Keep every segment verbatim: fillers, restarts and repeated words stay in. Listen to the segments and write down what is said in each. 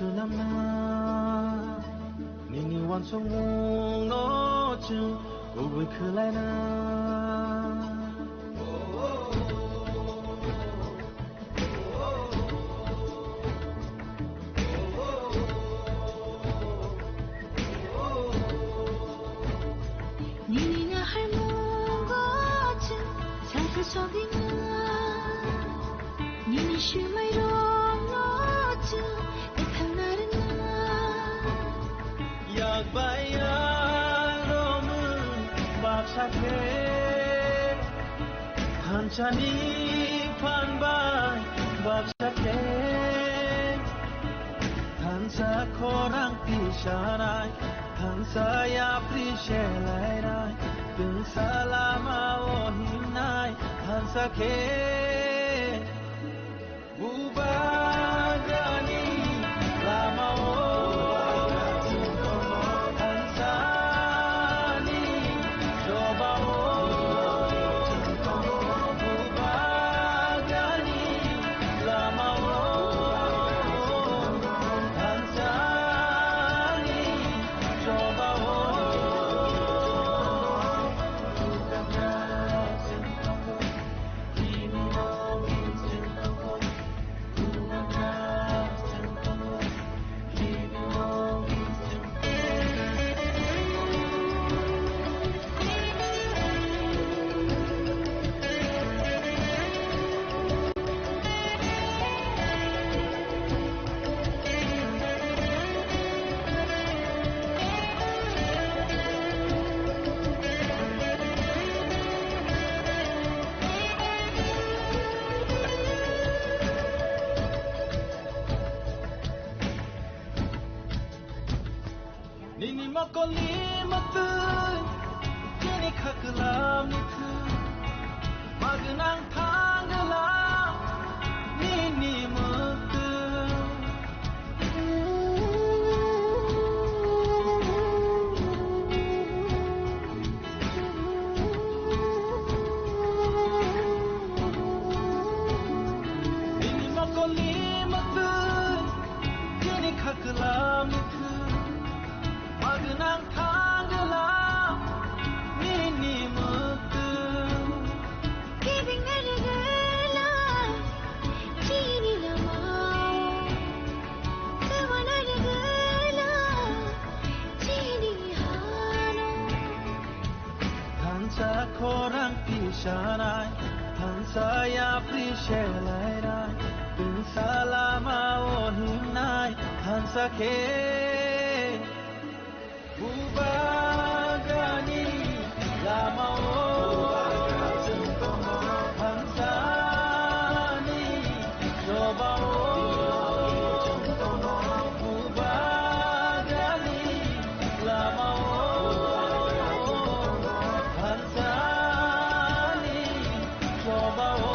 swnamna, nini uansukmungno chwng kubui khlaina. Nini naharmungo chwng salsa sogwina. Nini swimairokno chwng kwthangna rwna. Yak bai yak romwi baksa khe, thansani phan bai baksa khe, thansa khorang tisanai, thansa yapri selainai, twngsa lama o himnai, thansa khe. Bubagrani lama o, thansani choba o, Bubagrani lama o, thansani choba o. Nini mokoli matwi, chini khaklam ni thwi, magnang thangla nini mukti. Nini mokoli matwi, chini khaklam ni thwi, magnang thangla nini mukti. Kibing na rwgwla chini lama o, kwma na rwgwla chini hano. Thansa khorang tisanai, thansa yapri selainai, twngsa lama o himnai, thansa khe. Bubagrani lama o, thansani choba o, Bubagrani lama o, thansani choba o.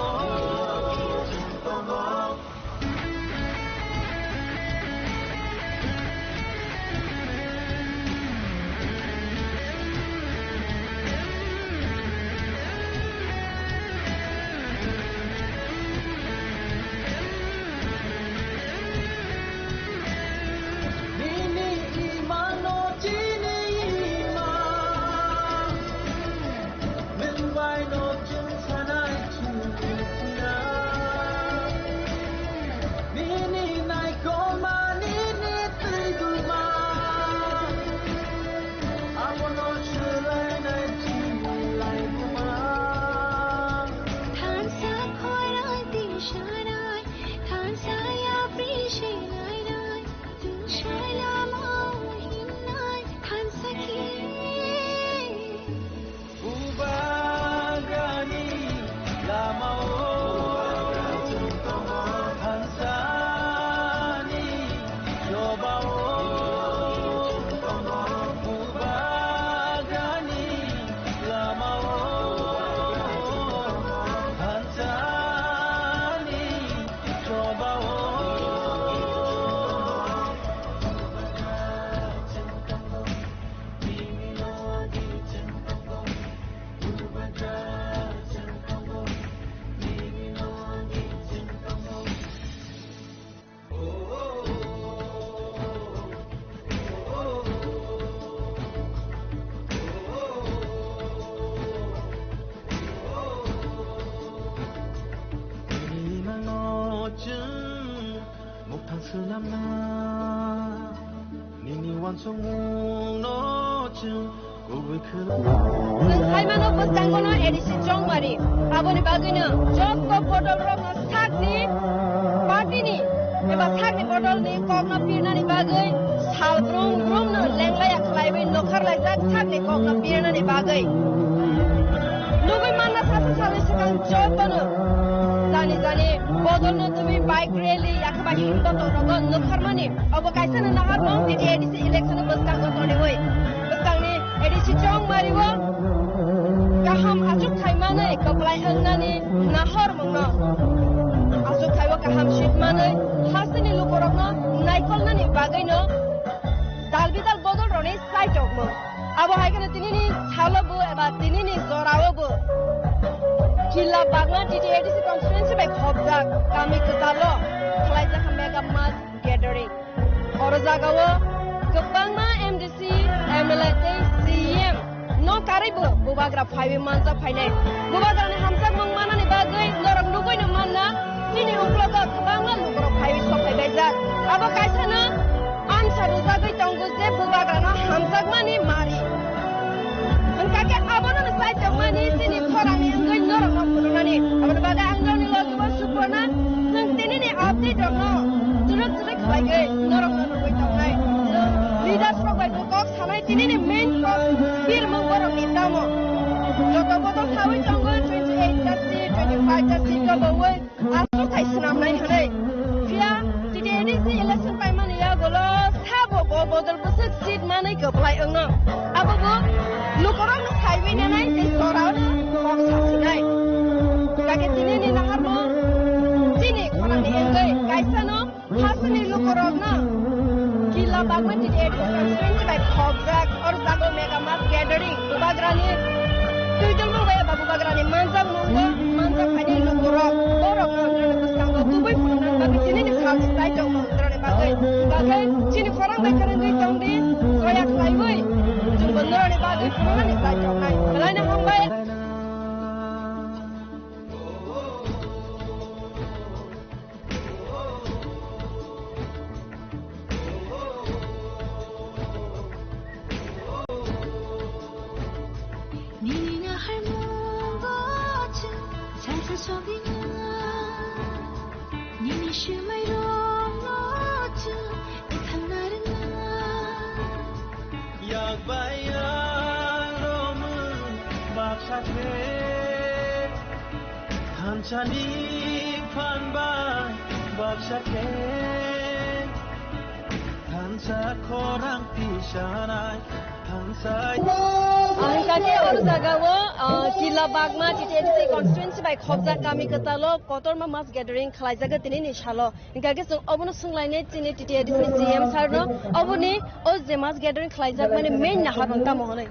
Nini imano chini ima, nwng bai no chwng sanai chwng. Swnamna nini uansukmungno chwng kubui khwlai. Chwng saimano bwskangono A D C Chongmari. Aboni bagwino jotto bodolrokno sakni partyni eba sakni bodolni kokno pirnani bagwi sal brum brumno lenglaiya khlaiwi nokharlaijak sakni kokno pirnani bagwi. Nugwi manna sasa salni swkang jottono jani jani bodolno tubui bike rally yakhe ba himbotorrogo nokharmani. Obo kaisa no naharmung tini A D C election bwskango toniwi. Bwskangni A D C Chongmari o kaham achuk khai manwi kwplai wngnani nahormungno. Achuk khai o kaham sitmanwi hasteni lukurokno naikolnani bagwino dal bidal bodolrokni chaitokmung. Abo hai kheno tinini salo bo eba tinini jorao bo Killa Bagma T T A D C constituency bai khopjak kami kwchalo khwlaijak mega mass gathering. Oro jagao kwbangma M D C, M L A tei C E M no karwibo bubagra phaiwi manjak phainai. Bubagrani hamjakmung manani bagwi norok nugwino manna, chini uklogo kwbangma lukurok phaiwi sok phaibaijak. Abo kaisano ansa rwjagwi tongo je bubagrano hamjakmani mari. Hwnkha khe abono no chaitokmani chini khorangni wngwi norokno phunuknani. Aboni bagwi ang norokni logi bo Suporna, chwng tinini update rokno chwrwk chwrwk khlaigwi norokno nugwi tongnai. Leaders rok bai bo kok sanai tinini main kok birmung borokni tamo. Joto bodol sawi tongo twenty eight ta seat, twenty five ta seat rok bo wi. Aswk thai swnamnai hwnwi. Phiya T T A D C election paimani yagulo sabo bo bodol bwswk seat manwi kwplai wngno. Abo bo lukurokno saiwi nanai tei joraono kok sasinai. Kake tinini naharmung chini khorangni wngwi kaisano hasteni lukurokno Killa Bagma T T A D C constituency bai khopjak. Oro jago mega mass gathering, bubagrani twi tongmung bai eba bubagrani manjakmung bo manjak phaini lukurok, borokno wngkha bwskango kubui phunukna bagwi tinini sal swlai tongmung wngkha bagwi. Bagwi chini khorang bai kwrwngwi tongdi, soya khlaiwi chwngbo norokni bagwi phunuknani slai tongnai. Belai no hambai. Nini naharmungo chwng salsa sogwinai, nini swmairokno chwng ethangna rwngnai. Yak bai yak romwi baksa khe, thansani phan bai baksa khe, thansa khorang tisanai, thansa. Ang kake oro jagao, ah, Killa Bagma T T A D C constituency bai khopjak kami kwtalo kotorma mass gathering khlaijago tinini salo. Hingkha khe chwng obono swnglainai chini T T A D C ni C M sir no, oboni o je mass gathering khlaijakmani main naharmung tamo hwnwi.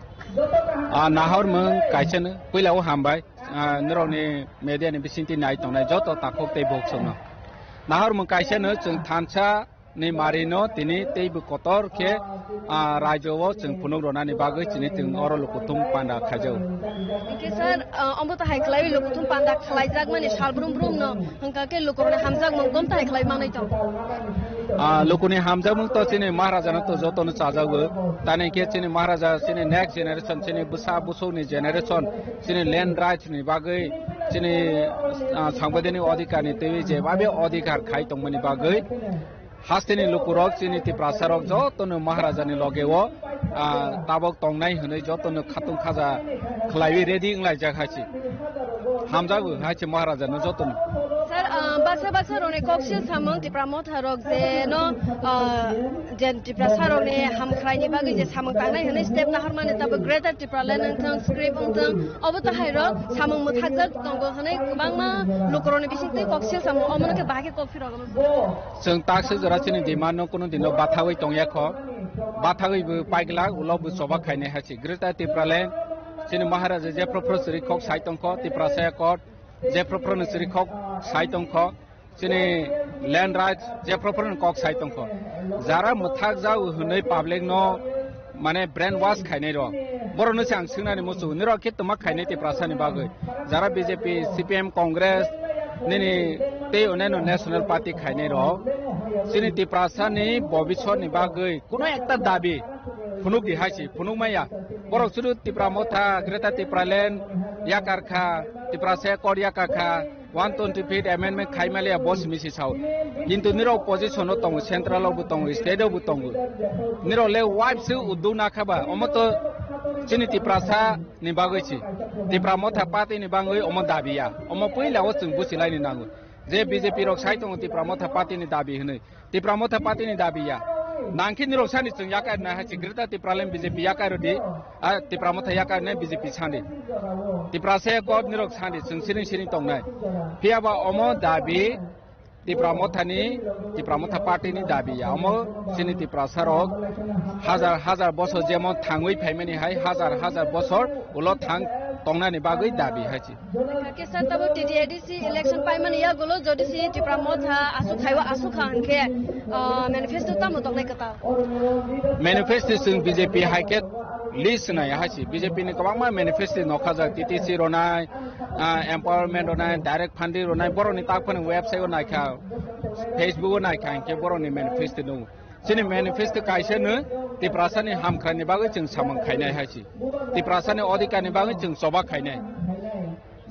Ah, naharmung kaisano puila o hambai, ah, norokni media ni bisingtwi nai tongnai joto takhuk tei bukhuk songno. Naharmung kaisano chwng thansa ni mari no tini teibo kotor khe, ah, raijo o chwng phunuk rwnani bagwi chini chwng oro lukuthum panda khaijago. Hingke sir, ah, omo to hai khlaiwi lukuthum panda khlaijak mani sal brum brum no, hingka khe lukurokni hamjakmung kom to hai khlai manwi tong. Ah, lukuni hamjakmung to chini Maharaja no to joto no chajago. Tani khe chini Maharaja chini next generation, chini bwsa busuk ni generation, chini land rights ni bagwi, chini, ah, sangbaidani odhikar ni twi je babe odhikar khai tongmani bagwi. Hasteni lukurok chini Tiprasarok jotono Maharajani logeo, ah, tabok tongnai hwnwi jotono khatung khaja khlaiwi ready wnglaijak hai se. Hamjago hai se Maharajano jotono. Sir, ah, baksa baksa rokni koksil samung Tipra motharok je no, ah, je Tiprasarokni hamkhraini bagwi je samung tangnai hwnwi step nahormani tabok Greater Tipraland wngthang, script wngthang, obo tahairok samung mwthakjak tongo hwnwi kwbangma lukurokni bisingtwi koksil samung omono khe bahai khe kok phirogwi. Chwng taksa jora chini demand no kunu dino bathawi tongya kho, bathawi bo paiglak, ulo bo choba khainai hai se. Greater Tipraland, chini Maharaja jephru phru chwrwi khok sai tongkho, Tiprasa Accord, jephru phru no chwrwi khok sai tongkho, chini land rights, jephru phru no kok sai tongkho. Jara mwthak jago hwnwi public no mane brain wash khainai rok. Borok no se ang swngnani muchungo, nirok khe twma khainai Tiprasa ni bagwi. Jara B J P, C P M, Congress, Nini tei oneno national party khainai rok chini Tiprasa ni bobisor ni bagwi kuno ekta dabi phunuk di hai si phunuk maya. Borok sudu Tipra Motha, Greater Tipraland yakar kha, Tiprasa Accord yakar kha, one twenty fifth amendment khai maliya bo simi si sao. Kintu nirok opposition o tongo, central o bo tongo, state o bo tongo. Nirok le wipe se udu na kha ba, omo to chini Tiprasa ni bagwi si. Tipra Motha party ni bagwi omo dabi ya. Omo puila o chwng busi lai ni nango. Je B J P rok sai tongo Tipra Motha party ni dabi hinwi. Tipra Motha party ni dabi ya. Nangkhe nirok sani chwng yakai rwnai hai si Greater Tipraland B J P yakai rwdi. A Tipra Motha yakai rwnai B J P sandi. Tiprasa Accord nirok sandi chwng siring siring tongnai. Phiya ba omo dabi Tipra Motha ni, Tipra Motha party ni dabi ya. Omo chini Tiprasa rok hajar hajar bosor jemon thangwi phaimani hai hajar hajar bosor ulo thang tongnani bagwi dabi hai si. Kisa tabo T T A D C election paimani yagulo jodi si Tipra Motha asuk khaiwa asuk kha hwnkhe, ah, manifesto tamo toknai kwtal? Manifesto chwng B J P hai khe list nai hai si. B J P ni kwbangma manifesto nokha jak, T T C ronai, ah, empowerment ronai, direct funding ronai, borokni tak phano website o naikha, Facebook o naikha hwnkhe borokni manifesto nungo. Chini manifesto kaisa no Tiprasa ni hamkrai ni bagwi chwng samung khainai hai si. Tiprasa ni odhikar ni bagwi chwng choba khainai.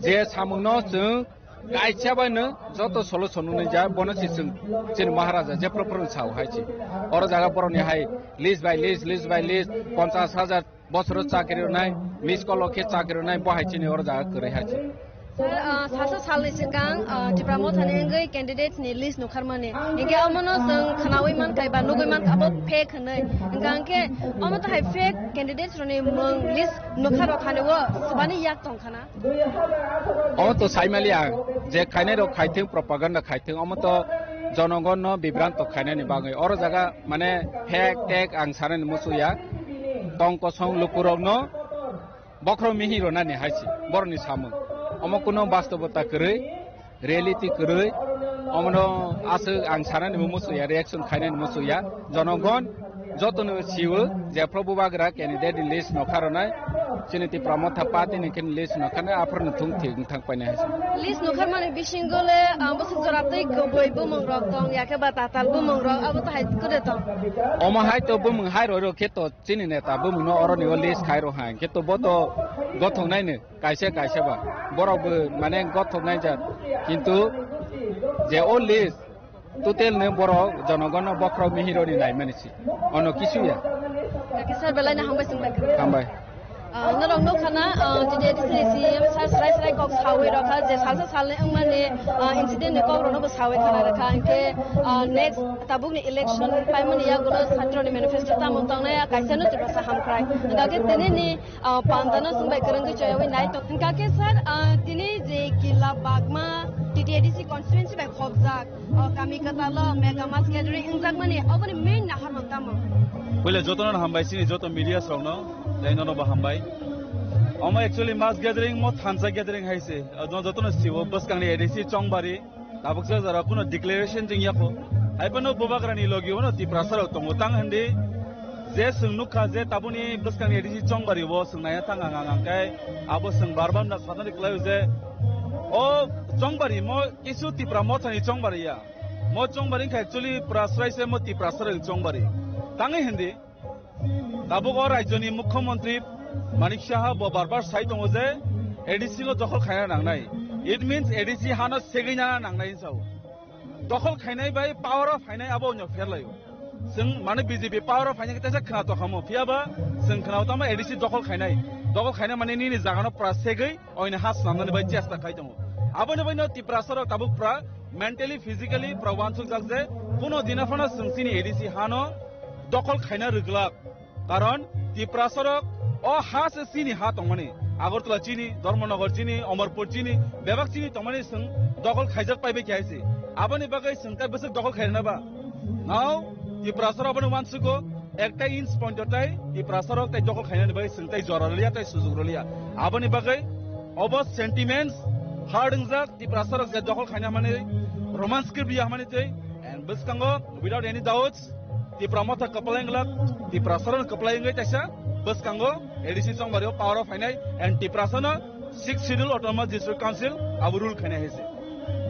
Je samung no chwng kaisa bai no joto solution nungnai ja bono si chwng chini Maharaja jephru phru sao hai si. Oro jaga borok ni hai list by list, list by list, ponchas hajar bosoro chakri rwnai, miss call o khe chakri rwnai, bo hai chini oro jaga kwrwi hai se. Sir, ah, salsa salni swkang, ah, Tipra Motha ni wngwi candidate ni list nukharmani. Hinkhe omono chwng khnaui mankha ba nugui mankha abo fake hwnwi. Hwnkha hinkhe omo to hai fake candidates rokni mung list nukhar rok hani o swbani yak tongkhana. Omo to saimali ang je khainai rok khaithwng propaganda khaithwng omo to jonogon no bibranto khainani bagwi. Oro jaga mane fake tek ang sanani musuya. Tong kosong lukurokno bokhorok mihi rwnani hai se borokni samung. Omo kuno bastobota kwrwi, reality kwrwi, omono aswk ang sanani bo musuya, reaction khainani musuya. Jonogon jotono siwo je Prabhu Bagra candidate ni list nokha rwnai, chini Tipra Motha party ni khe list nokha nai, aphuru thung thik wng thang painai hai se. List nokharmani bisingo le, ah, bwswk jora tei kwbwi bumung rok tong, yakhe ba tatal bumung rok, abo to hai kwrwi tong. Omo hai to bumung hai roi rok khe to chini neta bumung no oro ni o list khai rok hai, khe to bo to gothok nai no kaisa kaisa ba borok bo mane gothok nai jat, kintu je o list total no borok jonogon no bokhorok mihi rok ni nai mani si, ono kisu ya. Kaki sir belai no hambai sung bai. Hambai. Ah, norok nukha na, ah, T T A D C ni C E M sir srai srai kok sawi rokha je salsa salni wngmani, ah, incident ni kok rokno bo sawi khana rwkha. Hinkhe, ah, next tabuk ni election paimani yagulo satro ni manifesto tamo tongnai kaisa no Tiprasa hamkrai. Hingkhe tini ni, ah, panda no chwng bai kwrwngwi choyawi nai tong. Hingkhe sir, ah, tini je Kila Bagma T T A D C constituency bai khopjak, ah, kami kwtal o mega mass gathering wngjakmani oboni main naharmang tamo? Puila jotono hambai chini joto media rokno. Tei nono bo hambai. Omo actually mass gathering mo thansa gathering hai se. Jono jotono siwo bwskangni A D C Chongbari. Tabuk se jora kuno declaration jeng yako. Hai phano Bubagrani logi ono Tiprasa rok tongo tang hindi. Je chwng nukha je tabuni bwskangni A D C Chongbari o chwng naiya tang ang ang ang kai abo chwng bar bar na satani kwlaio je o Chongbari mo kisu Tipra Mothani Chongbari ya. Mo Chongbari kha actually Prasrai se mo Tiprasa rok Chongbari. Tangi hindi. Tabuk o rajyoni Mukhyamantri Manik Saha bo bar bar sai tongo je A D C no dokhol khaina nangnai. It means A D C hano segwi nana nangnai hinwi sao. Dokhol khainai bai power o phainai abo onyo pherlaio. Chwng mane B J P power o phainai khe teisa khna to khamo. Phiya ba chwng khna tamo A D C dokhol khainai. Dokhol khainai mane nini jagano pura segwi oini ha swnamnani bai chesta khai tongo. Aboni baino Tiprasa rok tabuk pura mentally, physically pura uansukjak je kuno dina phano chwng chini A D C hano dokhol khaina rwglak. Karon Tiprasa rok o ha se chini ha tongmani. Agartala chini, Dharmanagar chini, Amarpur chini, bebak chini tongmani chwng dokhol khaijak paibai khe hai se. Aboni bagwi chwng tai bwswk dokhol khairwna ba? Now Tiprasa rok abono uansugo, ekta inch pointo tai Tiprasa rok tai dokhol khainani bagwi chwng tai jora rwliya, tai sujuk rwliya. Aboni bagwi obo sentiments hard wngjak Tiprasa rok je dokhol khaina mani romance script ya mani twi. And bwskango without any doubts Tipra Motha kwplai wngla, Tiprasa rok kwplai wngwi taisa bwskango A D C Chongbari o power o phainai and Tiprasa no Sixth Schedule Autonomous District Council abo rule khainai hai se.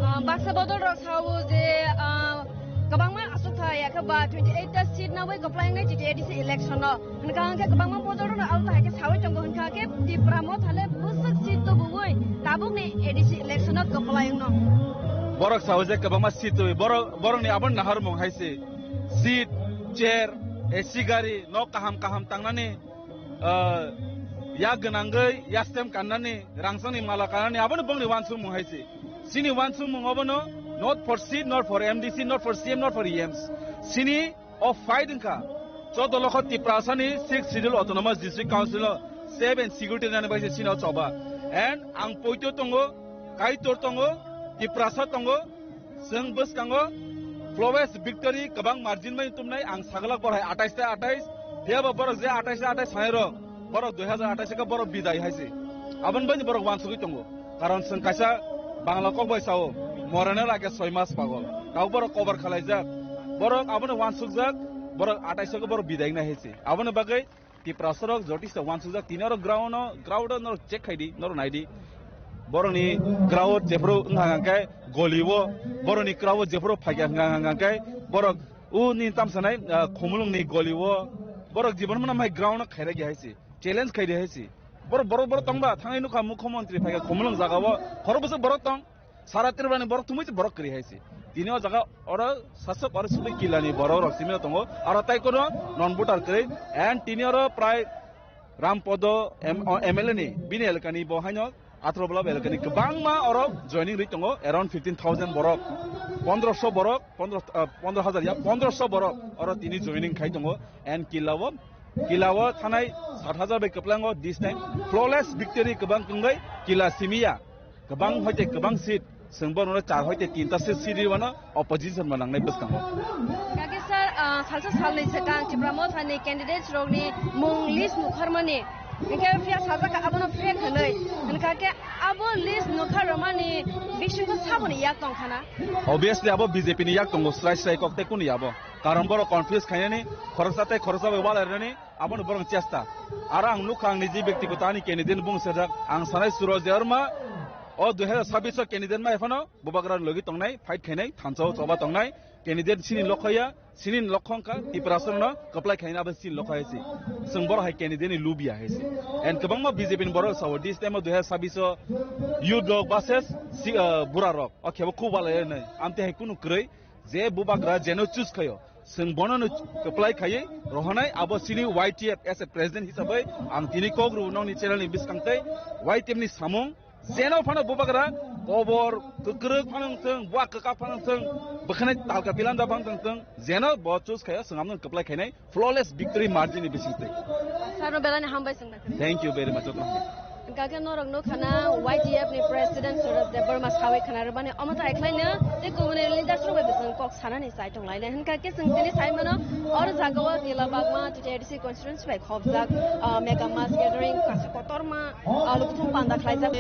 Ah, baksa bodol rok sao je, ah, kwbangma aswk tha ya khe ba twenty eight ta seat nawi kwplai wngnai T T A D C election no. Hwnkha hwnkhe kwbangma bodol rok no abo hai khe sawi tongo, hwnkha khe Tipra Motha le bwswk seat tubuwi tabuk ni A D C election no kwplai wngno. Borok sao je kwbangma seat tubuwi, borok, borok ni abo nahar mung hai se seat, chair, A C gari, nok kaham kaham tangnani, ah, yak gwnangwi yastem kannani, rangchakni mala kannani, abono bongni wansukmung hai se. Chini wansukmung obono not for seat, not for M D C, not for C M, not for E Ms. Chini o fight wngkha chaudo lokho Tiprasani Sixth Schedule Autonomous District Council o safe and security nani bai se chini o choba. And ang poito tongo, Kaitor tongo, Tiprasa tongo, Chwng bwskango flawless victory kwbang margin bai tumnai, ang sagwlak borok hai atais ta atais, phiyaba borok je atais ta atais sanai rok, borok dui hazar atais khe borok bidai hai se. Aboni bai borok wansugwi tongo. Karon chwng kaisa Bangla kok bai sao, "Morene lage soi mas pagol." Kau borok cover khalaijak. Borok abono wansukjak, borok atais khe borok bidai wngnai hai se. Aboni bagwi Tiprasarok jotisa wansukjak, tini oro ground-o, ground-o norok check khai di, norok nai di. Borokni crowd jephuru wngkha hwnkha khe goli-o, borokni crowd jephuru phaikha hwnkha hwnkha khe borok uni tamsanai, ah, Khumulwngni goli-o, borok jibon mano mai ground-o khairagi hai se, challenge khai di hai se. Borok, borok, borok tongba, thangwi nukha mukhyamantri phaikha Khumulwng jaga-o, khorok bwswk borok tong. Sara Tripura ni borok thumui borok kwrwi hai se. Tini o jaga oro sasok oro sugwi kila ni borok rok simi tongo. Aro tai kono non voter kwrwi. And tini oro prai Rampodo M-, o M L A ni bini elaka ni bo haino atharo block elaka ni kwbangma oro joining rwi tongo. Around fifteen thousand borok, pondroso borok, pondro, ah, pondro hazar ya, pondroso borok oro tini joining khai tongo. And kila o, kila o thanai sat hazar bai kwplango this time. Flawless victory kwbang kwngwi kila simi ya. Kwbang hoite kwbang seat, chwng borokno char hoite tinta seat siri wano opposition bo nangnai bwskango. Kaki sir, ah, salsa salnwi swkang Tipra Mothani candidates rokni mung list nukharmani, hwnkhe phiya sajak kha abono fake hwnwi, hwnkha khe abo list nukharmani bisingo saboni yak tongkhana? Obviously abo B J P ni yak tongo, srai srai kok tei kunu abo. Karon borok confuse khainani, khoroksa tei khoroksa bai walairani, abono borok chesta. Aro ang nukha, ang niji byaktigoto ani candidate bung sajak, ang sanai Suraj Debbarma, o dui hazar sabbish o candidate ma ephano bubagra logi tongnai, fight khainai, thansa o choba tongnai, candidate sini lokhaya, sini lokho wngkha Tiprasarokno kwplai khainai abo sini lokho hai se. Chwng borok hai candidate ni lubiya hai se. And kwbangma B J P ni borok sao, this time o dui hazar sabbish o youth rok versus si, ah, bura rok, o khebo khub walai nai, amte hai kunu kwrwi, je bubagra jeno choose khaio, chwng bono no kwplai khaiwi rohonai, abo chini Y T F as a president hisabai ang tini kok rw nokni channel ni bwskang tei Y T F ni samung jeno phano bubagra kobor kwkrwk phano wngthwng, buwa kwkak phano wngthwng, bwkhanai talka pilanda phano wngthwng, jeno bo choose khaio chwng abono kwplai khainai. Flawless victory margin ni bisingtwi. Sir no belai ni hambai swngna kwrwi. Thank you very much, jotono hambai. Hwnkha khe norok nukha na Y T F ni president Suraj Debbarma sawi khna rwmani omo ta ekhlai no tei kubuni leaders rok bai bwswng kok sanani chai tong lainai. Hwnkha khe chwng tini sai mano oro jaga o Tila Bagma T T A D C constituency bai khopjak, ah, mega mass gathering kaisa kotorma, ah, lukuthum panda khlaijak.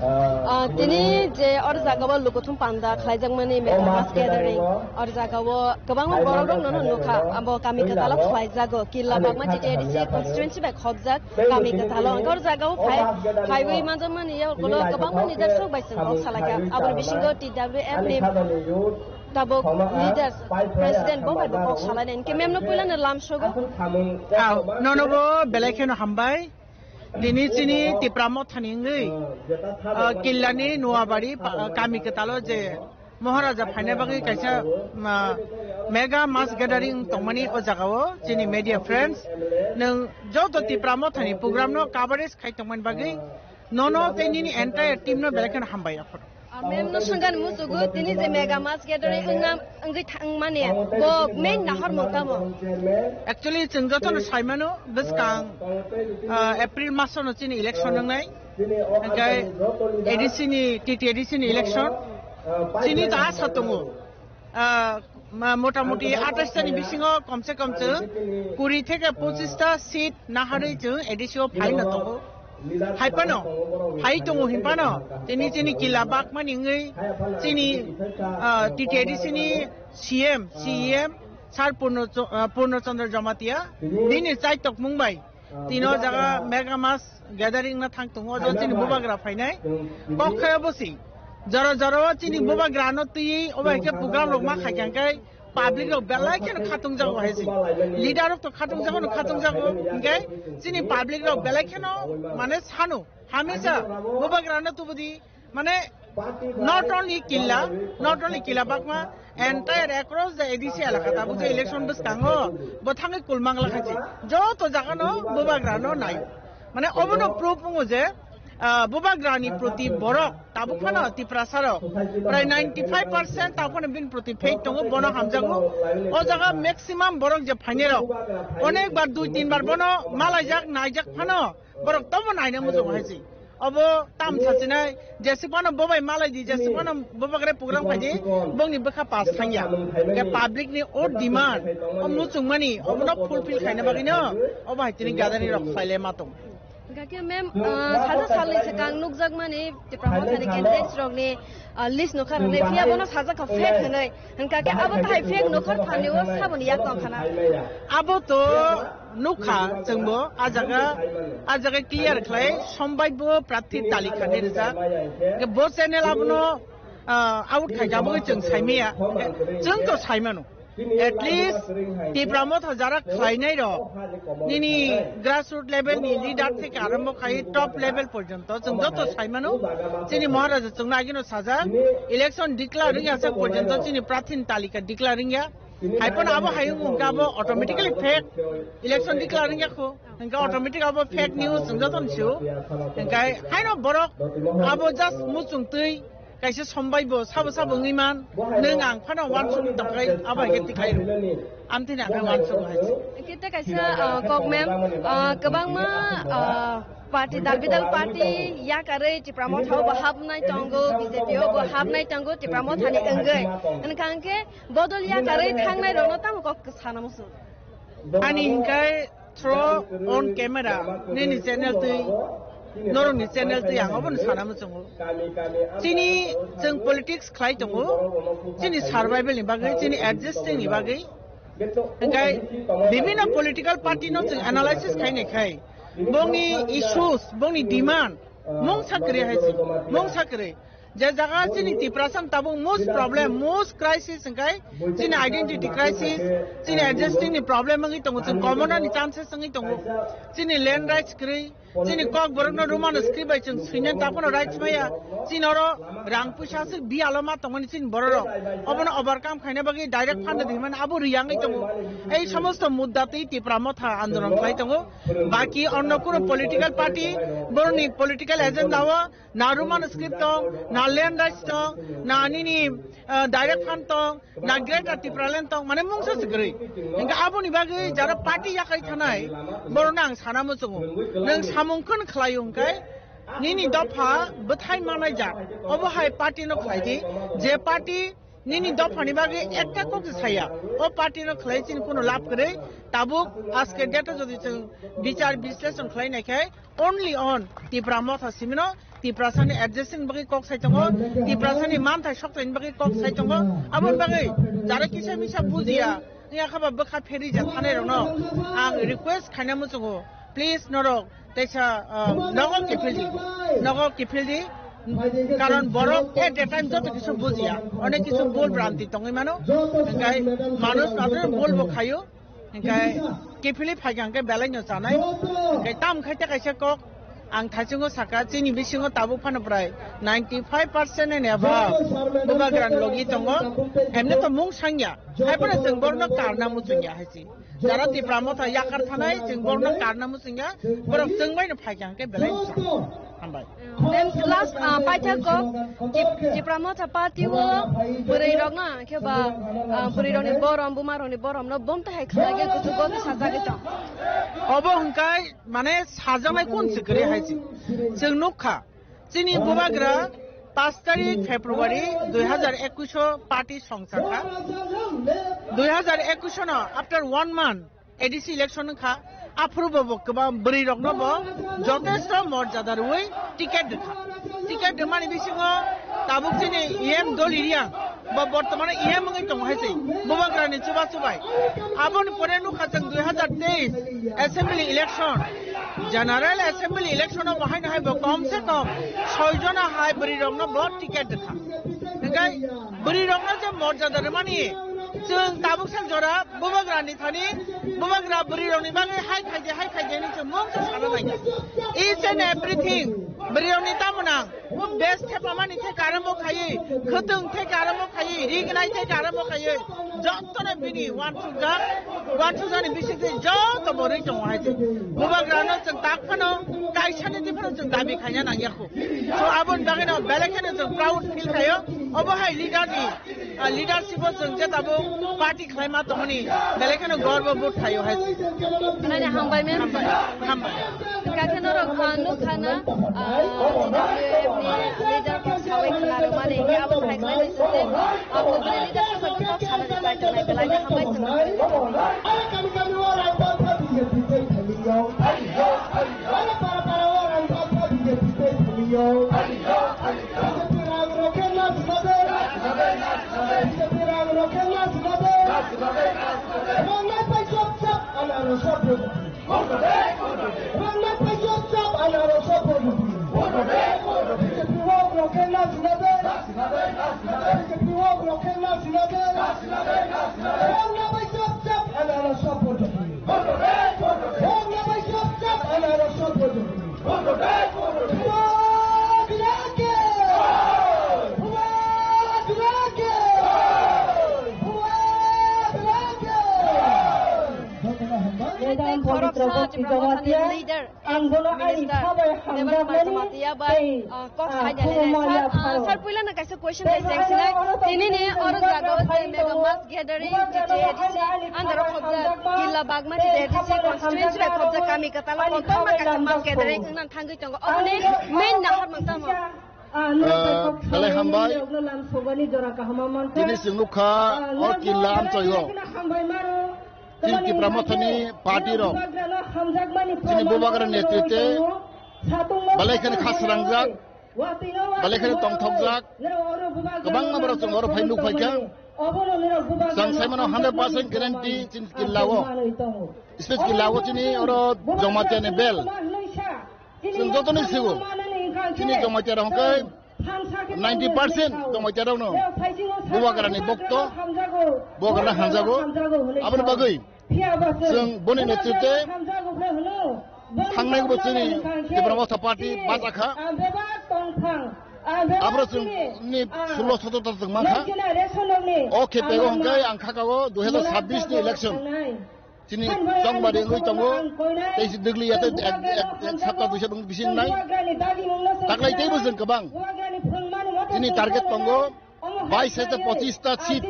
Ah, tini je or jaga o lukuthum panda khlaijakmani mega mass gathering, or jaga o kwbangma borok rok no nukha, abo kami kwtal o khlaijago, Killa Bagma T T A D C constituency bai khopjak kami kwtal o, hwnkhe or jaga o phai, phaiwi manjakmani ya ulo kwbangma nijak sok bai chwng kok salaikha, aboni bisingo T W F ni tabuk leaders, president bo bai bo kok salainai, hwnkhe mem no puila no lamsogo. Aw, nono bo belai kheno hambai. Tini chini Tipra Mothani wngwi, ah, Killani Nuabari pa-, kami kwtalo je Moharaja phaina bagwi kaisa, ah, mega mass gathering tongmani o jagao chini media friends nwng joto Tipra Mothani program no coverage khai tongmani bagwi nono tei nini entire team no belai kheno hambai aphuru. Ah, mem no swngani muchugo, tini je mega mass gathering wngna wngwi thangmani bo main nahormung tamo? Actually, chwng jotono saimano, bwskang, ah, April masono chini election wngnai, hwnkhe A D C ni, T T A D C ni election, chini ta asa tongo. Ah, ma-, motamuti atais ta ni bisingo komse kom chwng kuri theke pochis ta seat naharwi chwng A D C o phaino tongo. Hai phano, hai tongo hin phano, tini chini Killa Bagmani wngwi chini, ah, T T A D C ni C M, C E M, Sir Purno Cho-, ah, Purno Chandra Jamatia, bini chaitok mung bai, tino jaga mega mass gathering na thang tongo, o jaga chini bubagra phainai. Kok khe obo si, jora jora o chini bubagra no twi, obo hai khe program rok ma khai khe public rok belai kheno khatung jago hai si. Leader rok to khatung jago no khatung jago, hingke chini public rok belai kheno mane sano, hamisa bubagra no tubudi, mane not only Killa, not only Killa bakma, entire across the A D C elaka tabuk je election bwskango bo thangwi kulmang lakha si. Joto jaga no bubagra no nai. Mane obono proof wngo je, ah, bubagra ni proti borok tabuk phano Tiprasa rok prai ninety five percent tabuk phano bini proti fake tongo, bono hamjago. O jaga maximum borok je phainai rok onek bar dui tin bar bono malaijak naijak phano borok tobo naina muchungo hai si. Obo tam sachinai, jesik phano bobai malai di, jesik phano bobagre program khai di, bongni bwkha pass thangya. Ke public ni o demand, o muchungmani, obono fulfill khaina bagwino obo hai tini gathering rok khlaile ma tong. Hingkha khe ma'am, ah, salsa salni swkang nukjakmani Tipra Mothani candidates rokni, ah, list nukha rwgwi phiya bono sajak kha fake hwnwi. Hingkha khe abo tahai fake nukhor thani o saboni yak tong khana. Abo to nukha chwngbo, a jaga, a jaga clear khlai, sombai bo prarthi talikha ni rijak. Bo channel abono, ah, out khai jabo chwng saimaya. Chwng to saimano. At least Tipra Motha jara khlainai rok, nini grassroots level ni leader theke arombo khai top level porjonto chwng joto saimano. Chini Maharaja chwngno agino sajak, election declare wngya sak porjonto chini prarthi ni talika declare wngya. Hai phano abo hai wngkha abo automatically fake, election declare wngya kho. Hingke automatic abo fake news wng joto ni sio. Hingke haino borok abo just muchung twi kaisa sombai bo sabo sabo wngwi man. Nwng ang phano wansuk tongkai abo hai khe tikhai rw. Amtini ang wansuk hai. Hingke tei kaisa, ah, kok ma'am, ah, kwbangma, ah, party, dal bidal party yakarwi Tipra Motha o bo habnai tongo, B J P o bo habnai tongo, Tipra Motha ni wngwi. Hingkha hingke bodol yakarwi thangnai rokno tamo kok sana muchung. Ani hingkai throw on camera, nini channel twi, norokni channel twi ang obono sana muchungo. Chini chwng politics khlai tongo, chini survival ni bagwi, chini existing ni bagwi. Hingkai bibhinno political party no chwng analysis khainai khai, bongni issues, bongni demand, mungsa kwrwi hai se, mungsa kwrwi. Je jaga chini Tiprasa ni tabuk most problem, most crisis hingkai chini identity crisis, chini existing ni problem wngwi tongo, chwng commoner ni chances wngwi tongo, chini land rights kwrwi, chini Kokborok no Roman script bai chwng swinani taphano rights maya, chini oro rang puisa aswk biyalo ma tongmani chini borok rok, obono overcome khaina bagwi direct fund rwmani abo riyangwi tongo. Ei somosto mudda twi Tipra Motha andolon khlai tongo, baki onno kuno political party boroni political agenda o na Roman script tong, na land rights tong, na nini, ah, direct fund tong, na Greater Tipraland tong, mane mungsa se kwrwi. Hingke aboni bagwi jara party yakai thanai, borokno ang sana muchungo. Nwng samung khon khlaio hingke, nini dopha bwthai manai jak. Obo hai party no khlai di, je party nini dophani bagwi ekta kok se saya, o party no khlai chini kuno lab kwrwi. Tabuk aske date o jodi chwng bichar bisleshon khlai nai khe, only on Tipra Motha simino, Tiprasani adjacent bagwi kok sai tongo, Tiprasani manthai sokthai bagwi kok sai tongo. Aboni bagwi jara kisa misa bujiya, wngya kha ba bwkha pheri ja thanai rokno ang request khaina muchungo, please norok teisa, ah, nogo kiphildi, nogo kiphildi, karon borok at that time joto kisu bujiya, onek kisu bul branti tongwi mano, hingkai manush adre bul bo khayo. Hingke kiphilwi phaikha hingke belai no chanai. Hingke tam khai te kaisa kok ang thaichungo saka, chini bisingo tabuk phano prai ninety five percent ni above bubagrani logi tongo. Emne to mung sangya. Hai phano chwng borno karna muchungya hai si. Jara Tipra Motha yakar thanai chwng borno karna muchungya. Borok chwng bai no phaikha hingke belai no chanai. Hambai. Then last, ah, paithak kok, Tip-, Tipra Motha party o bwrwi rokno, khe ba, ah, bwrwi rokni borom, buma rokni borom no bom tahai khlai khe kuchuk goti sajagwi tong. Obo hwnkhe mane sajaknai kun se kwrwi hai se. Chwng nukha, chini bubagra pash tarik February dui hazar ekush o party songchakha. Dui hazar ekush no after one month, A D C election wngkha, aphuru bo, bo kwbang bwrwi rokno bo jotesto morjada rwui ticket rwkha. Ticket rwmani bisingo tabuk chini E M Doli Riang, Bo bortomane E M wngwi tongo hai se, Bubagrani chuba chubai. Aboni pore nukha chwng dui hazar teis assembly election, general assembly election o bo haino hai bo kom se kom soi jona hai bwrwi rokno bo ticket rwkha. Hingke bwrwi rokno je morjada rwmani chwng tabuk sak jora Bubagrani thani, Bubagra bwrwi rokni bagwi hai khaidi, hai khaidi hinwi chwng mungsa sana nangya. Each and everything bwrwi rokni tamo nang. O best thepamani theka arombo khaiwi, khwtwng theka arombo khaiwi, rignai theka arombo khaiwi, jotono bini uansukjak, uansukjakni bisingtwi joto bo rwi tongo hai se. Bubagrano chwng tak phano, kaisani twi phano chwng dabi khaina nangya kho. So aboni bagwino belai kheno chwng proud feel khaio. Obo hai leader ni, ah, leadership o chwng je tabuk party khlaima tongmani, belai kheno gorbo bood khaio hai se. Nani hambai men. Hambai, hambai. Hingkha khe norok, ah, nukha na, ah, T W F ni leader kok sawi khwna rwmani, hingkhe abo sai khwlaini simi, ah, kwbangni leader kok sawi kok sana rwkhlai tongnai, belai no hambai chwng. Para para o rang B J P rang rokhe na sinabe. B J P rang rokhe na sinabe. Rang nai pai chop chop ana ro sop. Rang nai pai chop chop ana ro sop. B J P rang rokhe na sinabe. B J P rang rokhe na sinabe. Rang nai pai chop chop ana ro sop. Rang nai pai chop chop ana ro sop. Ang bono ani sabai hamjakmani tei, ah, khulumani apharo. Sir, puila na kaisa question nai cheng sinai. Tini ni oro jaga o je mega mass gathering, G T A D C under o khobjak, Killa Bagmati A D C constituency bai khobjak kami kwtal o kotorma kaisa mass gathering wngna thangwi tongo. Oboni main naharmung tamo? Ah, belai hambai. Tini chwng nukha o Killa amchoi o. Chini Tipra Mothani party rok, chini Bubagra netritwe belai kheno kha srangjak, belai kheno tongthokjak, kwbangma borok chwng oro phai nuk phaikha. Chwng saimano hundred percent guarantee chini Killa o. Special Killa o chini oro Jamatia ni bel. Chwng jotoni sigo. Chini Jamatia rok hwnkhe ninety percent Jamatia rokno Bubagrani bokto, Bubagrani hamjago. Aboni bagwi chwng boni netritwe thangnai bo chini Tipra Motha Party bachakha. Abro chwng ni sulo soto ta chwng mankha. O khe pego hwnkhe ang khakao dui hazar sabbish ni election. Chini chongmari wngwi tongo, tei si dwgli ya tei ek, ek, ek sapta dui sapta bisi wngnai. Taklai teibo chwng kwbang. Chini target tongo, bais hai ta pochis ta seat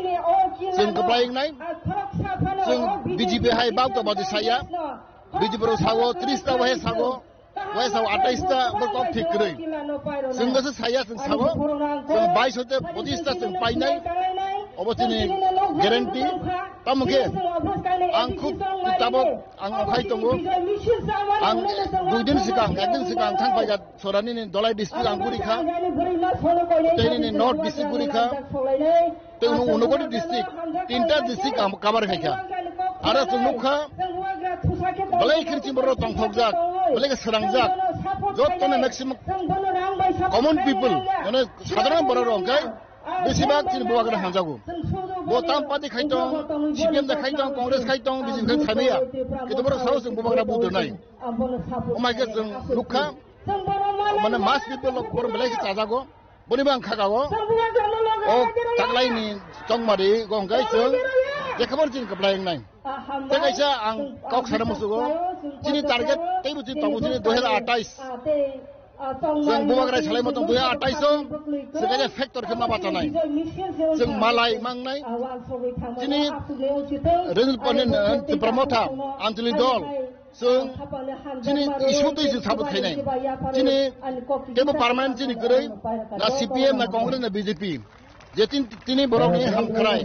chwng kwplai wngnai. Chwng B J P hai bauta badi saya. B J P rok sao tris ta wahai sao. Waisa atais ta bo kok thik kwrwi. Chwng gasa saya chwng sao. Chwng bais hote pochis ta chwng painai. Obo chini guarantee. Tamo khe ang khub tabok ang okhai tongo. Ang dui din sikang, ek din sikang thang phaikha Sorani ni Dolai district ang guri kha. Tei nini North district guri kha. Tei uno, Unakoti district, tinta district ang cover khaikha. Aro chwng nukha, belai kheno chini borok tongthokjak, belai khe srangjak, jotono maximum common people, mane sadharon borok rok hwnkhe besibak chini Bubagra hamjago. Bo tam party khai tong, C P M da khai tong, Congress khai tong, B J P khai thamaya. Kintu borok sao chwng Bubagra vote rwnai. Omo hai khe chwng nukha, mane mass people rok borok belai khe chajago. Boni bang kha ka o. O taklai ni tongmari gong kai chwng. Jekhabo chini kwplai wngnai. Tei kaisa ang kok sana musugo. Chini target teibo chini tongo chini dui hazar atais. Chwng Bubagra salai motong dui hazar atais o. Chwng kaisa factor khe ma bachanai. Chwng malai mangnai. Chini Renil Panin, eh, Tipra Motha, Anjali Dol. Chwng chini issue twi chwng support khainai. Chini teibo permanent chini kwrwi, na C P M, na Congress, na B J P. Je tin-, tini borokni hamkrai.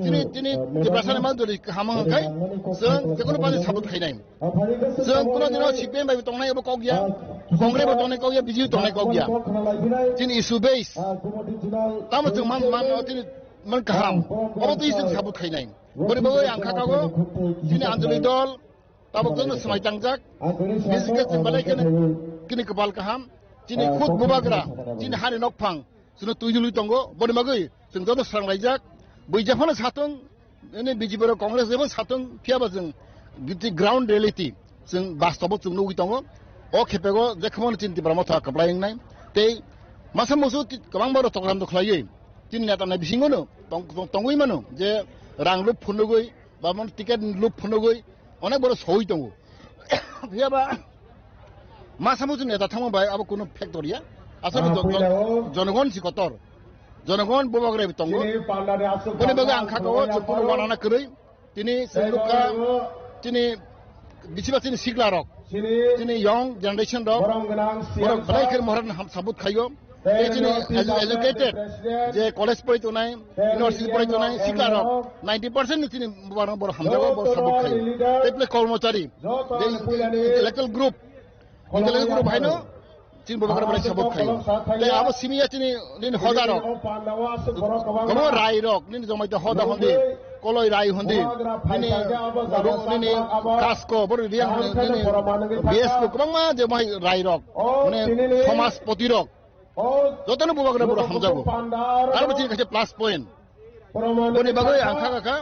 Chini, chini Tiprasani manduri kaham wngkha, chwng jekono pani support khainai. Chwng kuno dino C P M bai tongnai abo kok ya, Congress bo tongnai kok ya, B J P tongnai kok ya. Chini issue base. Tamo chwng man, man, chini Man kaham, obo twi chwng sabut khainai. Boni bagwi ang kha kago, chini Anjali dol, tabuk jono swmai tangjak, nijike chwng belai kheno kini kwpal kaham, chini khud bubagra, chini hani nokphang, chwngno twi dului tongo, boni bagwi chwng jono swrang laijak, bui jephano satung, nini B J P rok Congress jephano satung, phiyaba chwng giti ground reality, chwng bastobo chwng nugwi tongo, o khepego jekhmano chini Tipra Motha kwplai wngnai, tei masa musu ti-, kwbangma rok tokram do khlaiwi, chini neta nai bisingono tong-, tong-, tongwi mano je rang lup phunugwi, ba mon ticket lup phunugwi, onek borok soi tongo. Phiyaba masa musu neta thangma bai abo kuno factor ya. Asole Ah, jon-, puila jon-, o. Jonogon si kotor. Jonogon bubagra tongo. Chini panda de aswk Boni bagwi ang kha kago, chwng kuno wanana kwrwi. Tini chwng nukha, chini bisiba chini sikla rok. Chini young generation rok. Borok belai khe moharan ham sabut khaio. Tei chini edu-, educated, je college pori tongnai, university pori tongnai, sikla rok, ninety percent ni chini borok, borok hamjago, borok sabuk khai. Tei pele kormochari, je intellectual group, intellectual group haino, chini borok belai sabuk khai. Tei abo simi ya chini nini hoda rok, komo rai rok, nini jomai te hoda hondi, koloi rai hondi, nini, nini kasko, borok riang nini B S ko, kwbangma je mai rai rok, mane somas poti rok. Jotono bubagra borok hamjago. Aro bo chini kaisa plus point. Boni bagwi ang kha kha kha,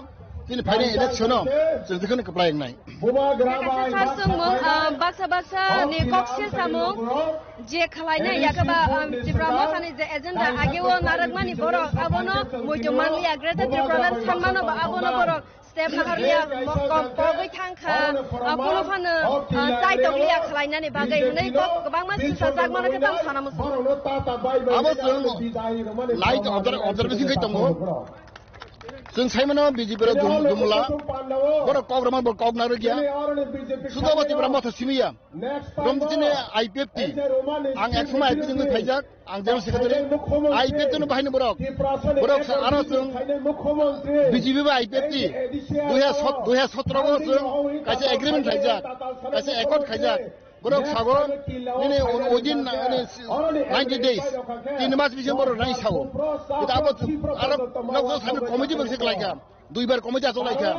chini phaini election o chwng jekheno kwplai wngnai. Kaisa sar songmung, ah, baksa baksa ni kok se samung je khlainai yakaba, ah, Tipra Mothani je agenda age o narwkmani borok abono muitu manliya, Greater Tipraland sanmano ba abono borok step naharliya, mo-, ko-, kogwi thangkha, ah, kunu phano, ah, chai tokliya khlainani bagwi hwnwi kok kwbangma swchajak mano khe tamo sana muchungo. Abo chwng light obser-, observation khai tongo. Chwng saimano B J P rok jum-, jumla. Borok kok rwma borok kok narwkya. Sudo bo Tipra Motha simiya. Romtini I P F T. Ang ek somoi I P F T ni phaijak. Ang General Secretary, I P F T no bahai ni borok. Borok sa aro chwng B J P bai I P F T, dui hajar sotro o chwng kaisa agreement khaijak, kaisa accord khaijak. Borok sago nini within, nini ninety days, tin mas bisingo borok nai sago. Kita abo aro nok sani committee bai se khlaikha. Duibar committee achuk laikha.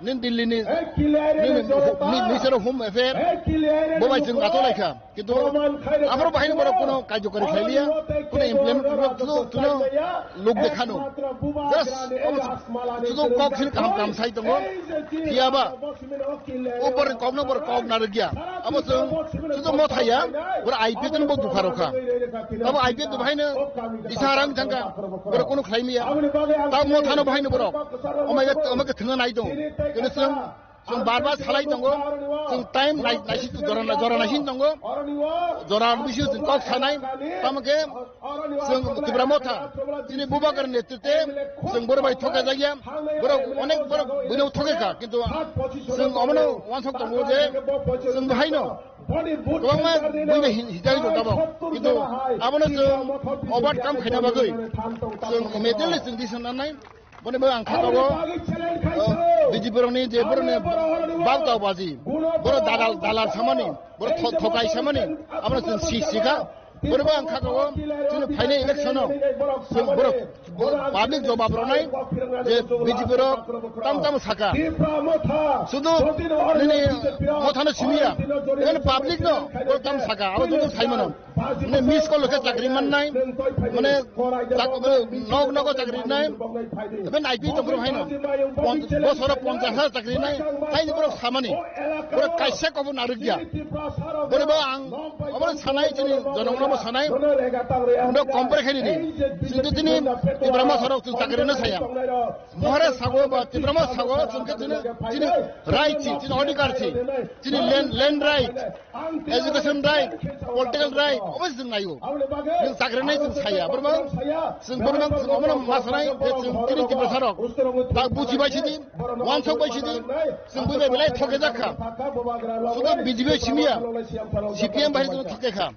Nin Delhi ni, nin, ni, Minister of Home Affair. Bo bai chwng achuk laikha. Kintu aphuru bahini borok kuno karjokari khailiya, kuno implement kuno, kuno luk dekhano. Just, omo, sudu kok sini kaham kaham sai tongo. Phiyaba, o borok kokno borok kok narwkya. Abo chwng, sudu mothaya, borok I P F no bo bupharokha. Abo I P F bahino disa rang thangkha, borok kuno khlaimiya. Ta mothano bahino borok. Omai, omai thwngna nai tongo. Kini chwng, chwng bar bar salai tongo. Chwng time nai, naisi jora, jora naisi tongo. Jora bisi chwng kok sanai. Tamo khe chwng Tipra Motha. Chini bubagra netritwe chwng borok bai thoka jagya. Borok onek borok bino thoke kha. Kintu chwng omono wansok tongo je chwng bahaino kwbangma buibai hin-, hijai rok tabok. Kintu abono chwng overcome khaina bagwi chwng immediately chwng decision nanai. Boni bagwi ang kha tabok, uh, B J P rokni je borokni bak tau baji, borok dalal, dalal samani, borok tho-, thokai samani, abono chwng si, si kha. Boni bagwi ang kha tabok, chini phainai election o chwng borok, borok public jobab rwnai je B J P rok tam tam saka. Sudu nini mothano simiya, even public no borok tam saka, abo joto saimano. Mane miss call khe chakri mannai, mane chak-, nok nogo chakri nai, even I P F tongphuru haino, pon-, bosoro ponchash hajar chakri nai, haini borok samani, borok kaisa kobo narwkya. Borok bo ang, obo sanai chini, jonogono bo sanai, no compare khaini di. Sintu tini Tipra Motha rok chwng chakri no saya. Mohare sago ba Tipra Motha sago chwng khe chini, chini right si, chini odhikar si, chini land, land right, education right, political right, obo se chwng naio. Nwng chakri nai chwng saya, borma chwng borma chwng omono ma sanai je chwng tini Tiprasa rok ta buchi bai sidi, wansok bai sidi, chwng buibai belai thoke jak kha. Sudo B J P simiya, C P M bai chwng thoke kha.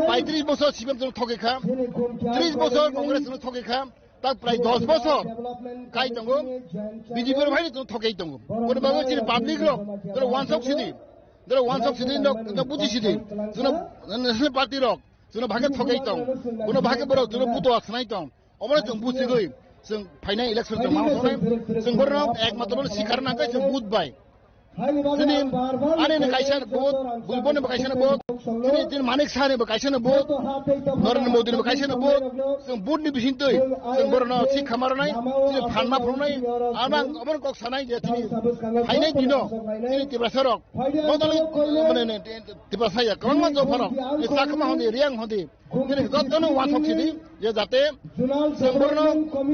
Paitris bosor C P M chwng thoke kha, tris bosor Congress chwng thoke kha. Tak prai dos bosor kai tongo, B J P rok haino chwng thokei tongo. Boni bagwi chini public rok, doro wansok sidi, doro wansok sidi, nok, nok buji sidi, chwngno National Party rok, chwngno bhage thokei tong, bono bhage borok chwngno buto asnai tong, omono chwng buchigwi, Chwng phainai election chwng ma tongnai. Chwng borno ekmatro sikharna khe chwng vote bai. Chini ani ni kaisa vote, Bulbon ni bo kaisa ni vote, chini, chini Manik Saha ni bo kaisa ni vote, Narendra Modi ni bo kaisa ni vote, chwng vote ni bising twi, chwng borno sikha ma rwnai, chini phan ma phunuknai, amang aboni kok sanai je chini phainai dino, chini Tiprasa rok, bodol, mane, ne, Tiprasa ya, kwbangma dopha rok, ni Chakma hodi, Riang hodi, chini jotono wansok sidi, je jate, chwng borno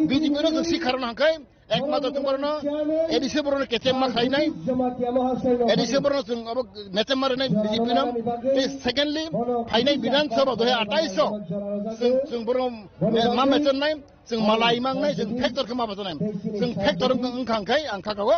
B J P no chwng sikha rwna hwnkhe, Ekmatro chwng borno A D C borno kechem ma khlainai. A D C borno chwng abo mechem ma rwnai B J P no. Tei secondly, phainai Bidhan Sabha dui hajar atais o chwng, chwng borno ma mechem nai, chwng malai mang nai, chwng factor khe ma bachanai. Chwng factor wng, wngkha hwnkhe ang kha kao.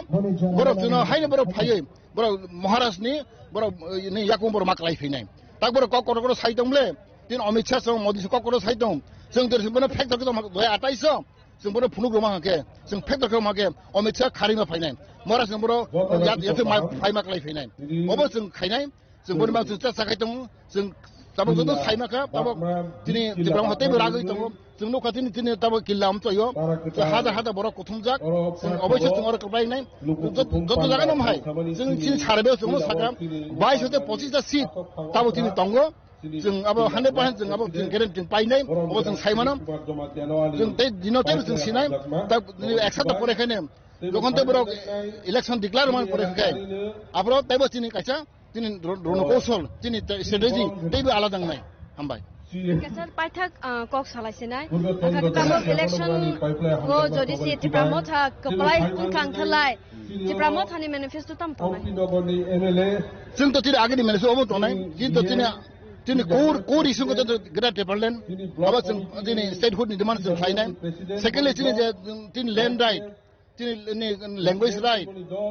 Borok chwngno haino borok phaiwi, borok Maharaj ni, borok, eh, ni yakung borok ma klai phainai. Tak borok kok kotor kotor sai tong ble, tin Amit Shah chwng Modi se kok kotor sai tong. Chwng tei chwng bono factor khe tong dui hajar atais o. Chwng bono phunuk rwma hwnkhe, chwng factor khe rwma hwnkhe, Amit Shah kharima phainai. Mora chwng bono yat-, yatwi ma-, phaima klai phainai. Obo chwng khainai, chwng bono ma chwng cha cha khai tongo, chwng tabuk joto saima kha, tabuk chini Tipra Motha teibo ragwi tongo. Chwng nukha chini, chini tabuk killa amchaio. Chwng hajar hajar borok kuthumjak, chwng oboise chwng oro kwplainai. Jot-, joto jaga no hai. Chwng chini sarbe chwng no sakha, bais hote pochis ta seat tabuk chini tongo. Chwng abo hundred percent chwng abo chwng guarantee chwng painai, abo chwng saimano. Chwng tei dino tei chwng sinai, ta, ek sapta pore khaine, jokhon tei borok election declare man pore khai, abro teibo chini kaisa, chini ro-, rono koushol, chini te-, strategy, teibo alada wngnai. Hambai. Kesar paithak, ah, kok salai sinai. Akha tabuk election o jodi si Tipra Motha kwplai wngkha wngkhalai. Tipra Motha ni manifesto tam tongnai. Chwng to tini agini manifesto obo tongnai. Chini to tini, tini core, core issue ko to Greater Tipraland. Abo chwng tini statehood ni demand chwng khlainai. Secondly, chini je, tini land right, tini ni language right.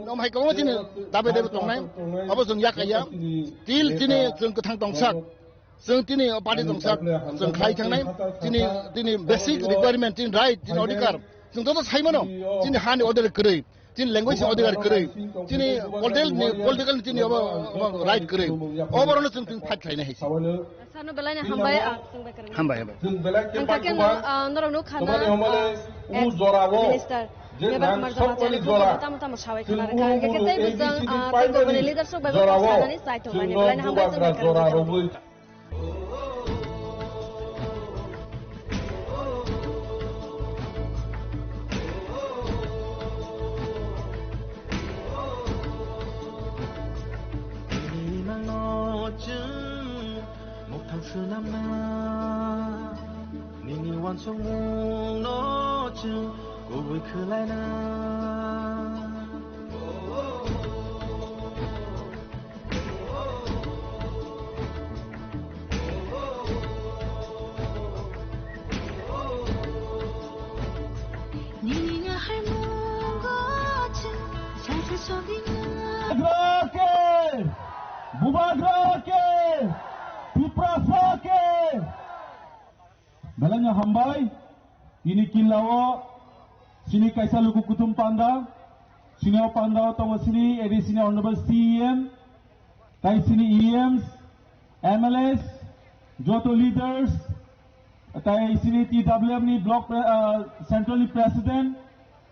Nom hai kwbangma tini dabe dabe tongnai. Abo chwng yakaya. Till tini chwng kwthang tongsak. Chwng tini o party tongsak, chwng khlai thangnai, chini, chini basic requirement, chini right, chini odhikar, chwng joto saimano, chini hani odhikar kwrwi, chini language ni odhikar kwrwi, chini political ni, political ni chini obo, obo right kwrwi. Oborokno chwng, chwng fight khlainai hai se. Sano belai ni hambai, ah, chwng bai kwrwng. Hambai, hambai. Ang kha khe no, ah, norok nuk khana, ah, ex minister Mevar Kumar Jamatia ni bukhuk tamo tamo sawai khna rwkha. Ang kha khe tei bwswng, ah, tei government leaders rok bai bo kok sanani chai tongnani belai ni hambai chwng bai kwrwng. Nini uansukmungno chwng kubui khwlaina. Nini nahai mungo chwng saisa sogina. Bubagra ke! Bubagra ke! Tiprasa ke! Belai no hambai, tini killao chini kaisa luku kuthum panda, chini o pandao tongo chini A D C ni Honorable C E M, tai chini E Ms, M L As, joto leaders, tai chini T W F ni block pre-, ah, central ni president,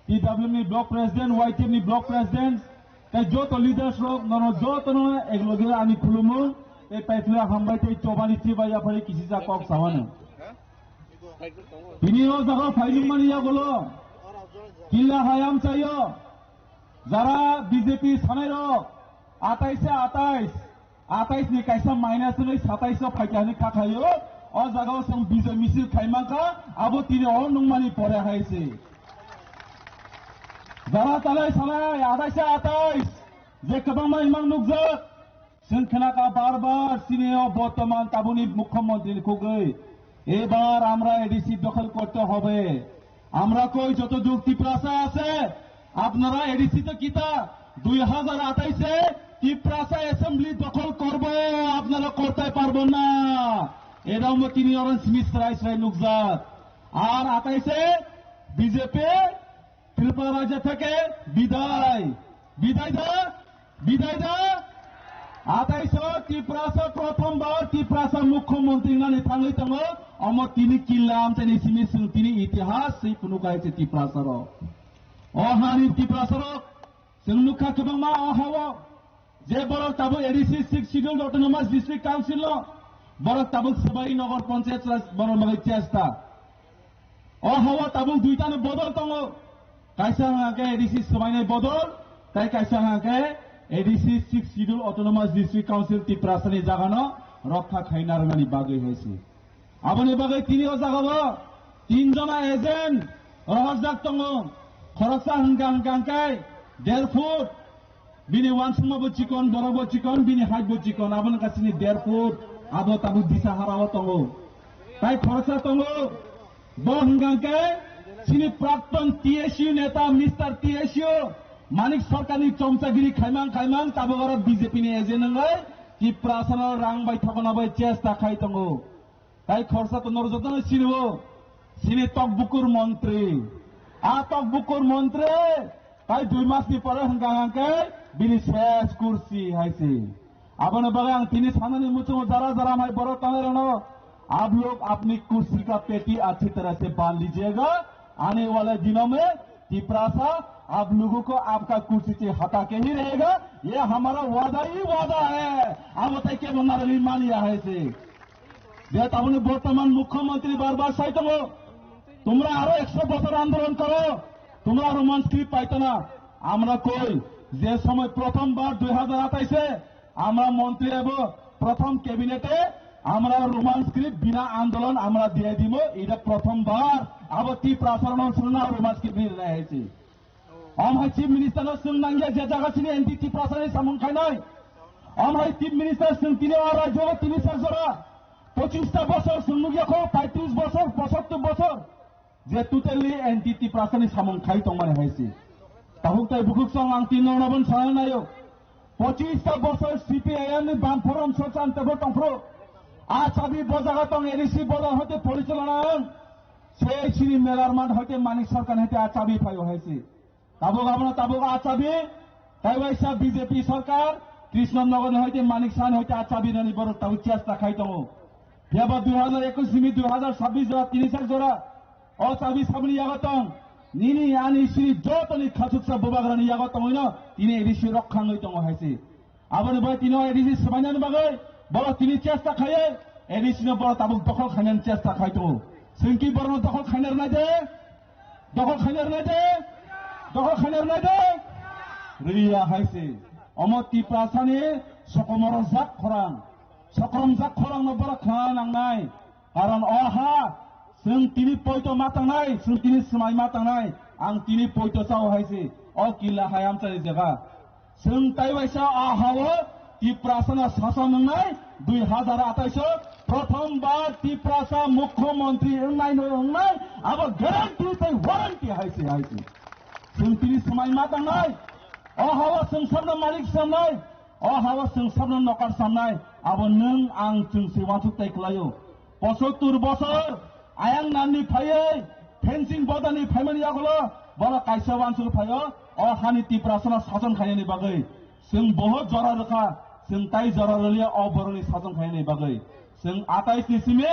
T W F ni block president, Y T F ni block president, tai joto leaders rok nono jotono ekloge ani khulumung, tei paithla hambai tei chobani chibai yaphari kisisa kok sawano. Tini o jaga phainwngmani yagulo killa hayam chayo, jara B J P sanai rok, atais se atais, atais ni kaisa minus ni satais o phaikha hwnwi kha khaio. O jaga o chwng bijai misil khai mankha, abo tini o nungmani pore hai se. Jara talai salai atais se atais je kwbangma imang nukjak. Chwng khnakha bar bar chini o bortoman tabuni mukhyamantri ni khugwi, "Ebar amra A D C dokhol korte hobe." Amra koi joto juk Tiprasa ase, apnara A D C to kita, dui hazar atais e Tiprasa assembly dokhol korbo, apnara korte parbo na. Edaomo tini orange mist rai srai nukjak. Ar atais e B J P Tripura rajya theke bidai. Bidai da? Bidai da? Ataiso Tiprasa prothom bar Tiprasa mukhyamantri nani thangwi tongo, omo tini killa amchaini simi chwng tini itihas se phunukha hai se Tiprasa rok. O hani Tiprasa rok, chwng nukha kwbangma o hao, je borok tabuk A D C Sixth Schedule Autonomous District Council no, borok tabuk Swbai Nagar Panchayat borok bagwi chesta. O hao tabuk duitano bodol tongo. Kaisa hwnka khe A D C swbainai bodol, tai kaisa hwnka khe A D C Sixth Schedule Autonomous District Council Tiprasani jagano rokha khaina rwnani bagwi hai se. Aboni bagwi tini o jagao tin jona agent rohorjak tongo. Khoroksa hwnka hwnka hwnkhe der foot, bini uansukma bo chikon, borok bo chikon, bini height bo chikon, abo wngkha chini der foot, abo tabuk Disa harao tongo. Tai khoroksa tongo, bo hwnkha khe chini prakton T S U neta Mister T S U Manik Sarkarni chomchagiri khaimang khaimang tabuk oro B J P ni agent wngwi Tiprasano rang bai thokna bai chesta khai tongo. Tai khorsa to nor jotono sinibo, sini tokbukur montri. A tokbukur montri, tai dui mas ni pore hwnka hwnka khe bini ses kursi hai se. Aboni bagwi ang tini sanani muchungo jara jara mai borok tanai rano, "Aap log apni kursi ka peti achhi tarah se bandh lijiyega, aane wale dino mein Tiprasa aap logo ko aapka kursi se hata ke hi rahega, ye hamara wada hi wada hai." Abo tai kebo narwgwi manya hai se. Je taboni bortoman mukhyamantri bar bar sai tongo, "Tumra aro ekso bochor andolon koro, tumra aro Roman script paito na." Amra koi, je somoy prothom bar dui hazar atais e amra montri ebo prothom cabinet e amra Roman script bina andolon amra diye dimo, ida prothom bar abo Tiprasa rok no srwngna Roman script ni rwnai hai se. Om hai Chief Minister no swng nangya je jaga sini anti Tiprasa ni samung khainai. Om hai Chief Minister swng tini o rajyo o tini sar jora. Pochista bosor swng nukya kho, paitris bosor, posottor bosor. Je totally anti Tiprasa ni samung khai tongmani hai se. Tabuk tai bukhuk song ang tini no nabon sana nayo. Pochista bosor C P I M ni bam forum sorchan tebo tongphro. A chabi bo jaga tong A D C bodol hote porichalona ang. Se chini melar man hote Manik Sarkar hote a chabi phaio hai se. Tabuk abono tabuk a chabi, tai waisa B J P sarkar, Krishna Nagar ni hoite Manik Saha ni hoite a chabi nani borok tabuk chesta khai tongo. Phiya ba dui hazar ekush ni dui hazar chabbish jora, tini sak jora, o chabi saboni yago tong, nini ani sini jotoni khachuksa bubagrani yago tongwino tini A D C rok khangwi tongo hai se. Aboni bai tini A D C swbainani bagwi borok tini chesta khaiwi A D C no borok tabuk dokhol khainani chesta khai tongo. Chwng ki borokno dokhol khaina rwnai de? Dokhol khaina rwnai de? Dokhol khaina rwnai de? Rwya hai se. Omo Tiprasani sokomorojak khorang. Sokomorojak khorangno borok khna nangnai. Karon o ha, chwng tini poito ma tangnai, chwng tini swmai ma tangnai, ang tini poito chao hai se, o killa hai amchani jaga. Chwng tai waisa a hao Tiprasano sason wngnai, dui hazar atais o prothom bar Tiprasa mukhyamantri wngnai no wngnai, abo guarantee tai warranty hai se, hai se. Chwng tini swmai ma tangnai, o hao chwng sabno malik samnai, o hao chwng sabno nokar samnai, abo nwng ang chwng se uansuk tai kwlaio. Posottur bosor ayang nanni phaiwi fencing bodani phaimani yagulo bono kaisa uansuk phaio, o hani Tiprasano sason khainani bagwi. Chwng bohot jora rwkha, chwng tai jora rwliya o borokni sason khainani bagwi. Chwng atais ni simi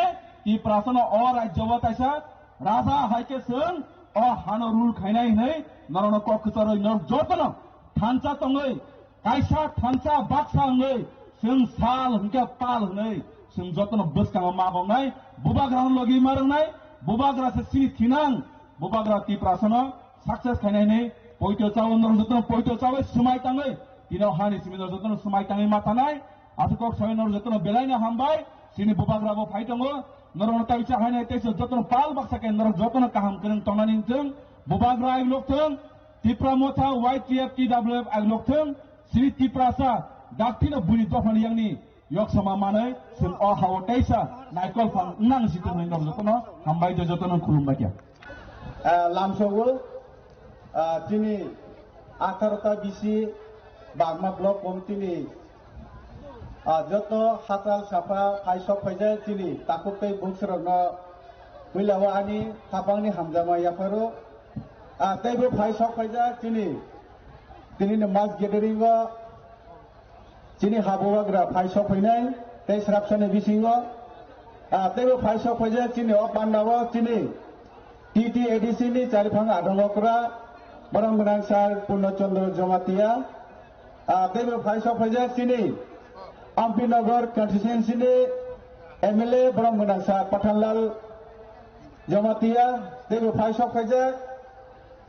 Tiprasano o rajyo o taisa raja hai khe chwng o hano rule khainai hwnwi norokno kok kwcharwi norok jotono thansa tongwi, kaisa thansa baksa wngwi chwng sal hwnkhe pal hwnwi chwng jotono bwskango ma bongnai, bubagrano logi ma rwngnai, bubagra se chini thinang, bubagra Tiprasano success khainai hwnwi poito chao, norok jotono poito chawi swmai tangwi, tino hani simi norok jotono swmai tangwi ma thanai, aswk kok sawi norok jotono belaino hambai, chini bubagra bo phai tongo, norokno taisa hainai taisa jotono pal baksa khe norok jotono kaham kwrwng tongnani wngthwng, bubagra ai lok thwng, Tipra Motha, Y T F, T W F ang nokthwng, Sri Tiprasa, dakthino buni dophani yangni yoksama manwi, chwng o hao teisa naikol phang nang si tongmani nok jotono hambai de jotono khulumbai kha. Ah, lamsogo, ah, chini atharo ta bisi Bagma Block Committee ni, ah, joto hachal sapha phai sok phaijak chini takhuk tei buksurokno puila o ani khapangni hamjakma yapharo. Ah, teibo phai sok phaijak chini, tini ni mass gathering o chini ha bubagra phai sok phainai tei srapsani bisingo, ah, teibo phai sok phaijak chini o pandao chini T T A D C ni chariphang adong okra borom gwnang sir Purno Chandra Jamatia, ah, teibo phai sok phaijak chini Ampinagar constituency ni M L A borom gwnang sir Pathanlal Jamatia, teibo phai sok phaijak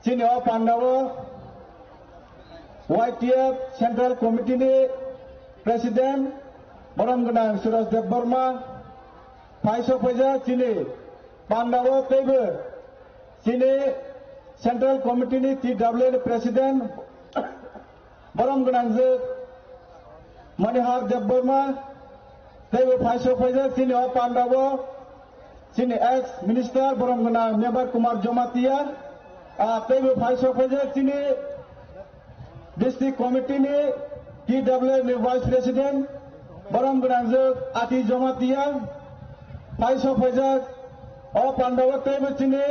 chini o pandao Y T F Central Committee ni President borom gwnang Suraj Debbarma, phai sok phaijak chini pandao teibo chini Central Committee ni T W A ni President borom gwnang je Manihar Debbarma, teibo phai sok phaijak chini o pandao chini ex minister borom gwnang Mebar Kumar Jamatia, ah, teibo phai sok phaijak chini District Committee ni T W A ni Vice President borom gwnang je Ati Jamatia, phai sok phaijak o pandao teibo chini,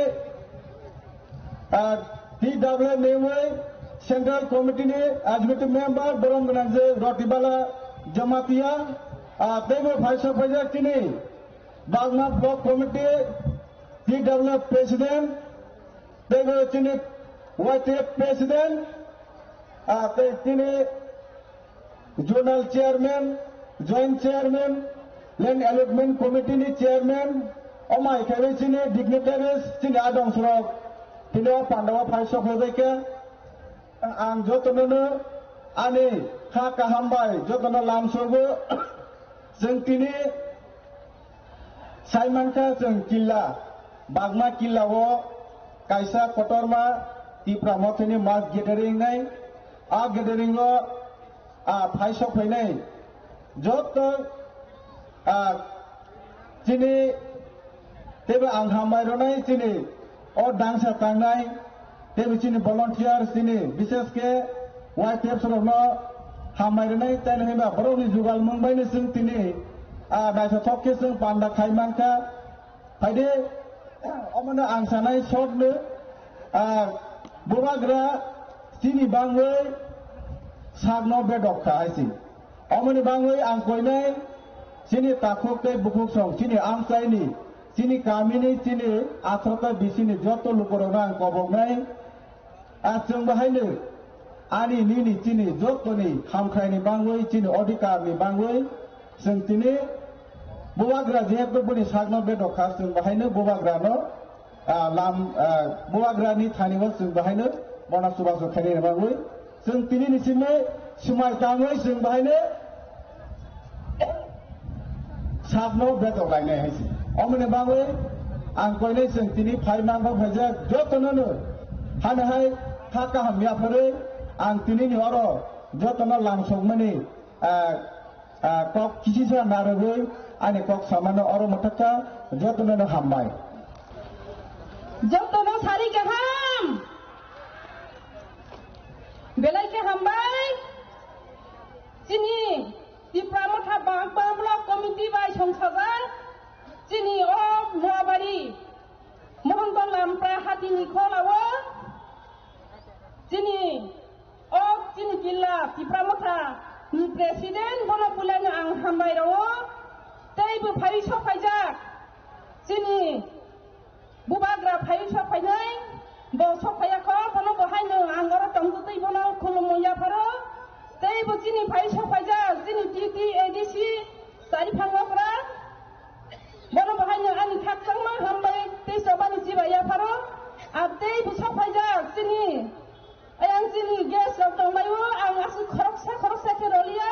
ah, T W A ni wi Central Committee ni Executive Member borom gwnang je Rotibala Jamatia, ah, teibo phai sok phaijak chini Bagma Block Committee T W A President, teibo chini Y T F President, ah, tei chini Zonal Chairman, Joint Chairman, Land Allotment Committee ni Chairman, omai khe chini dignitaries, chini adong surok, tini o pandao phai sok phaijak khe, ang jotono no ani kha kaham bai jotono lam sogo, chwng tini Saimankha chwng killa, Bagma killa o kaisa kotorma Tipra Mothani mass gathering nai, a gathering o, a, phai sok phainai joto, a, chini teibo ang hambai rwnai chini o dangsa tangnai teibo chini volunteer chini bishesh khe Y T F rokno hambai rwnai, tei hwnba borokni jugal mung baino chwng tini, ah, naithothok khe chwng panda khai mankha. Phaide, omono ang sanai short no, ah, bubagra chini bangwi sakno bedok kha hai se. Omoni bangwi ang koinai chini takhuk tei bukhuk song, chini amchaini, chini kamini, chini athrota bisini joto lukurokno ang koboknai. A chwng bahaino ani nini chini jotoni hamkraini bangwi, chini odhikarni bangwi chwng tini bubagra jehetu boni sakno bedok kha, chwng bahaino bubagrano, ah, lam, ah, bubagrani thani o chwng bahaino bono chubachu khainani bangwi chwng tini ni simi swmai tangwi chwng bahaino sakno betok lainai hai se. Omoni bagwi ang koinai chwng tini phai manpha phaijak jotono no hano hai kha kaham yapharwi ang tini ni oro jotono lamsokmani, ah, ah, kok kisisa narwgwi ani kok samano oro mwthakha jotono no hambai. Jotono sari kaham. Belai khe hambai. Chini Tipra Motha Bagma Block Committee bai songsajak chini o Noabari Mohanpal Lampra hatini kholao chini o chini killa Tipra Motha ni President bono puilano ang hambai rwo, tei bo phai sok phaijak chini Bubagra phai sok phainai, bo sok phaiya kho, bono bo haino ang oro tongtwtwi bono khulumwi yapharo. Tei bo chini phai sok phaijak, chini T T A D C chari phang okra. Bono bo haino ani khakchangma hambai tei chobani chibai yapharo. Ar tei bo sok phaijak chini Ayang chini guest rok tonglaio, ang aswk khoroksa khoroksa khe roliya,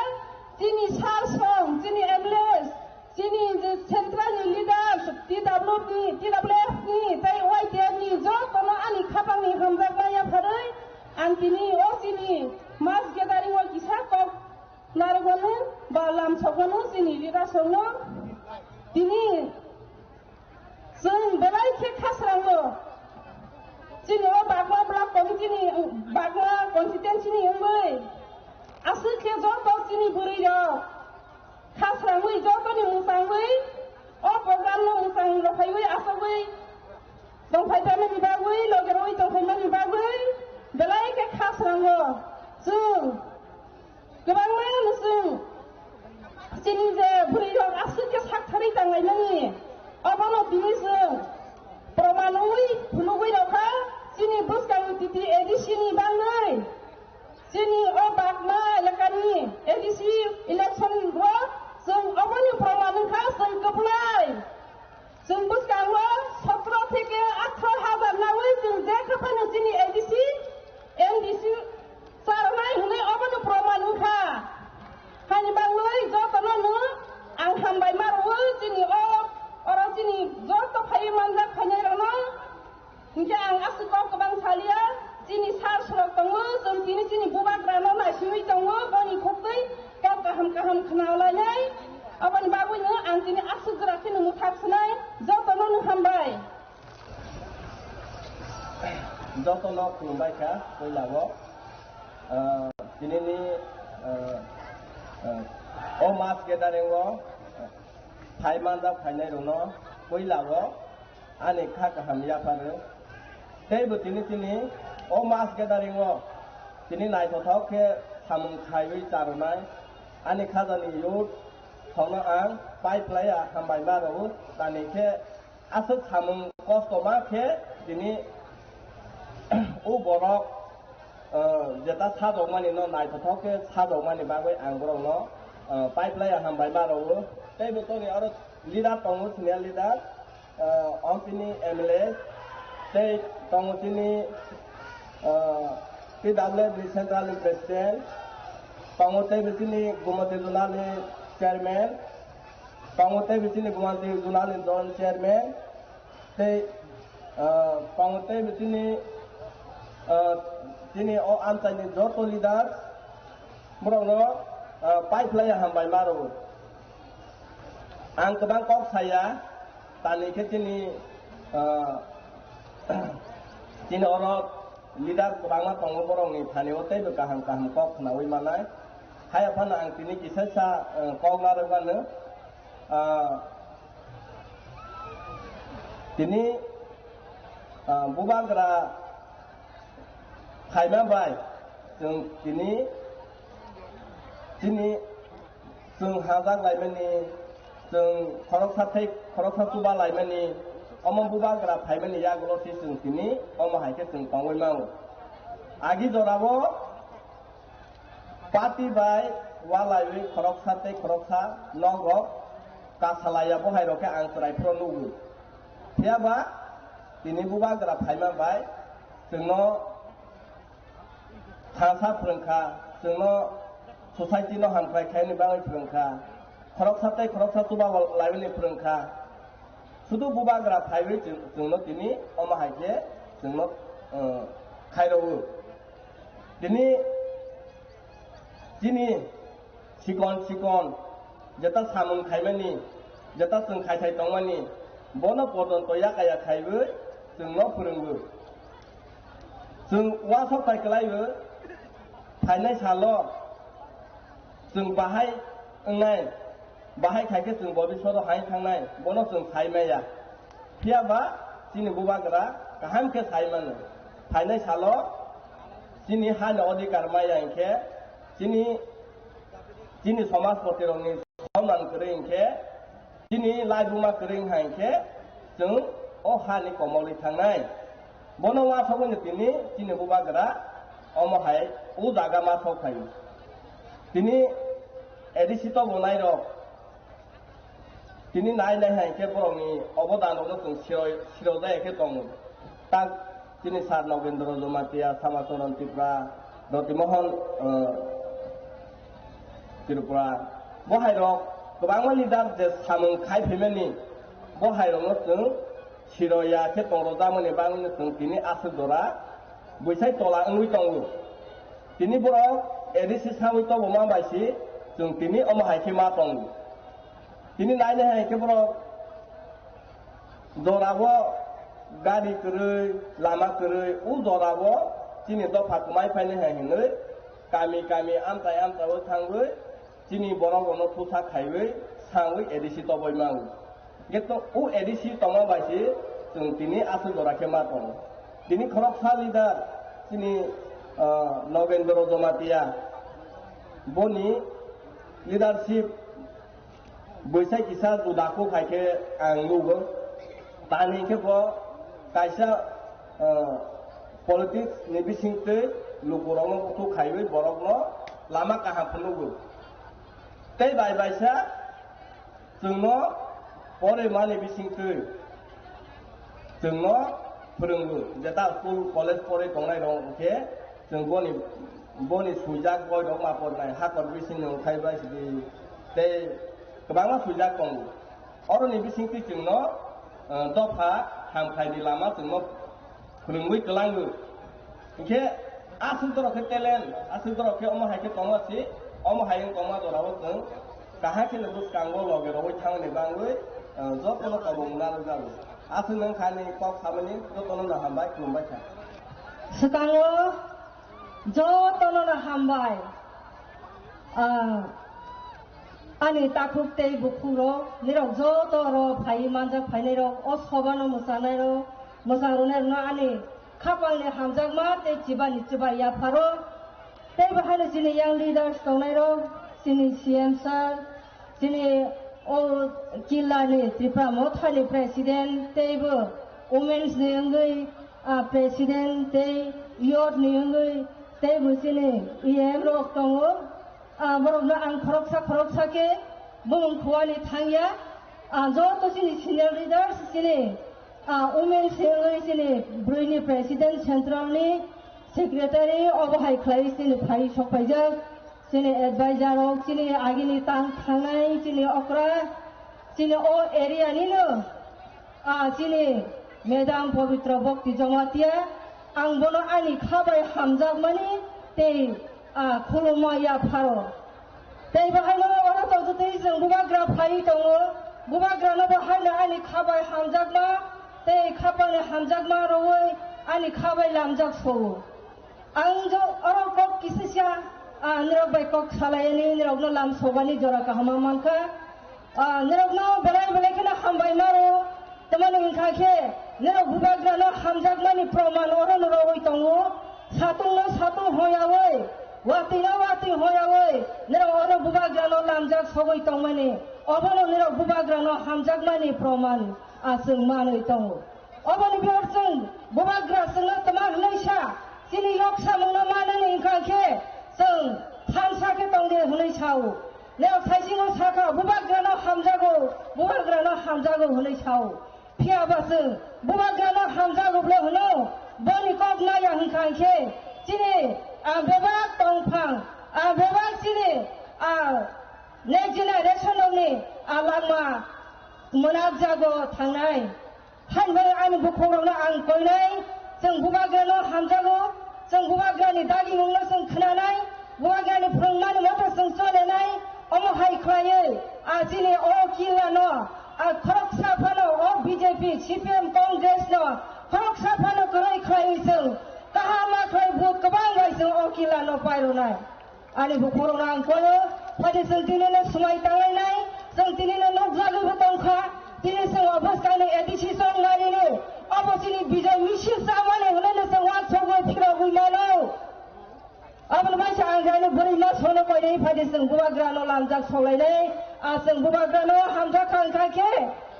chini sir song, chini M L A, chini je central ni leaders, T W ni, T W F ni, tei Y T F ni jotono ani khapangni hamjakma yapharwi ang tini o chini mass gathering o kisa kok narwkmano ba lamsokmano chini leaders rokno tini Chwng belai khe khasrango. Chini o Bagma Block Committee ni, Bagma Constituency ni wngwi aswk khe joto chini bwrwi rok khasrangwi jotoni mwchangwi o program no mwchang rwphaiwi achugwi tongphai phaimani bagwi, loge rwui tongphaimani bagwi belai khe khasrango. Chwng kwbangma no chwng Chini je bwrwi rok aswk khe sak thari tanglai nani, obono tini chwng proman wi phunugwi rokha chini bwskango titi A D C ni bangwi. Chini o bagma elakani A D C election o chwng oboni proman wngkha chwng kwplai. Chwng bwskango sotro theke athro hazar nawi chwng je khe phano chini A D C, M D C charwnai hwnwi obono proman wngkha. Haini bagwi jotono no ang hambai ma rwo chini o, oro chini joto phaiwi manjak phainairokno. Hinkhe ang aswk kok kwbang salia, chini sir srok tongo, chwng tini chini bubagrano naisingwi tongo, boni khuktwi kok kaham kaham khwnalainai. Aboni bagwino ang tini aswk jora kheno mwthak swnai, jotono no hambai. Jotono khulumbai kha, puila o, ah, tinini, ah, ah, o mass gathering o, ah, phai manjak phainairokno puila o, ani kha kaham yapharo. Teibo tini chini o mass gathering o tini naithothok khe samung khaiwi charwnai ani khajani youth rokno ang pai phlaiya hambai ma rwo. Tani khe aswk samung kosto ma khe tini o borok, ah, jeta sajokmani no naithothok khe sajokmani bagwi ang borokno, ah, pai phlaiya hambai ma rwo. Teibo toni aro leader tongo, senior leader. Ah, o chini M L A, tei tongo chini, ah, P W F ni Central ni President, tongo tei chini Gumoti Zonal ni Chairman, tongo tei chini Gumoti Zonal ni Joint Chairman, tei, ah, tongo tei chini, ah, chini o amchaini joto leader, borokno, ah, pai phlaiya hambai ma rwo. Ang kwbang kok saya, tani khe chini, ah, chini oro leader kwbangma tongo, borokni thani o teibo kaham kaham kok khnaui manai. Haiya phano ang tini kisa sa, ah, kok narwk mano. Ah, tini, ah, bubagra phaima bai chwng tini, chini chwng hajak laimani, chwng khoroksa thai khoroksa chuba laimani, omo bubagra phaimani yagulo se chwng tini omo hai khe chwng tongwi mano. Agi jorao party bai walaiwi khoroksa tei khoroksa nokrok kasalaiya, bo hai rok khe ang chwrai phuru nugo. Phiya ba tini bubagra phaima bai chwngno thansa phrwng kha, chwngno society no hamkrai khaini bagwi phrwng kha, khoroksa tei khoroksa chuba laimani phrwng kha. Sudu bubagra phaiwi chwng, chwngno tini omo hai khe chwngno, uh, khairogwi. Tini chini sikon sikon jeta samung khaimani, jeta chwng khai thai tongmani, bono porjonto yakaya khaiwi chwngno phwrwngwi. Chwng uansuk pai kwlaiwi phainai salo chwng bahai wngnai, bahai khai khe chwng bobiswado hai thangnai, bono chwng sai maya. Phiya ba chini bubagra kaham khe sai mano. Phainai salo chini hani odhikar maya hinkhe, chini, chini somajpoti rokni soman kwrwi hinkhe, chini laibuma kwrwi wngkha hinkhe, chwng o hani komolwi thangnai. Bono uansugwi tini chini bubagra omo hai o jaga ma sok phaio. Tini A D C to bonai rok Tini nai nai hai khe borokni obodan rokno chwng siro-, sirojaya khe tongo. Tak chini Sir Nogendra Jamatia, Samacharan Tripura, Roti Mohan, eh, Tripura. Bo hai rok kwbangma leader je samung khai phaimani, bo hai rokno chwng siroya khe tong rwjakmani bagwino chwng tini aswk jora buisai tola wngwi tongo. Tini borok A D C sawi tongma bai se chwng tini omo hai khe ma tongo. Tini nainai hai khe borok jorao gari kwrwi, lama kwrwi, o jorao chini dopha kwmai phainai hai hinwi kami kami amchai amchai o thangwi chini borok rokno pusa khaiwi sangwi A D C toboi mao. Hingke to, o A D C tongma bai se chwng tini aswk jora khe ma tongo. Tini khoroksa leader chini, ah, Nogendra Jamatia, boni leadership Bwsai kisa juda kuk hai khe ang nugo. Tani khe bo kaisa, ah, politics ni bisingtwi lukurokno bukhuk khaiwi borokno lama kaham phunukgo. Tei bai baisa chwngno porimani bisingtwi chwngno phwrwngo. Jeta school, college porwi tongnai rok hwnkhe chwng boni, boni swijak boi rok ma pornai, hakor bisingni wngkhai bai sidi tei kwbangma swijak tongo. Oroni bisingtwi chwngno, eh, dopha hamkhaini lama chwngno phwrwngwi twlango. Hinkhe aswk dorok khe talent, aswk dorok khe omo hai khe tongma si, omo hai wng tongma jorao chwng kaham khe no bwskango loge rogwi thangni bangwi, eh, jotono tobong nang jago. Aswk nwng khani kok samani jotono no hambai, khulumbai kha. Swkango jotono no hambai. Ah, ani takhuk tei bukhuk rok, nirok joto oro phaiwi manjak phainai rok, o sobano mwchanai rok, mwchang rwnairokno ani khapangni hamjakma tei chibani chibai yapharo. Tei bo haino chini young leaders tongnai rok, chini C M sir, chini o killa ni Tripura Motha ni president, tei bo women's ni wngwi, ah, president, tei youth ni wngwi, tei bo chini E M rok tongo. Ah, borokno ang khoroksa khoroksa khe bumung khuani thangya. Ah, joto chini senior leaders, chini, ah, women se wngwi chini bwrwini president, central ni secretary, obo hai khlai chini phai sok paijak. Chini advisor rok, chini agini tang thangnai, chini okra, chini o area nino, ah, chini Madam Pabitra Bhakti Jamatia, ang bono ani kha bai hamjakmani tei, ah, khulumma yapharo. Tei bo haino oro tongtwtwi chwng bubagra phaiwi tongo. Bubagrano bo haino ani kha bai hamjakma tei khapangni hamjakma rwui ani kha bai lamjak sio. Ang jo oro kok kisisa, ah, nirok bai kok salaini, nirokno lam sobani jora kahama mankha. Ah, nirokno belai belai kheno hambai maro. Tamani wngkha khe, nirok bubagrano hamjakmani proman oro no rogwi tongo. Satungno satung hoyawi, watwino watwi hoyawi, nirok oro bubagrano lamjak sogwi tongmani, obono nirok bubagrano hamjakmani proman, ah, chwng manwi tongo. Oboni biyor chwng bubagra chwngno tma hwnwi sa, chini yok samungno manani wngkha khe chwng thansa khe tongdi hwnwi sao. Nirok saichino sakha, bubagrano hamjago, bubagrano hamjago hwnwi sao. Phiya ba chwng bubagrano hamjago bwle hwno, boni kok naya hwnkha khe chini, ah, bebak tongphang, ah, bebak chini, ah, next generation rokni, ah, langma mwnakjago thangnai. Haino ani bukhukrokno ang koinai, chwng bubagrano hamjago, chwng bubagrani dagimungno chwng khwnanai, bubagrani phwrwngmani moto chwng cholenai, omo hai khlaiwi, ah, chini o killano, ah, khoroksa phano o B J P, C P M, Congress no khoroksa phano kwrwi khlaiwi chwng kaham ma khlai vote kwbang bai chwng o killano pairwnai. Ani bukhurokno ang koyo, phadi chwng tinino swmai tanglainai, chwng tinino nukjagwibo tongkha, tini chwng o bwskangni A D C chongmarini, obo chini Bijoy misil chamani hwnwi chwng uansukwi phirogwi mano. Aboni bai se ang jani bwrwi ma sono koinai phadi chwng bubagrano lamjak solainai, a chwng bubagrano hamjak kha wngkha khe,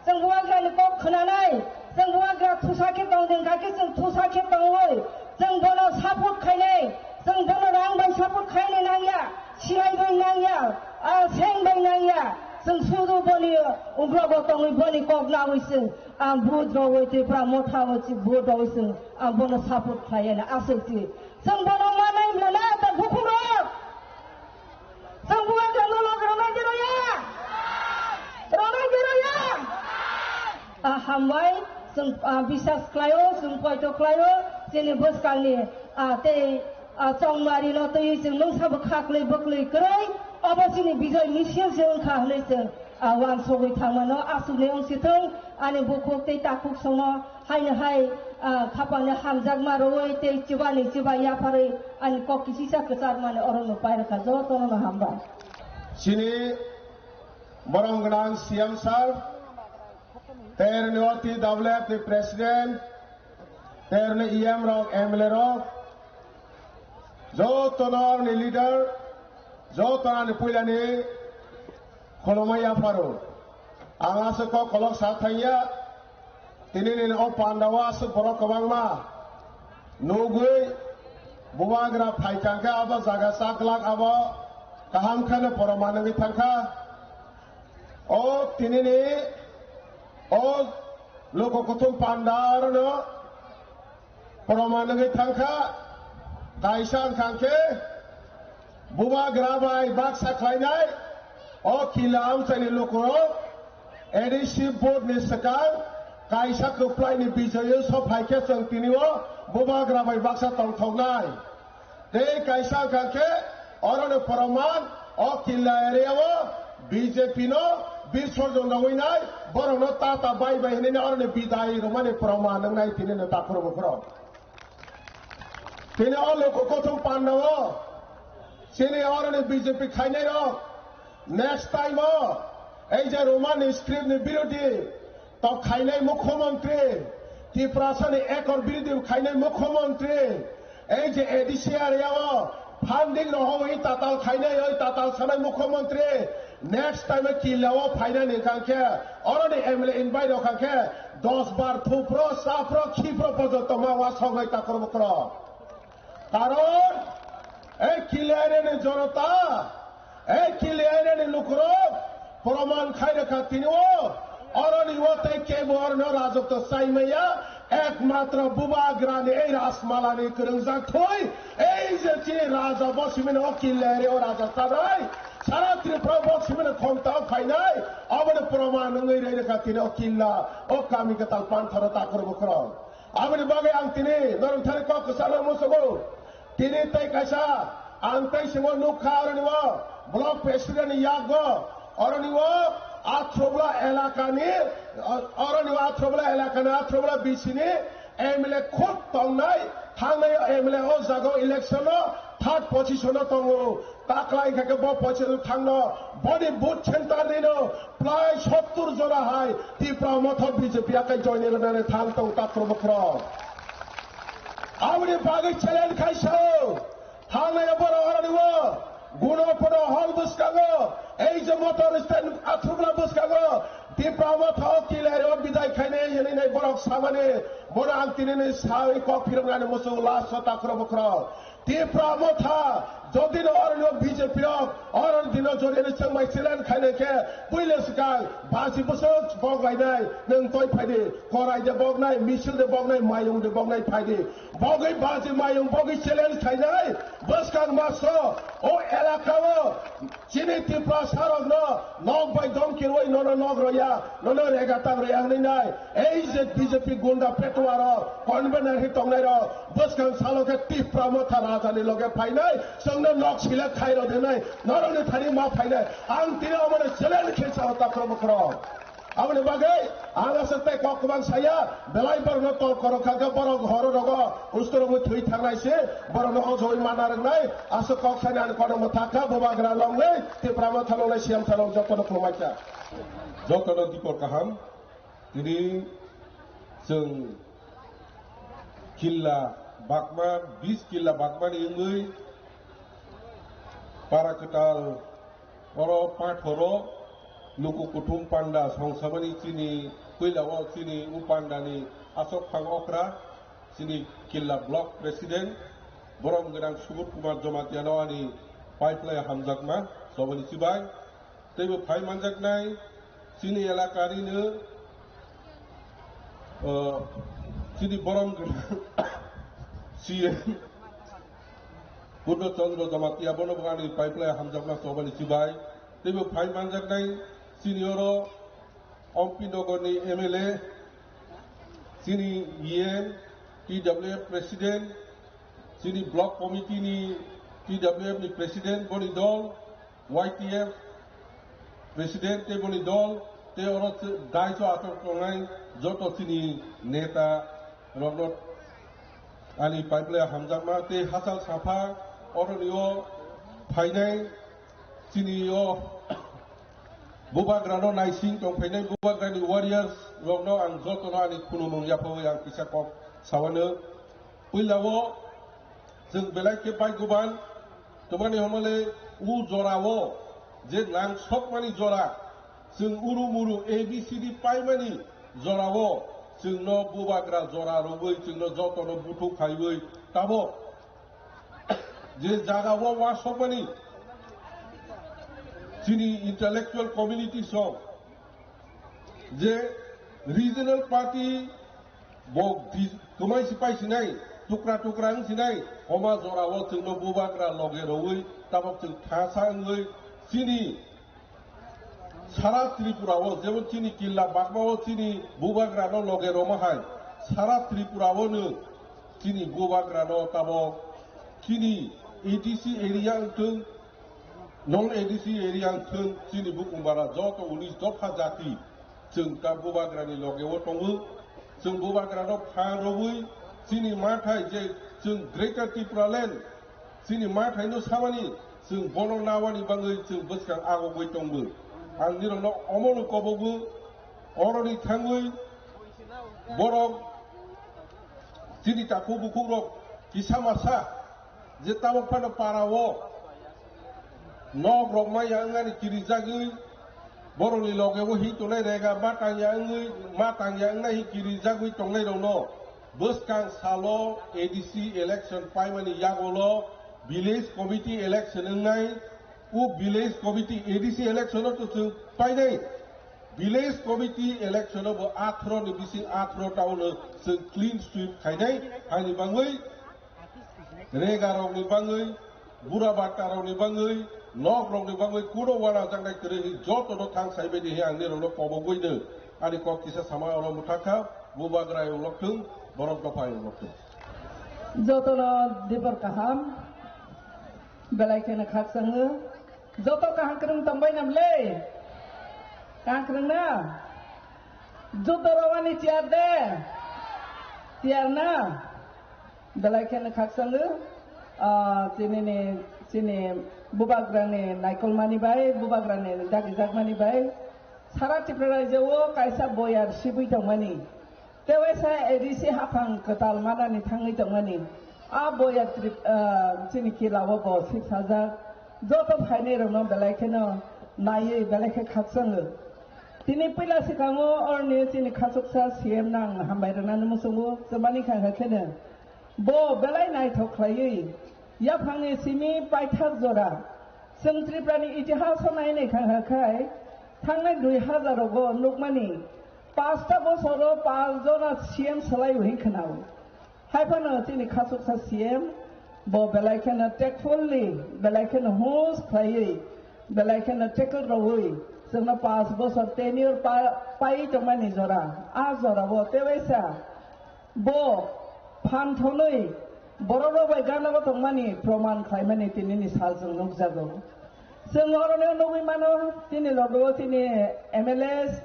chwng bubagrani kok khwnanai, chwng bubagra thusa khe tongdi wngkha khe chwng thusa khe tongwi, chwng bono support khainai, chwng bono rang bai support khainai nangya, silai bai nangya, ah, seng bai nangya, chwng sudu boni uklogo tongwi boni kok nawi chwng, ah, vote rogwi Tripura Motha o chwng vote rogwi chwng, ah, bono support khlaiya na aswk twi. Chwng bono manai mano ta bukhuk rok. Chwng bubagrano loge rwnai de rwya? Rwnai de rwya? Ah, hambai, chwng, ah, bisas khlaio, chwng poito khlaio, chini bwskangni, ah, tei, ah, chongmarino twiwi chwng nungsa bwkha kwlwi bwklwi kwrwi, obo chini Bijoy misil se wngkha hwnwi chwng, ah, uansugwi thangmano, aswkni wngsithwng, ani bukhuk tei takhuk songno. Haino hai, ah, khapangni hamjakma rwui tei chubani chuba yapharwi ani kok kisisa kwcharmani orono pairwkha, jotono no hambai. Chini borom gwnang C M sir, tei rwni o T W F ni president, tei rwni E M rok, M L A rok, jotono ni leader, jotono ni puilani khulumwi yapharo. Ang aswk kok kolok sa thangya, tini nini o panda o aswk borok kwbangma nugwi bubagra phaikha khe abo jaga chaklak abo kaham kheno poroma nungwi thangkha. O tini ni o luku kuthum panda arono poroma nungwi thangkha, kaisa wngkha khe bubagra bai baksa khlainai o kila amchaini lukurok A D C vote ni swkang kaisa kwplaini bijoyo so phaikhe chwng tini o bubagra bai baksa tongthoknai. Tei kaisa wngkha khe oroni poroman o killa area o B J P no bisorjon rogwi nai borokno tata bai bai hinwi oroni bidai rwmani poroman wngnai tini no takhurok bukhurok. Tini o luku kuthum panda o chini oroni B J P khainai rok next time o ei je Roman script ni birodhi to khainai mukhyamantri, Tiprasani ekor birodhi khainai mukhyamantri, ei je A D C area o funding rohorwi tatal khainai, oi tatal sanai mukhyamantri, next time o killa o phainani wngkha khe, oroni M L A invite rok kha khe, dos bar thupro, sapro, khipro pojonto ma wasoknai takhurok bukhurok. Karon, ei killa area ni jonota, ei killa area ni lukurok, proman khai rwkha tini o, oroni o tei kebo orno rajotwo chai maya, ekmatro bubagrani ei Rajmalani kwrwngjak thwi, ei je chini raja bo simino o killa area o raja chanai, sara Tripura bo simino khomta o phainai, aboni proman wngwi rwi rwkha tini o killa, o kami kwtal pantharo takhurok bukhurok. Aboni bagwi ang tini norok thani kok kwchangno muchungo. Tini tei kaisa ang tei simo nukha oroni o block president ni yakgo oroni o Athrobla elaka ni, oroni o Athrobla elaka ni Athrobla B C ni M L A khub tongnai, thangnai M L A o jaga o election o third position o tongo. Taklai khe bo poichal thangno, boni booth center nino plai sottur jora hai Tipra Motha B J P akai join rwnani thang tong takhurok bukhurok. Aboni bagwi challenge khai sao, thangnai borok oroni o Gunopono hall bwskango, ei je motor stand Athrubla bwskango, Tipra Motha o kilai o bidai khainai hinwi nai borok samani, bono ang tini ni sawi kok phiroknani muchung last o takhurok bukhurok. Tipra Motha, jodi no oro no B J P rok, oro dino jodi no chwng bai challenge khainai khe, puila swkang, basi bwswk bok lainai, nwng toi phaidi, korai de boknai, misil de boknai, mayung de boknai phaidi. Bogwi basi mayung, bogwi challenge khainai, bwskang maso, o elaka o, Chini Tiprasa rokno nok bai dom kirwi nono nok roya, nono rega tang roya hwnwi nai. Ei je B J P gunda petuwa rok, convener hi tongnai rok, bwskang salo khe Tipra Motha raja ni loge phainai, chwngno nok select khai rw dinai, norokni thani ma phainai. Ang tini omono challenge khe sao takhro bukhro. Aboni bagwi ang aswk tei kok kwbang saya, belai borokno tol korok kha khe borok horo rogo usturungwi thwi thangnai se, borokno o joi mana rwngnai, aswk kok sani ani kono mwthakha, bubagra longwi, Tipra Motha longnai, C M thalong jotono khulumai kha. Jotono dipor kaham, tini chwng killa bakma, bis killa bakmani wngwi para kwtal Oro pathoro luku kuthum panda songsamani chini puila o chini u pandani asok phang okra chini killa block president borom gwnang Subut Kumar Jamatia no ani paiplai hamjakma soboni chibai teibo phai manjaknai chini elakani no, o, chini borom gwnang C M Purno Chandra Jamatia bono bo ani paiplai hamjakma chobani chibai. Teibo phai manjaknai chini oro Ompi Nogorni M L A, chini E M, T W F President, chini Block Committee ni T W F ni President boni dol, Y T F President tei boni dol, tei oro daiso atok tongnai joto chini neta rokno ani paiplaya hamjakma tei hachal sapha oroni o phainai chini o bubagrano naising tong phainai bubagrani warriors rokno ang jotono ani khulumung yaphawi ang kisa kok sawano. Puila o chwng belai khe bai guban twmani homole u jora o je nang sokmani jora Chwng uru muru A B C D paimani jorao chwngno bubagra jora rwgwi chwngno jotono buthuk khaiwi tabok je jagao wasokmani chini intellectual community song je regional party bo di-, kwmai si pai sinai, tukra tukra wng sinai, homa jorao chwngno bubagra loge rwwi tabok chwng thasa wngwi chini sara Tripura o, jemon chini killa bagma o chini bubagra no loge roma hai, sara Tripura o no chini bubagra no tabok chini A D C area wngthwng, non A D C area wngthwng, chini bukung bara joto unis dopha jati chwng ta bubagra ni loge o tongo. Chwng bubagra no phan rwui chini mathai je chwng Greater Tipraland chini mathaino samani, chwng bono nawani bagwi chwng bwskang agogwi tongbo. Ang nirokno omono kobogo, oroni thangwi borok chini takhuk bukhukrok kisa masa je tabok phano para o nok rok maya wngani kirijagwi borokni loge o hi tongnai rega ma tangya wngwi, ma tangya wngnai hi kirijagwi tongnai rokno bwskang salo A D C election paimani yagulo village committee election wngnai, o village committee A D C election o to chwng painai, village committee election o bo atharo ni bising atharo ta o no chwng clean sweep khainai, haini bangwi rega rok ni bangwi, bura bakta rok ni bangwi, nok rok ni bangwi kuno wana jangai kwrwi hi joto no thang sai bai di hi ang nirok no kobogwi no ani kok kisa sama oro mwthakha, bubagra yong lokthung, borok dopha yong lokthung. Jotono dibor kaham, belai kheno khakchangno. Joto kaham kwrwng tongbai nam le? Kaham kwrwng na? Joto rwani tiyar de? Tiyar na? Belai kheno khakchangno, ah, chini ni, chini bubagrani naikolmani bai, bubagrani dagijakmani bai, sara Tripura rajyo o kaisa boyar sibui tongmani. Tewaisa A D C haphang kwtal manani thangwi tongmani. A boyar Trip-, ah, chini kila o bo sik sajak. Joto phainai rokno belai kheno naiwi belai khe khakchangno. Tini puila swkango oroni chini khachuksa C M no ang hambai rwnani muchungo, chwmani kha kha kheno. Bo belai naithok khlaiwi yaphangni simi paithak jora. Chwng Tripurani itihaso nainai kha kha khai thangnai dui hazar rogo nukmani, pasta bosoro pas jona C M swlaiwi khnao. Haiphano chini khachuksa C M bo belai kheno tactfully, belai kheno hus khlaiwi, belai kheno tackle rwui chwngno pas bosor tenure pa-, pai tongmani jora. A jorao tewaisa bo phan thonwi bororok bai gana bo tongmani proman khlaimani tinini sal chwng nukjago. Chwng orono nugwi mano, chini logo chini M L As,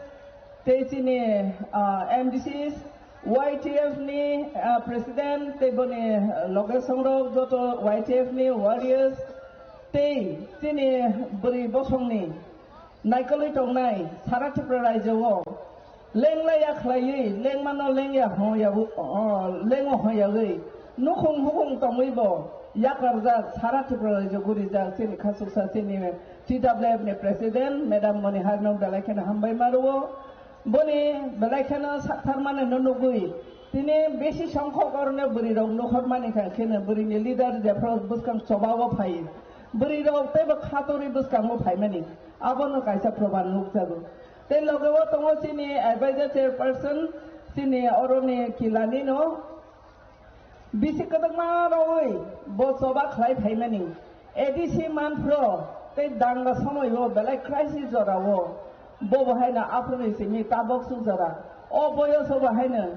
tei chini, ah, M D Cs, Y T F ni, ah, President, tei boni, ah, loge songrok joto Y T F ni warriors, tei chini bwrwi bosongni naikolwi tongnai sara Tripura rajyo o. Lenglaiya khlaiwi, lengmano lengya hongya, o, lengo hongyagwi, nukhung hukhung tongwibo yakarjak sara Tripura rajyo gurijak chini khachuksa chini T W F ni President Madam Moni Harno belai kheno hambai ma rwo. Boni belai kheno saktharmani no nugwi, tini besi songkhok oroni bwrwi rok nukhormani kha kheno bwrwini leader jephru bwskang choba o phai, bwrwi rok teibo khatorwi bwskango phaimani, abono kaisa proman nukjago. Tei loge o tongo chini advisor chairperson, chini oroni kilani no bisi kwdwkma rogwi bo choba khlai phaimani. A D C manphro tei danga somoio belai crisis jorao bo bo haino aphuruni simi tabok suk jora. O boyoso bo haino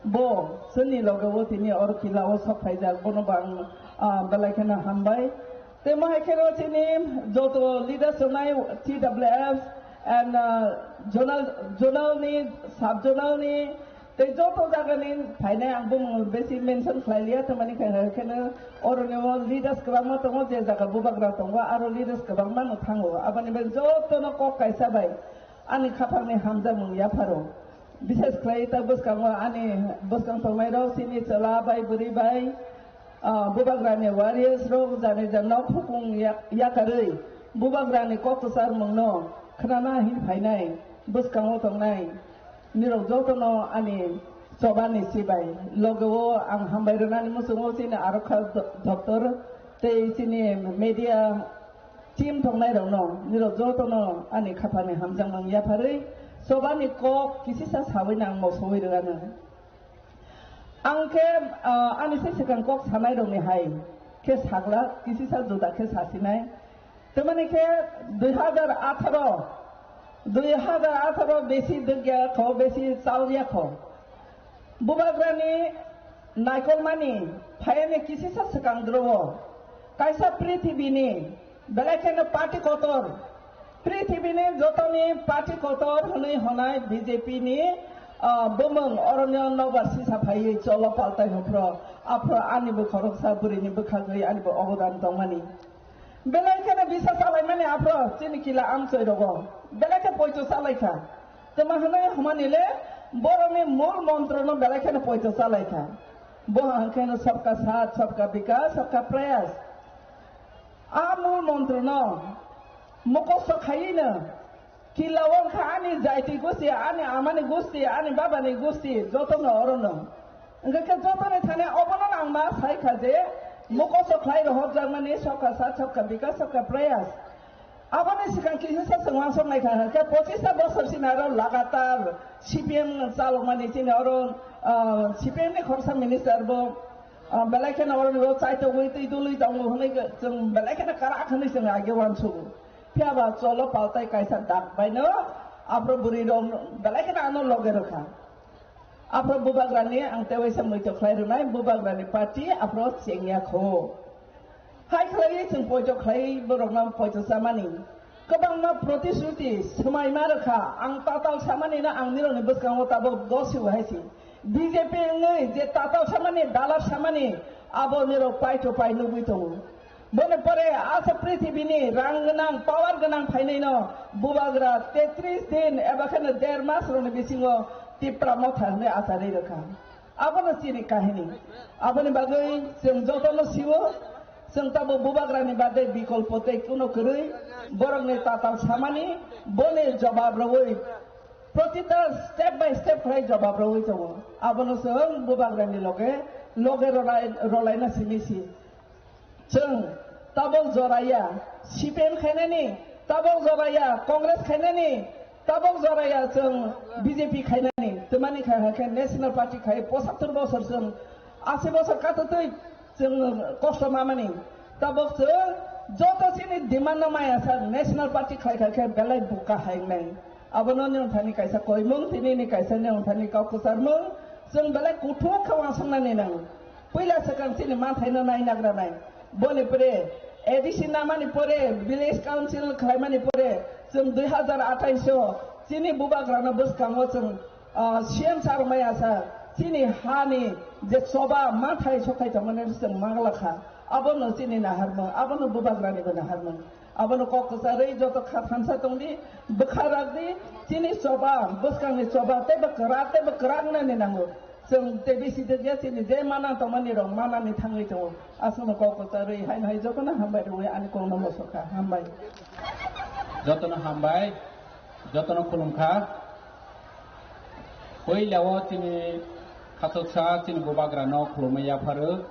bo chwngni loge o tini oro kila o sok phaijak, bono bo ang, ah, belai kheno hambai. Tei mohai kheno chini joto leaders wngnai T W F and, ah, zonal, zonal ni, sub zonal ni, tei joto jaga ni phainai ang bumung besi mention khlai liya, tamani khe, kheno oro ni o leaders kwbangma tongo, je jaga bubagra tongo, aro leaders kwbangma no thango. Aboni bagwi joto no kok kaisa bai ani khaphang ni hamjakmung yapharo. Bishes khlai ta bwskango ani bwskang tongnai rok, chini chwla bai, bwrwi bai, ah, bubagrani warriors rok jani jani nok hukung yak-, yakarwi bubagrani kok kwchar mungno khnana hin phainai, bwskango tongnai, nirok jotono ani chobani chibai. Logeo ang hambai rwnani muchungo chini arokha do-, doctor tei chini media team tongnairokno, nirok jotono ani khaphani hamjakmung yapharwi chobani kok kisisa sawi nang mosowi rwano. Ang khe, ah, ani se swkang kok sanairokni hai khe sagla, kisisa juda khe sasinai. Tamani khe dui hazar atharo, dui hazar atharo besi dwgya kho, besi chal ya kho. Bubagrani naikolmani phayani kisisa swkang dro-o kaisa prithibini belai kheno party kotor, prithibini jotoni party kotor hwnwi honai B J P ni, ah, bumung orono nobar sisa phaiwi cholo paltai hwnphro, aphro anibo khoroksa bwrwini bwkhagwi anibo obodan tongmani. Belai kheno bisa salaimani aphro chini kila amchoi rogo belai khe poito salaikha. Tama hwnwi hwnmani le borokni mul montrono belai kheno poito salaikha. Bo hwnkheno sabka saath, sabka bikas, sabka prayas. A mul montrono mukhosto khaiwino kila wngkha ani jaiti gusti, ani amani gusti, ani babani gusti, jotono orono. Hwnkhe khe jotoni thani obono ang ma sai kha je mukhosto khlai rohorjakmani sabka saath, sabka bikas, sabka prayas. Aboni swkang kisa chwng uansuk nai kha, hwnkhe pochista bosor sini aro lagatar C P M chalokmani chini oro, ah, C P M ni khoroksa minister bo, ah, belai kheno oro chaitogwi twi dului tongo hwnwi chwng belai kheno kwrak hwnwi chwng age uansugo. Phiya ba cholo paltai kaisa dak baino aphro bwrwi rok belai kheno ano loge rwkha. Aphro bubagrani ang tewaisa muitok khlai rwnai, bubagrani party aphro chengya kho. Hai khlaiwi chwng poito khlai borokno poito chamani. Kwbangma protisruti swmaima rwkha, ang tatal samani no ang nirokni bwskango tabuk dosio hai si. B J P wngwi je tatal samani, dalar samani, abo nirok paito pai nugwi tongo. Boni pore asa prithibini rang gwnang, power gwnang phainaino bubagra tetris din eba kheno der mas rokni bisingo Tipra Motha hwnwi acharwi rwkha. Abono chini kahini. Aboni bagwi chwng jotono siwo, chwng tabo bubagrani bagwi bikolpo tei kuno kwrwi borokni tatal samani boni jobab rwui protita step by step khlai jobab rwui tongo. Abono chwng bubagrani loge, loge rolai, rolaina simi si. Chwng tabok joraya C P M khainani, tabok joraya Congress khainani, tabok joraya chwng B J P khainani. Twmani kha khe National Party khai pochattor bosor chwng, asi bosor katotwi chwng kosto mamani. Tabok chwng joto chini demand no maya sa National Party khai kha khe belai buka hai wngnai. Abono nini thani kaisa koimung, tini ni kaisa nini thani kok kwcharmung, chwng belai kuthuk khe uansuknani nango. Puila swkang chini manthaino nai nagra nai. Boni pore A D C namani pore, village council khlaimani pore, chwng dui hazar athais o chini bubagrano bwskango chwng, ah, C M sir maya sa chini hani je choba manthai sokhai tongmani chwng manglakha. Abono chini naharmung, abono bubagranibo naharmung. Abono kok kwcharwi joto kha thansa tongdi, bwkha rakdi, chini choba, bwskangni choba, teibo kwrak, teibo kwrak wngnani nango. Chwng tei bisi dwkya chini je mana tongmani rok manani thangwi tongo. Aswkno kok kwcharwi haino hai jotono hambai rwui ani kokno mosokha. Hambai. Jotono hambai, jotono khulumkha. Puila o chini khathoksa chini bubagrano khulumwi yapharo.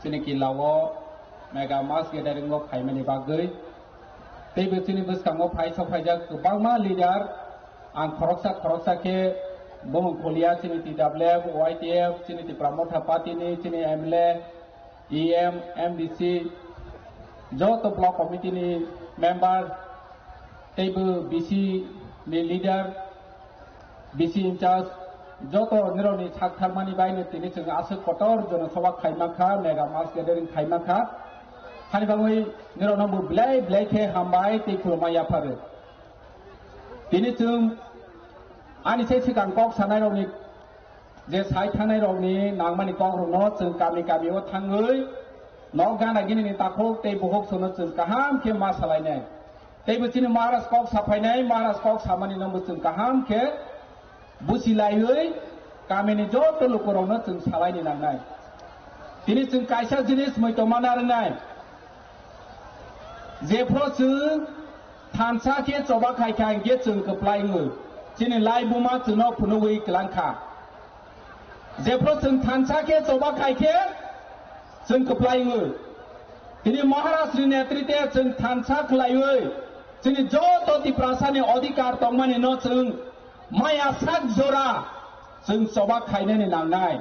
Chini kila o mega mass gathering o phaimani bagwi. Teibo chini bwskango phai sok phaijak kwbangma leader. Ang khoroksa khoroksa khe bumung khulia chini T W F, Y T F, chini Tipra Motha Party ni, chini M L A, E M, M D C, joto block committee ni member, teibo B C ni leader, B C in charge, joto nirokni sak tharmani bai no tini chwng aswk kotor jono soba khaima kha, mega mass gathering khaima kha. Hani bagwi nirokno bo belai belai khe hambai tei khulumma yapharo. Tini chwng ani se swkang kok sanairokni je sai thangnai rokni nangmani kok rokno chwng kami kami o thangwi nok gana gini ni takhuk tei bukhuk sono chwng kaham khe ma salainai. Teibo chini Maharaj kok saphainai, Maharaj kok samani no bo chwng kaham khe busi laiwi kamini joto lukurokno chwng salaini nangnai. Tini chwng kaisa jinis muitomana rwnai. Jephru chwng Thansa khe choba khai kha hingkhe chwng kwplai wngo. Chini lai buma chwngno phunugwi kwlang kha. Jephru chwng thansa khe choba khai khe chwng kwplai wngo. Tini Maharaj ni netritwe chwng thansa khlaiwi chini joto Tiprasani odhikar tongmani no chwng maya sak jora chwng choba khainani nangnai.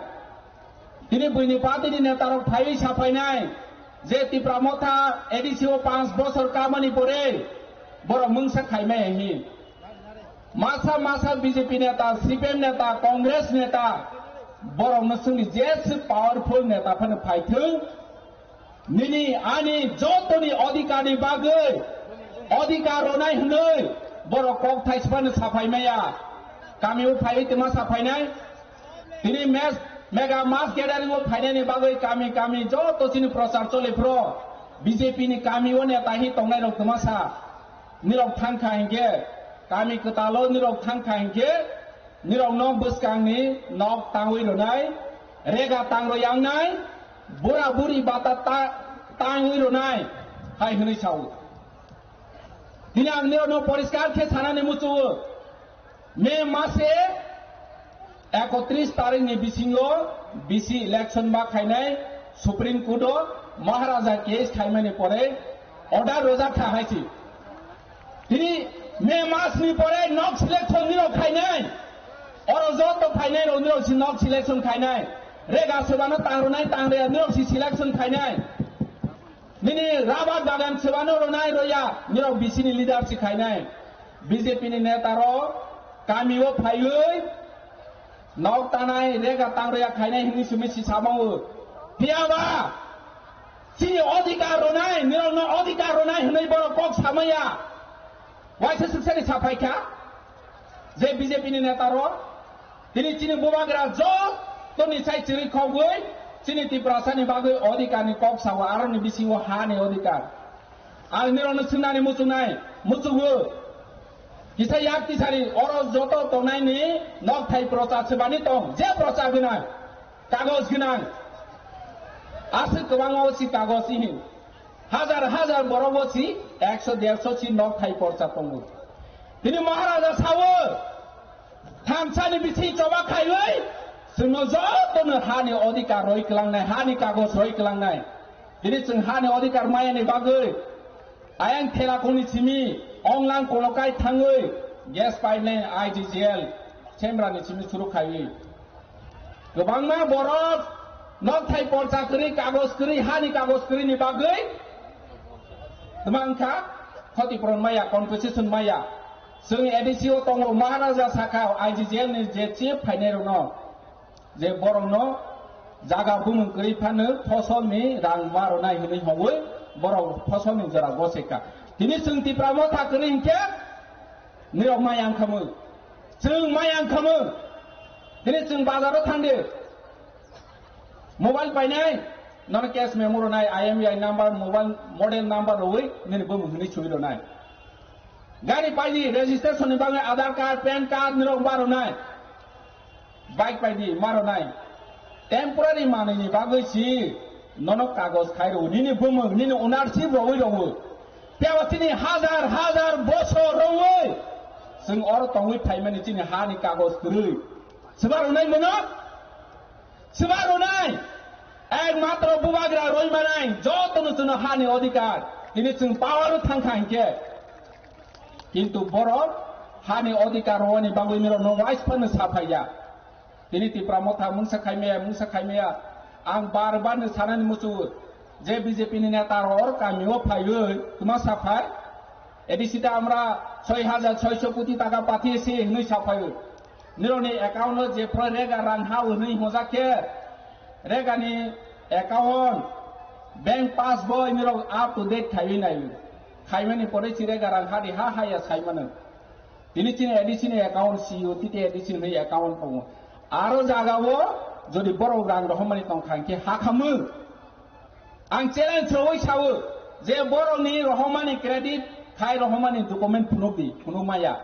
Tini buini party ni neta rok phaiwi saphainai je Tipra Motha A D C o panch bosor kamani pore borok mungsa khaimai hi. Masa masa B J P neta, C P M neta, Congress neta, borok no chwngni jeswk powerful neta phano phaithwng, nini ani jotoni odhikar ni bagwi odhikar ronai hwnwi borok kok thaisphano saphai maya. Kami o phaiwi tongma saphainai. Tini mes-, mega mass gathering o phainani bagwi kami kami joto chini prochar chole phro B J P ni kami o neta hi tongnai rok tongma sa. Nirok thang kha hinkhe, kami kwtalo nirok thang kha hinkhe, nirok nok bwskang ni nok tangwi ronai, rega tang rw yang nai, bura buri bata ta-, tangwi ronai, hai hwnwi sao. Tini ang nirok no poriskar khe sanani muchugo. May mase ekotris tarikh ni bisingo B C election ma khainai Supreme Court o Maharaja case khaimani pore order rojak kha hai si. Tini May mas ni pore nok selection nirok khainai. Oro joto phainai rok nirok si nok selection khainai. Rega sebano tang rwnai tang rwya nirok si selection khainai. Nini rabar bagan sebano ronai roya, nirok B C ni leader si khainai. B J P ni neta rok kami o phaiwi nok tanai rega tang roya khainai hwnwi simi si samango. Phiya ba chini odhikar ronai, nirok no odhikar ronai hwnwi borok kok samaya. Waisa siksani saphai kha je B J P ni neta rok tini chini bubagra joto ni sai chiri khogwi chini Tiprasa ni bagwi odhikar ni kok sao aro ni bisingo ha ni odhikar. Ang nirok no swngnani muchungnai muchungo kisa yak tisari oro joto tongnai ni nok thai procha sebani tong je procha gwnang kagoj gwnang aswk kwbangma o si kagoj ihin. Hajar hajar borok o si ekso derso si nok thai porcha tongo. Tini Maharaja sawo thamsani bisi choba khaiwi chwngno jotono hani odhikar roi klangnai, hani kagoj roi klangnai. Tini chwng hani odhikar mayani bagwi ayang thela kuni simi onglang kolokai thangwi gas pipeline I G G L Semrani simi suru khaiwi. Kwbangma borok nok thai porcha kwrwi, kagoj kwrwi, hani kagoj kwrwi ni bagwi twma wngkha khotipron maya, compensation maya. Chwng A D C o tongo, Maharaja sakha I G G L ni je chief phainai rokno je borokno jaga bumung kwrwi phano fosol ni rang ma rwnai hwnwi hongwi borok fosol ni jora goseka. Tini chwng Tipra Motha kwrwi hinkhe nirok maya wngkha mung. Chwng maya wngkha mung. Tini chwng bazar o thangdi. Mobile painai, nono cash memo rwnai, I M E I number, mobile model number rwui nini bumung hwnwi sui rwnai. Gari paidi, registration ni bagwi Aadhaar card, pan card nirok ma rwnai. Bike paidi ma rwnai. Temporary manwi ni bagwi si nono kagoj khai rwo, nini bumung, nini ownership rwui rwo. Phiya ba chini hajar hajar bosor rwui chwng oro tongwi phaimani chini hani kagoj kwrwi. Swba rwnai mono? Swba rwnai? Ekmatro bubagra roi manai, jotono chwngno hani odhikar. Tini chwng power o thangkha hinkhe. Kintu borok hani odhikar rwani bagwi nirok no wise phano saphaiya. Tini Tipra Motha mungsa khaimaya, mungsa khaimaya. Ang bar bar no sanani muchungo je B J P ni neta rok kami o phaiwi twma saphai. A D C ta amra soi hajar soiso koti taka pathiyechi hwnwi saphaiwi. Nirokni account o jephru rega rang ha hwnwi hojak khe regani account bank passbook nirok up to date khaiwi naiwi. Khaimani pore si rega rang ha di ha haya saimano. Tini chini A D C ni account si o, titi A D C ni account tongo. Aro jaga o jodi borok rang rohormani tongkha hinkhe ha khamung. Ang challenge rwui sao je borokni rohormani credit khai rohormani document phunukdi, phunuk maya.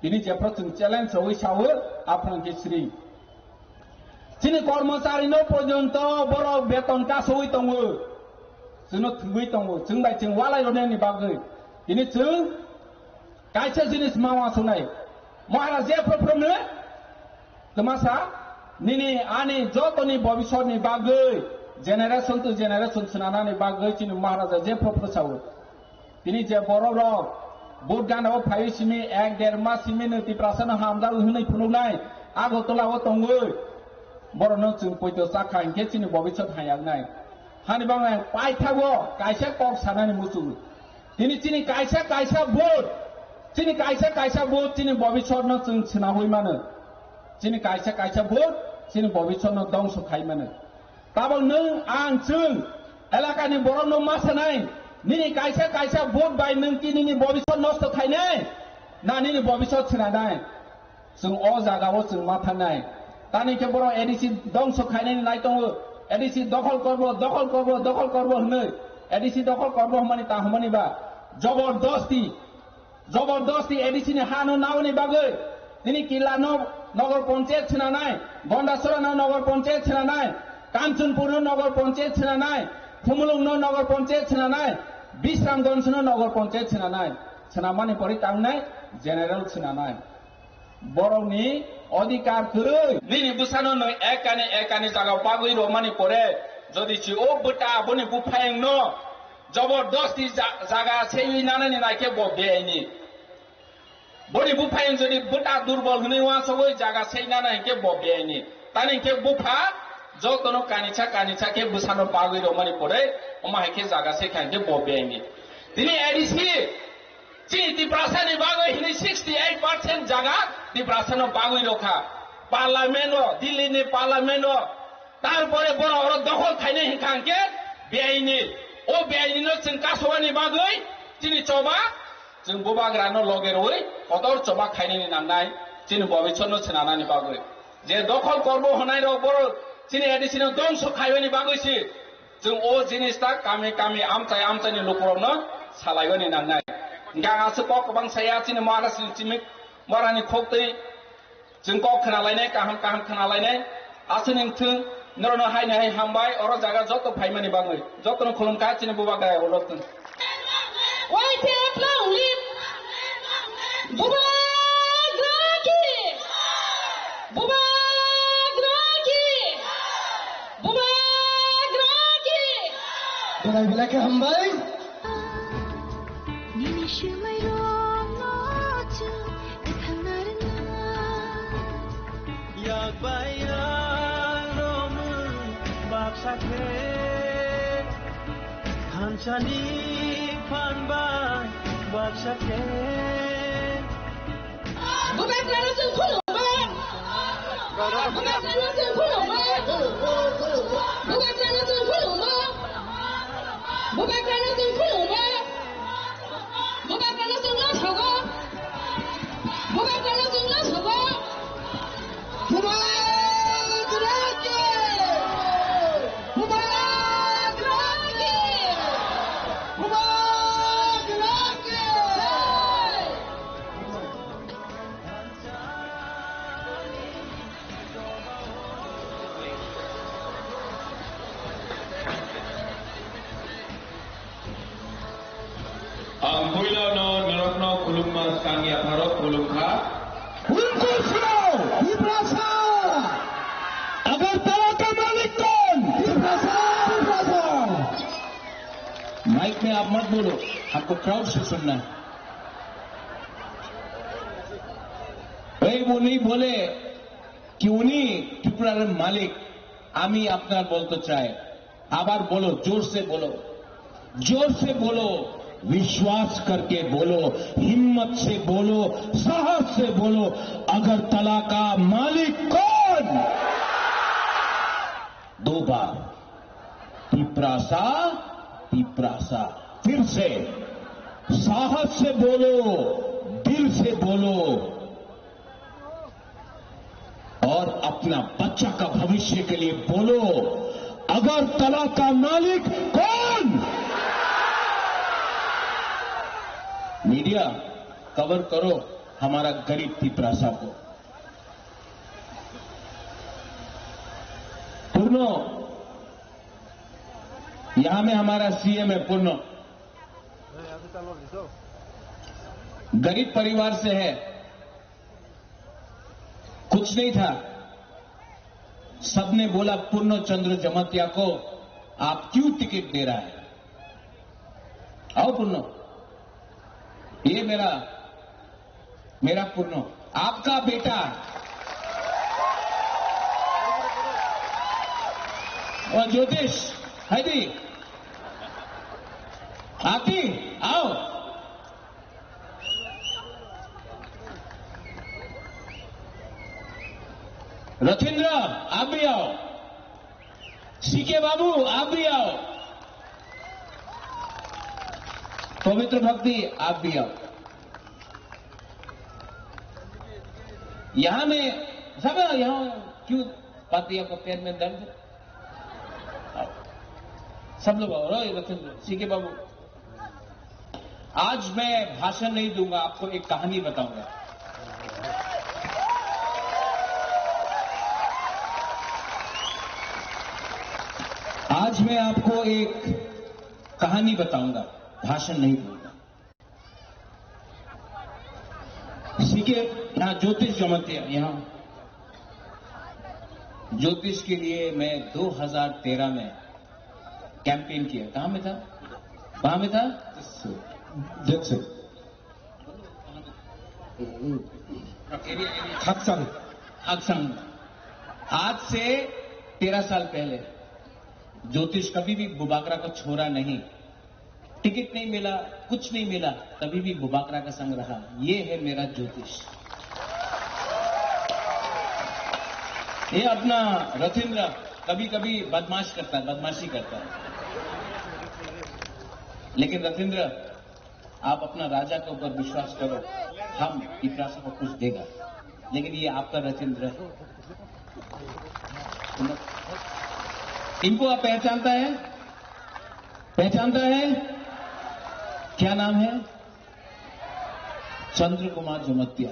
Tini jephru chwng challenge rwui sao, aphuru hinkhe sri. Chini kormochari no porjonto borok beton kasui tongo. Chwngno thwngwi tongo. Chwng bai chwng walai rwnani bagwi. Tini chwng kaisa jinis ma uansuknai. Maharaj je phrophro no twmasa nini ani jotoni bobisotni bagwi, generation to generation swnanani bagwi chini Maharaja je phrophro sao. Tini je borok rok vote gana o phaiwi simi ek der mas simi no Tiprasa no hamjak hwnwi phunuknai Agartala o tongwi borok no chwng poito chakha hinkhe chini bobisot hayaknai. Hani bangwi paithago kaisa kok sanani muchungo. Tini chini kaisa kaisa vote, chini kaisa kaisa vote chini bobisot no chwng swnamwi mano. Chini kaisa kaisa vote chini bobisot no dongso khai mano. Tabok nwng ang chwng elakani borokno ma sanai, nini kaisa kaisa vote bai nwng ki nini bobisot nosto khainai, na nini bobisot swnanai? Chwng o jaga o chwng ma thangnai. Tani khe borok A D C dongso khainani nai tongo, A D C dokhol korbo, dokhol korbo, dokhol korbo hwnwi. A D C dokhol korbo hwnmani ta hwnmani ba jobordosti. Jobordosti A D C ni ha no naoni bagwi tini Killa no nogor panchayat swnanai, Gondasora no nogor panchayat swnanai, Kanchanpur no nogor panchayat swnanai, Khumulwng no nogor panchayat swnanai, Bisramganj no nogor panchayat swnanai, swnamani pore tangnai general swnanai. Borokni odhikar kwrwi. Nini bwsano nwng ekani ekani jaga bagwi romani pore, jodi si o bwta boni buphayang no jobordosti ja-, jaga seiwi nanani naikhe bo beaini. Boni buphayang jodi bwta durbol hwnwi uansugwi jaga sei nana hinkhe bo beaini. Tani hinkhe bupha jotono kanisa kanisa khe bwsano bagwi romani pore, omo hai khe jaga sei kha hinkhe bo beaini. Tini A D C chini Tiprasani bagwi hwnwi sixty eight percent jaga Tiprasano bagwi rokha. Parliament o, Delhi ni parliament o, tarpore bono oro dokhol khainai hinkha hinkhe beaini. O beaini no chwng kasowani bagwi chini choba, chwng bubagrano loge rwi kotor choba khainani nangnai, chini bobisotno swnanani bagwi. Je dokhol korbo hwnai rok borok chini A D C no dongso khaibani bagwi si. Chwng o jinis ta kami kami amchai amchaini lukurokno salaibani nangnai. Hinkhe ang aswk kok kwbang saya chini Maharajni chimik Maharajni khoktwi chwng kok khwnalainai, kaham kaham khwnalainai. Aswkni wngthwng, norokno haino hai hambai, oro jaga joto phaimani bagwi. Jotono khulumkha chini bubagra ulo thwng. Waithep long live. Bubagra ki! Bubagra ki! Bubagra ki! Belai belai khe hambai. Nini swmai rokno chwng kwthang narwkna. Yak bai yak romwi baksa khe. Thansani phan bai baksa khe. Bubagrano chwng khulumma. Bubagrano chwng khulumma. Bubagrano chwng khulumma. Bubagrano chwng khulumma. Bubagrano chwng no sogo. Bubagrano chwng no sogo. Bubagra ki! Bubagra ki! Bubagra ki! Ang puilano norokno khulumma swkang yapharo khulumkha. Khulumkha swnao, Tiprasa! Agartala ka malik kon? Tiprasa, Tiprasa! Mic में आप मत बोलो, आपको क्राउड से सुनना है। भाई वो नहीं बोले कि उन्हीं त्रिपुरा के मालिक, আমি আপনার বলতে চাই। আবার বলো, জোর সে বলো, জোর সে বলো, विश्वास करके बोलो, हिम्मत से बोलो, साहस से बोलो, अगरतला का मालिक कौन? दो बार, तिपरासा, तिपरासा। फिर से, साहस से बोलो, दिल से बोलो। और अपना बच्चा का भविष्य के लिए बोलो, अगरतला का मालिक कौन? मीडिया, कवर करो हमारा गरीब तिपरासा को। पूर्णो, यहाँ में हमारा सीएम है पूर्णो। गरीब परिवार से है, कुछ नहीं था। सबने बोला, "पूर्ण चंद्र जमातिया को आप क्यों टिकट दे रहा है? आओ पूर्ण, ये मेरा, मेरा पूर्ण, आपका बेटा।" और ज्योतिष, है जी, आती, आओ। रथिंद्र, आप भी आओ। सीके बाबू, आप भी आओ। पवित्र भक्ति, आप भी आओ। यहाँ में सब, यहाँ क्यों पाती, आपको पैर में दर्द? आओ। सब लोग आओ, रथिंद्र, सीके बाबू। आज मैं भाषण नहीं दूंगा, आपको एक कहानी बताऊंगा। आज मैं आपको एक कहानी बताऊंगा, भाषण नहीं दूंगा। सीके, यहाँ ज्योतिष जमातिया, यहाँ ज्योतिष के लिए मैं दो हज़ार तेरह में कैंपेन किया। कहाँ में था? कहाँ में था? जैसे। हाकसांग। हाकसांग। आज से तेरह साल पहले ज्योतिष कभी भी बुबागरा को छोड़ा नहीं। टिकट नहीं मिला, कुछ नहीं मिला, तभी भी बुबागरा का संग रहा। ये है मेरा ज्योतिष। ये अपना रथिंद्र कभी-कभी बदमाश करता है, बदमाशी करता है। लेकिन रथिंद्र, आप अपना राजा के ऊपर विश्वास करो, हम तिपरासा को कुछ देगा। लेकिन ये आपका रथिंद्र है। इनको आप पहचानता है? पहचानता है? क्या नाम है? चंद्र कुमार जमतिया।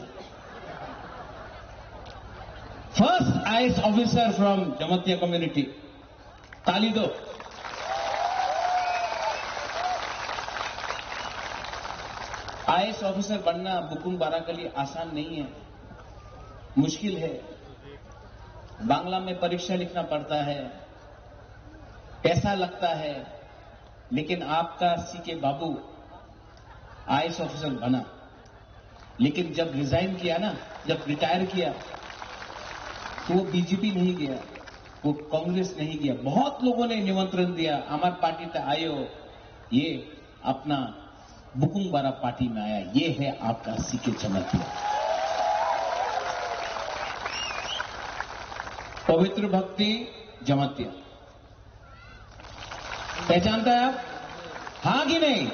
First I A S officer from Jamatia community. ताली दो। आई ए एस ऑफिसर बनना बुकुम बारा के लिए आसान नहीं है, मुश्किल है। बांग्ला में परीक्षा लिखना पड़ता है, पैसा लगता है, लेकिन आपका सीके बाबू आई ए एस ऑफिसर बना। लेकिन जब रिजाइन किया ना, जब रिटायर किया, तो वो बीजेपी नहीं गया, वो कांग्रेस नहीं गया। बहुत लोगों ने निमंत्रण दिया, हमार पार्टी ते आयो, ये अपना बुकुंग बारा पार्टी में आया। ये है आपका सीके जमातिया, पवित्र भक्ति जमातिया। पहचानता है आप? हाँ कि नहीं?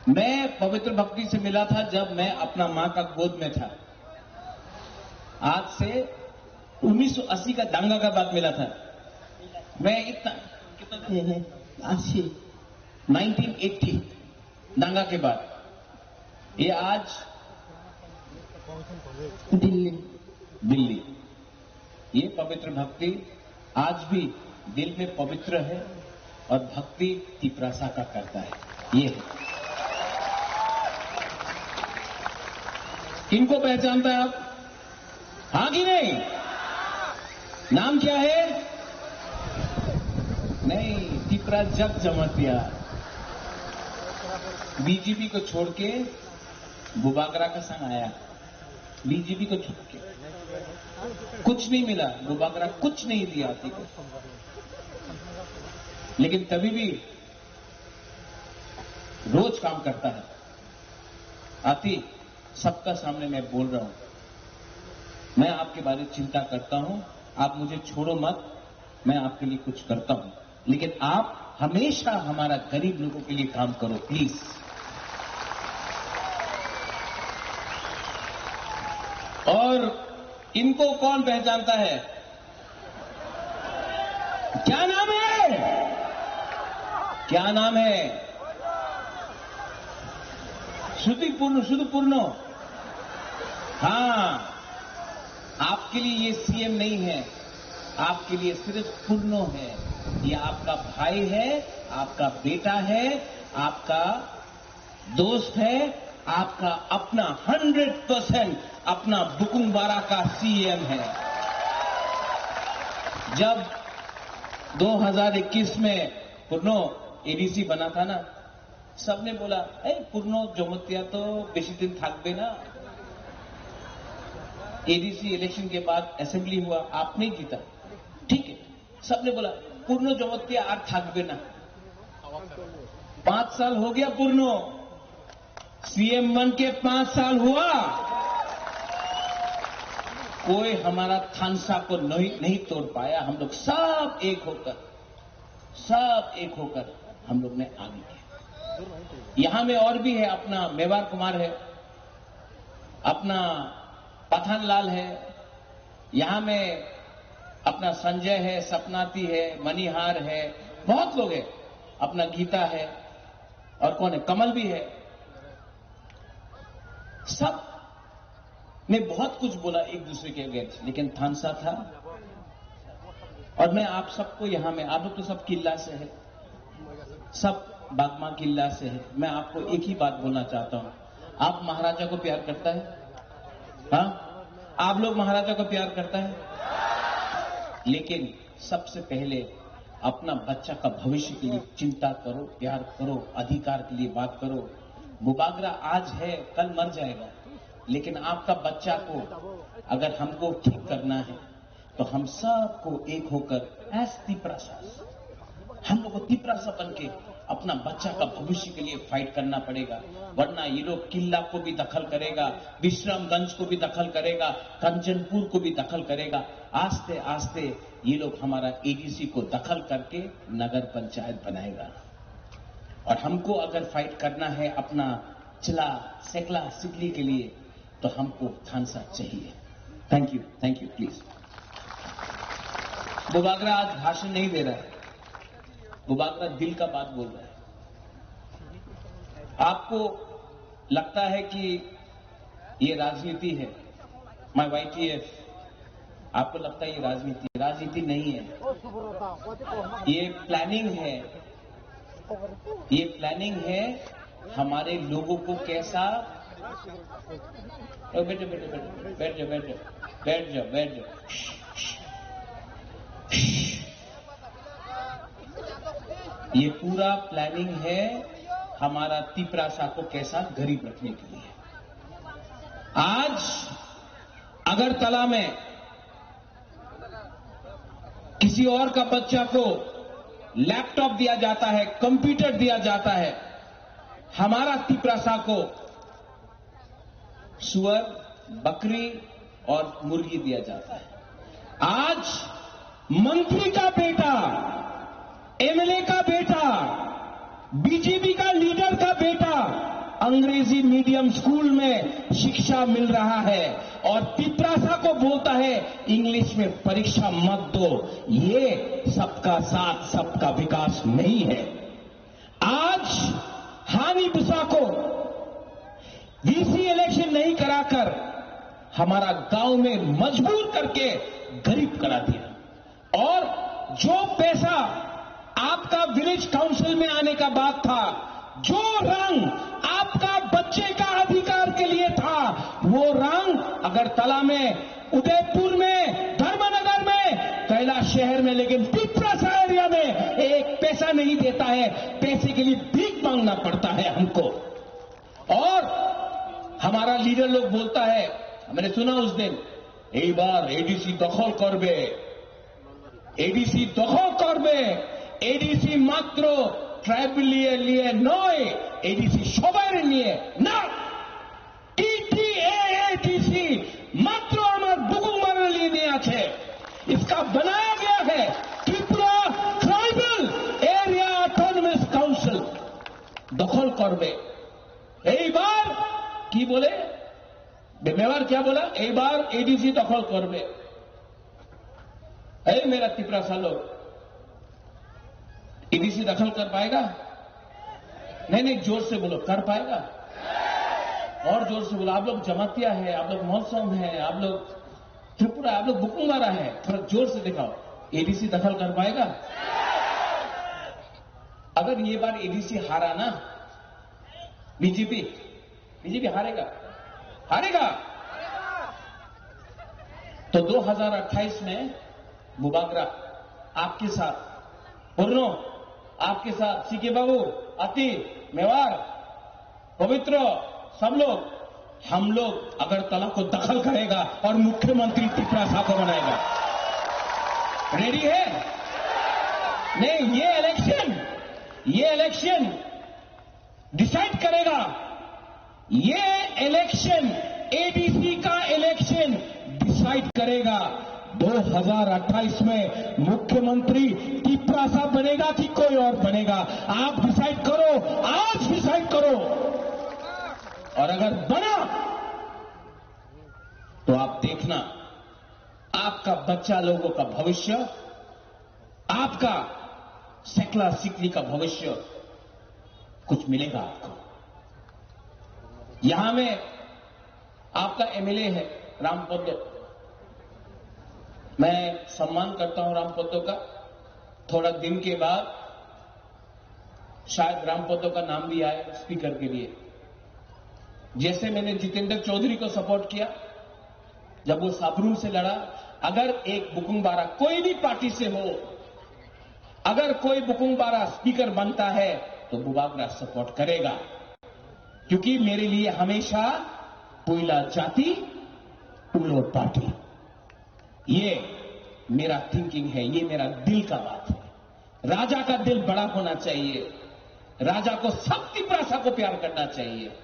मैं पवित्र भक्ति से मिला था जब मैं अपना माँ का गोद में था। आज से उन्नीस सौ अस्सी का दंगा का बाद मिला था। मैं इतना, कितना, अस्सी, नाइनटीन एटी दंगा के बाद। ये आज दिल्ली। दिल्ली। ये पवित्र भक्ति आज भी दिल में पवित्र है और भक्ति तिपरासा का करता है। ये है। इनको पहचानता है आप? हाँ कि नहीं? नाम क्या है? नहीं, तिपरा जग जमातिया। बीजेपी को छोड़ के बुबागरा का संग आया। बीजेपी को छोड़ के कुछ नहीं मिला, बुबागरा कुछ नहीं दिया किसी को। लेकिन तभी भी रोज काम करता है। आती, सबका सामने मैं बोल रहा हूं, मैं आपके बारे में चिंता करता हूं, आप मुझे छोड़ो मत, मैं आपके लिए कुछ करता हूं। लेकिन आप हमेशा हमारा गरीब लोगों के लिए काम करो, प्लीज। और इनको कौन पहचानता है? क्या नाम है? क्या नाम है? श्रुति पूर्ण, शुद्ध पूर्ण। हाँ, आपके लिए ये सीएम नहीं है, आपके लिए सिर्फ पूर्णो है। ये आपका भाई है, आपका बेटा है, आपका दोस्त है, आपका अपना, हंड्रेड परसेंट अपना बुकुंगबारा का सीएम है। जब दो हज़ार इक्कीस में पुरनो एडीसी बना था ना, सबने बोला, "ए, पुरनो जमतिया तो बेसी दिन থাকবে না।" एडीसी इलेक्शन के बाद असेंबली हुआ, आपने जीता, ठीक है। सबने बोला, "पुरनो जमतिया আর থাকবে না।" पांच साल हो गया पुरनो, सीएम बन के पांच साल हुआ, कोई हमारा थानसा को नहीं, नहीं तोड़ पाया। हम लोग सब एक होकर, सब एक होकर हम लोग ने आगे किया। यहाँ में और भी है, अपना मेवार कुमार है, अपना पठान लाल है, यहाँ में अपना संजय है, सपनाती है, मणिहार है, बहुत लोग हैं, अपना गीता है, और कौन है, कमल भी है। सब ने बहुत कुछ बोला एक दूसरे के अगेंस्ट, लेकिन थानसा था। और मैं आप सबको यहाँ में, आप लोग तो सब किल्ला से है, सब बागमा किल्ला से है। मैं आपको एक ही बात बोलना चाहता हूँ, आप महाराजा को प्यार करता है? हाँ, आप लोग महाराजा को प्यार करता है? लेकिन सबसे पहले अपना बच्चा का भविष्य के लिए चिंता करो, प्यार करो, अधिकार के लिए बात करो। बुबागरा आज है, कल मर जाएगा, लेकिन आपका बच्चा को अगर हमको ठीक करना है, तो हम सबको एक होकर, एज तिपरासा, हम लोग को तिपरासा बन के अपना बच्चा का भविष्य के लिए फाइट करना पड़ेगा, वरना ये लोग किला को भी दखल करेगा, विश्रामगंज को भी दखल करेगा, कंचनपुर को भी दखल करेगा। आस्ते आस्ते ये लोग हमारा एडीसी को दखल करके नगर पंचायत बनाएगा। और हमको अगर फाइट करना है अपना चला, सेकला, सिकली के लिए, तो हमको थानसा चाहिए। Thank you, thank you, please. Bubagra आज भाषण नहीं दे रहा है, बुबागरा दिल का बात बोल रहा है। आपको लगता है कि ये राजनीति है, माय वाईटीएफ, आपको लगता है ये राजनीति, राजनीति नहीं है, ये प्लानिंग है, ये प्लानिंग है हमारे लोगों को कैसा, ओ, बैठ जाओ, बैठ जाओ, बैठ जाओ, बैठ जाओ, बैठ जाओ, बैठ जाओ, बैठ जाओ। ये पूरा प्लानिंग है हमारा तिपरासा को कैसा गरीब रखने के लिए। आज अगरतला में किसी और का बच्चा को लैपटॉप दिया जाता है, कंप्यूटर दिया जाता है, हमारा तिपरासा को सुअर, बकरी और मुर्गी दिया जाता है। आज मंत्री का बेटा, एमएलए का बेटा, बीजेपी का लीडर का बेटा अंग्रेजी मीडियम स्कूल में शिक्षा मिल रहा है और तिपरासा को बोलता है, "इंग्लिश में परीक्षा मत दो।" ये सबका साथ, सबका विकास नहीं है। आज हानि बुसा को वीसी इलेक्शन नहीं कराकर हमारा गांव में मजबूर करके गरीब करा दिया। और जो पैसा आपका विलेज काउंसिल में आने का बात था, जो रंग आपका बच्चे का अधिकार के लिए था, वो रंग अगरतला में, उदयपुर में, धर्मनगर में, कैलाश शहर में, लेकिन तिपरासा एरिया में एक पैसा नहीं देता है। पैसे के लिए भीख मांगना पड़ता है हमको। और हमारा लीडर लोग बोलता है, मैंने सुना उस दिन, "এইবার এডিসি দখল করবে, এডিসি দখল করবে।" এডিসি মাত্র ট্রাইবাল নিয়ে, নিয়ে নয়, এডিসি সবার নিয়ে না। টিটিএএডিসি মাত্র আমার বুকুমারা নিয়ে নিয়ে আছে। इसका बनाया गया है Tripura tribal area autonomous council. দখল করবে। এইবার কি বলে? মেওয়ার क्या बोला? এইবার এডিসি দখল করবে। এই मेरा तिपरासा लोग, एडीसी दखल कर पाएगा? नहीं, नहीं, जोर से बोलो, कर पाएगा? और जोर से बोलो। आप लोग जमातिया है, आप लोग मौसम है, आप लोग त्रिपुरा, आप लोग बुकुमारा है, थोड़ा जोर से दिखाओ, एडीसी दखल कर पाएगा? अगर ये बार एडीसी हारा ना, बीजेपी, बीजेपी हारेगा, हारेगा। तो दो हज़ार अट्ठाईस में बुबागरा आपके साथ, पूर्णो आपके साथ, सीके बाबू, अति, मेवाड़, पवित्र, सब लोग, हम लोग अगरतला को दखल करेगा और मुख्यमंत्री तिपरासा को बनाएगा। रेडी है? नहीं, ये इलेक्शन, ये इलेक्शन डिसाइड करेगा, ये इलेक्शन, एडीसी का इलेक्शन डिसाइड करेगा। दो हज़ार अट्ठाईस में मुख्यमंत्री तिपरासा बनेगा कि कोई और बनेगा, आप डिसाइड करो, आज डिसाइड करो। और अगर बना तो आप देखना, आपका बच्चा लोगों का भविष्य, आपका सेकला सिकली का भविष्य, कुछ मिलेगा आपको। यहां में आपका एमएलए है राम पोद्दो, मैं सम्मान करता हूं राम पोद्दो का। थोड़ा दिन के बाद शायद राम पोद्दो का नाम भी आए स्पीकर के लिए। जैसे मैंने जितेंद्र चौधरी को सपोर्ट किया जब वो साबरूम से लड़ा, अगर एक बुकुंग बारा कोई भी पार्टी से हो, अगर कोई बुकुंग बारा स्पीकर बनता है तो बुबागरा सपोर्ट करेगा, क्योंकि मेरे लिए हमेशा पुइला जाति, उलो पार्टी, ये मेरा थिंकिंग है, ये मेरा दिल का बात है। राजा का दिल बड़ा होना चाहिए, राजा को सब तिपरासा को प्यार करना चाहिए।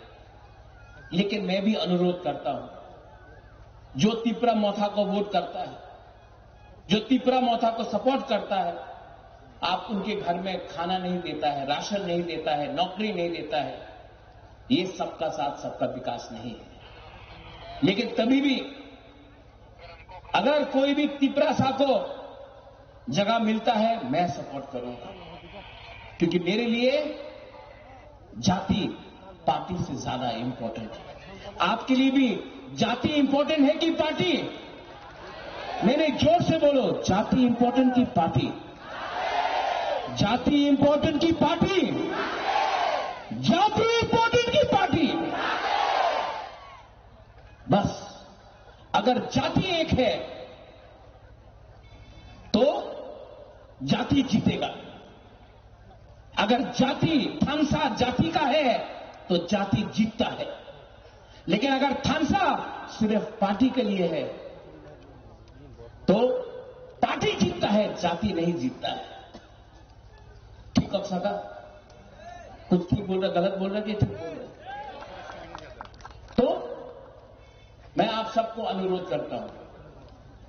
लेकिन मैं भी अनुरोध करता हूं, जो तिपरा मोथा को वोट करता है, जो तिपरा मोथा को सपोर्ट करता है, आप उनके घर में खाना नहीं देता है, राशन नहीं देता है, नौकरी नहीं देता है, ये सबका साथ सबका विकास नहीं है। लेकिन तभी भी अगर कोई भी तिपरासा को जगह मिलता है, मैं सपोर्ट करूंगा, क्योंकि मेरे लिए जाति पार्टी से ज्यादा इंपॉर्टेंट है। आपके लिए भी जाति इंपॉर्टेंट है कि पार्टी? नहीं, नहीं, जोर से बोलो, जाति इंपॉर्टेंट की पार्टी? जाति इंपॉर्टेंट की पार्टी? जाति इंपॉर्टेंट की पार्टी? बस, अगर जाति एक है तो जाति जीतेगा। अगर जाति, थानसा जाति का है तो जाति जीतता है, लेकिन अगर थानसा सिर्फ पार्टी के लिए है तो पार्टी जीतता है, जाति नहीं जीतता है। ठीक कह सका? कुछ ठीक बोल रहा, गलत बोल रहा कि ठीक बोल रहा? तो मैं आप सबको अनुरोध करता हूं,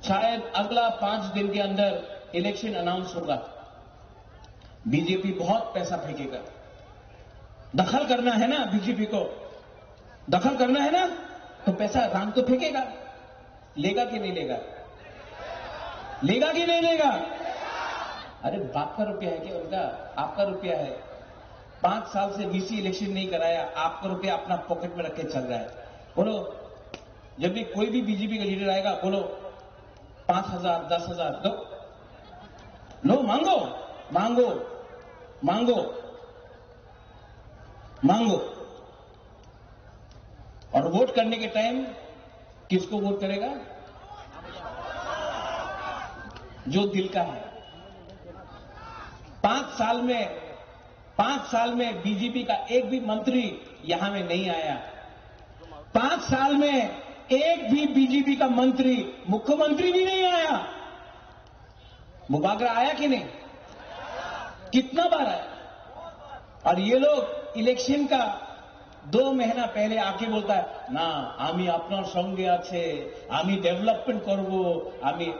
शायद अगला पांच दिन के अंदर इलेक्शन अनाउंस होगा। बीजेपी बहुत पैसा फेंकेगा। दखल करना है ना बीजेपी को, दखल करना है ना, तो पैसा राम को फेंकेगा। लेगा कि नहीं लेगा? लेगा कि नहीं लेगा? अरे, बाप का रुपया है क्या उनका? आपका रुपया है। पांच साल से वीसी इलेक्शन नहीं कराया, आपका रुपया अपना पॉकेट में रख के चल रहा है। बोलो, जब भी कोई भी बीजेपी का लीडर आएगा, बोलो, पांच हजार, दस हजार दो, लो, मांगो, मांगो, मांगो, मांगो। और वोट करने के टाइम किसको वोट करेगा? जो दिल का है। पांच साल में, पांच साल में बीजेपी का एक भी मंत्री यहां में नहीं आया। पांच साल में एक भी बीजेपी का मंत्री, मुख्यमंत्री भी नहीं आया। मुबागरा आया कि नहीं? कितना बार आया? और ये लोग इलेक्शन का दो महीना पहले आके बोलता है, "ना, आमी अपना संगे आछे, आमी डेवलपमेंट करबो, आमी।"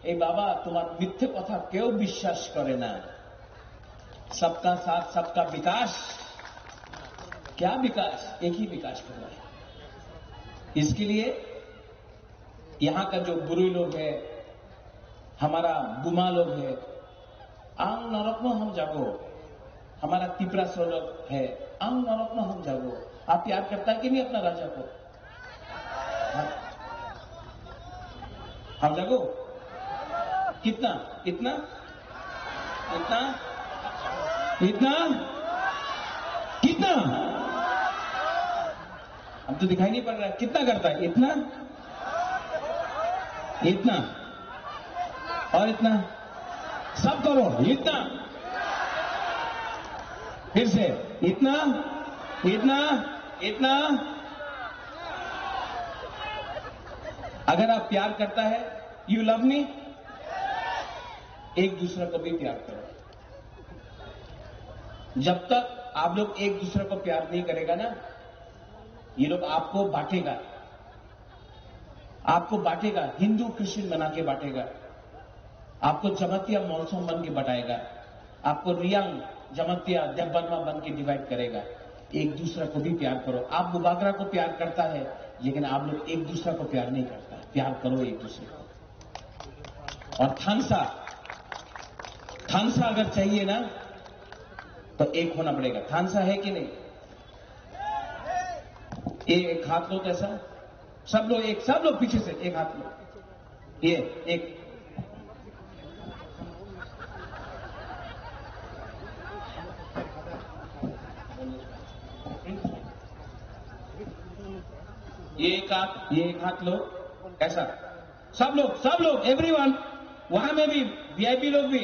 ए बाबा, तुम्हार मिथ्ये कथा क्यों विश्वास करे ना? सबका साथ, सबका विकास। क्या विकास? एक ही विकास कर रहा है। इसके लिए यहाँ का जो बुरुई लोग है, हमारा बुमा लोग है, ang norokno hamjago, हमारा तिपरासा लोग है, ang norokno hamjago। आप प्यार करता है कि नहीं अपना राजा को? हाँ? Hamjago? कितना? इतना? इतना? इतना? कितना? अब तो दिखाई नहीं पड़ रहा है, कितना करता है? इतना, इतना और इतना, सब करो, इतना। फिर से, इतना, इतना, इतना। अगर आप प्यार करता है, you love me, एक दूसरा को भी प्यार करो। जब तक आप लोग एक दूसरे को प्यार नहीं करेगा ना, ये लोग आपको बांटेगा, आपको बांटेगा, हिंदू क्रिश्चियन बना के बांटेगा, आपको जमातिया मौलसम बन के बटाएगा, आपको रियांग जमातिया देबबर्मा बन के डिवाइड करेगा। एक दूसरा को भी प्यार करो। आप बुबागरा को प्यार करता है, लेकिन आप लोग एक दूसरा को प्यार नहीं करता। प्यार करो एक दूसरे को। और थानसा, थानसा अगर चाहिए ना, तो एक होना पड़ेगा। थानसा है कि नहीं? ये एक हाथ लो कैसा, सब लोग एक, सब लोग पीछे से एक हाथ लो। ये एक, ये एक हाथ, ये एक हाथ लो, ऐसा। सब लोग, सब लोग, एवरीवन, वहां में भी वीआईपी लोग भी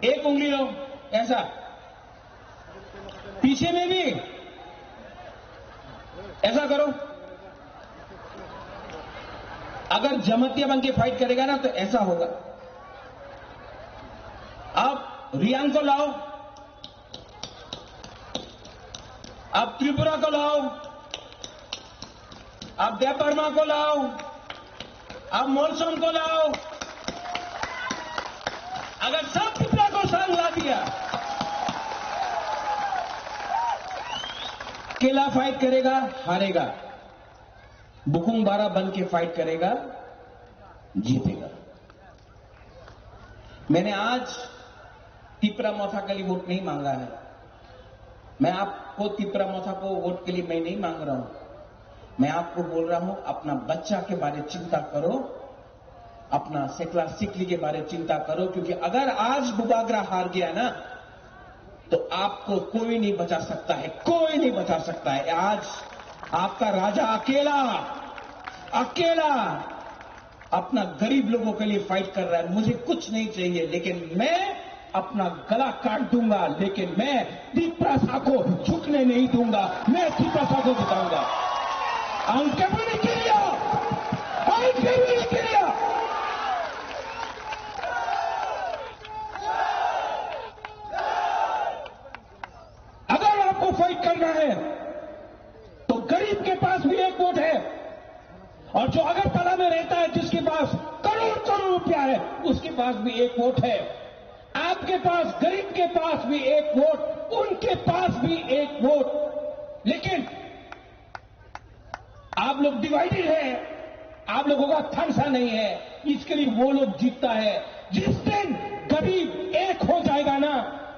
एक उंगली लो, ऐसा। पीछे में भी ऐसा करो। अगर जमातिया बन के फाइट करेगा ना, तो ऐसा होगा। आप रियांग को लाओ, आप त्रिपुरा को लाओ, आप देबबर्मा को लाओ, आप मौलसम को लाओ। अगर सब त्रिपुरा को संग ला दिया, अकेला फाइट करेगा, हारेगा। बुकुंग बारा बन के फाइट करेगा, जीतेगा। मैंने आज तिपरा मोथा के लिए वोट नहीं मांगा है। मैं आपको तिपरा मोथा को वोट के लिए मैं नहीं मांग रहा हूं। मैं आपको बोल रहा हूं, अपना बच्चा के बारे चिंता करो, अपना सेकला सिकली के बारे चिंता करो, क्योंकि अगर आज बुबागरा हार गया ना, तो आपको कोई नहीं बचा सकता है, कोई नहीं बचा सकता है। आज आपका राजा अकेला, अकेला अपना गरीब लोगों के लिए फाइट कर रहा है। मुझे कुछ नहीं चाहिए, लेकिन मैं अपना गला काट दूंगा, लेकिन मैं तिपरासा को झुकने नहीं दूंगा। मैं तिपरासा को जिताऊंगा। Ang keboni kiriya, ang keboni kiriya. अगर आपको फाइट करना है, तो गरीब के पास भी एक वोट है, और जो अगरतला में रहता है, जिसके पास करोड़ करोड़ रुपया है, उसके पास भी एक वोट है। आपके पास, गरीब के पास भी एक वोट, उनके पास भी एक वोट। लेकिन आप लोग डिवाइडेड है, आप लोगों का थानसा नहीं है, इसके लिए वो लोग जीतता है। जिस दिन गरीब एक हो जाएगा ना,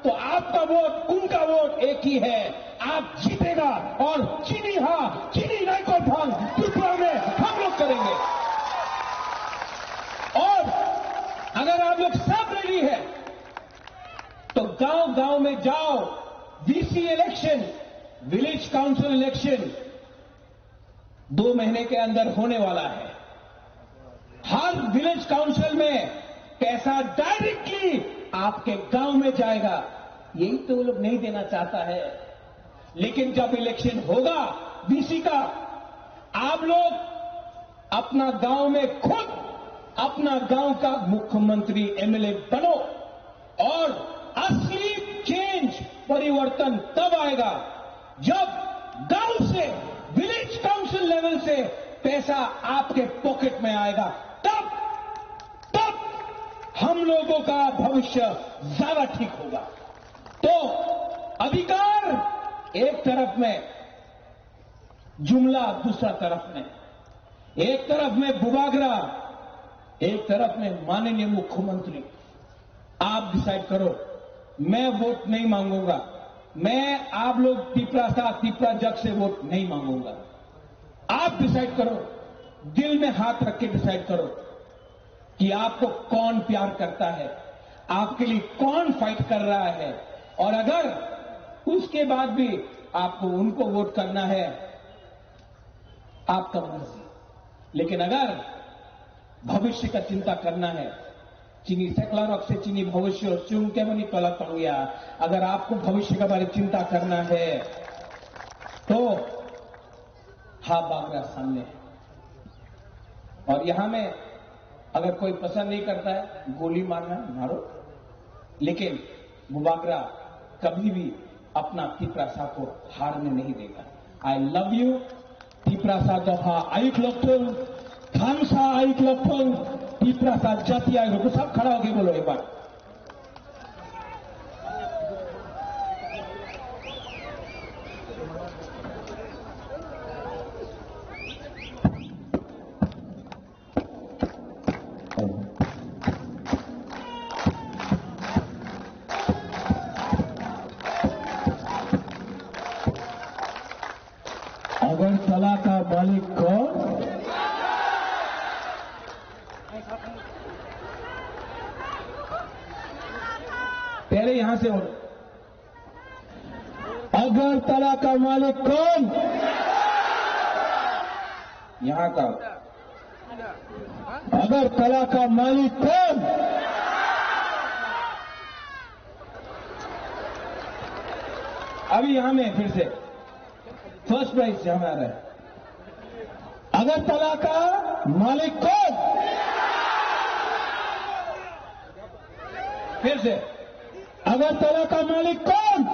तो आपका वोट, उनका वोट एक ही है। आप जीतेगा और चीनी हाँ, चीनी नाइको भांग त्रिपुरा में हम लोग करेंगे। और अगर आप लोग सब रेडी है, तो गांव गांव में जाओ। VC election, village council election दो महीने के अंदर होने वाला है। हर विलेज काउंसिल में पैसा डायरेक्टली आपके गांव में जाएगा। यही तो वो लोग नहीं देना चाहता है। लेकिन जब इलेक्शन होगा वीसी का, आप लोग अपना गांव में खुद अपना गांव का मुख्यमंत्री, एमएलए बनो। और असली चेंज, परिवर्तन तब आएगा जब गांव से, विलेज काउंसिल लेवल से पैसा आपके पॉकेट में आएगा, तब, तब हम लोगों का भविष्य ज्यादा ठीक होगा। तो अधिकार एक तरफ में, जुमला दूसरा तरफ में, एक तरफ में बुबागरा, एक तरफ में माननीय मुख्यमंत्री। आप डिसाइड करो, मैं वोट नहीं मांगूंगा, मैं आप लोग तिपरासा, तिपरा जग से वोट नहीं मांगूंगा। आप डिसाइड करो, दिल में हाथ रख के डिसाइड करो कि आपको कौन प्यार करता है, आपके लिए कौन फाइट कर रहा है, और अगर उसके बाद भी आपको उनको वोट करना है, आपका मर्जी। लेकिन अगर भविष्य का चिंता करना है, chini seklarok se chini bhobisyo chwng kemani tola tongya, agar aapko bhobisyo ka bare chinta karna hai, to ha Bagra samne hai. Aur yahan mein agar koi pasand nahi karta hai, goli marna hai, maro. Lekin wo Bagra kabhi bhi apna Tiprasa ko haarne nahi dega. I love you. Tiprasa dopha aik lokthung, thansa aik lokthung, Tiprasa jati aik lokthung. Sab khada hoke bolo ek bar. Agartala का मालिक कौन? पहले यहां से हो। अगरतला का मालिक कौन? यहाँ का। अगरतला का मालिक कौन? अभी यहाँ में फिर से फर्स्ट प्राइज हमारा है। अगरतला का मालिक कौन? फिर से, अगरतला का मालिक कौन?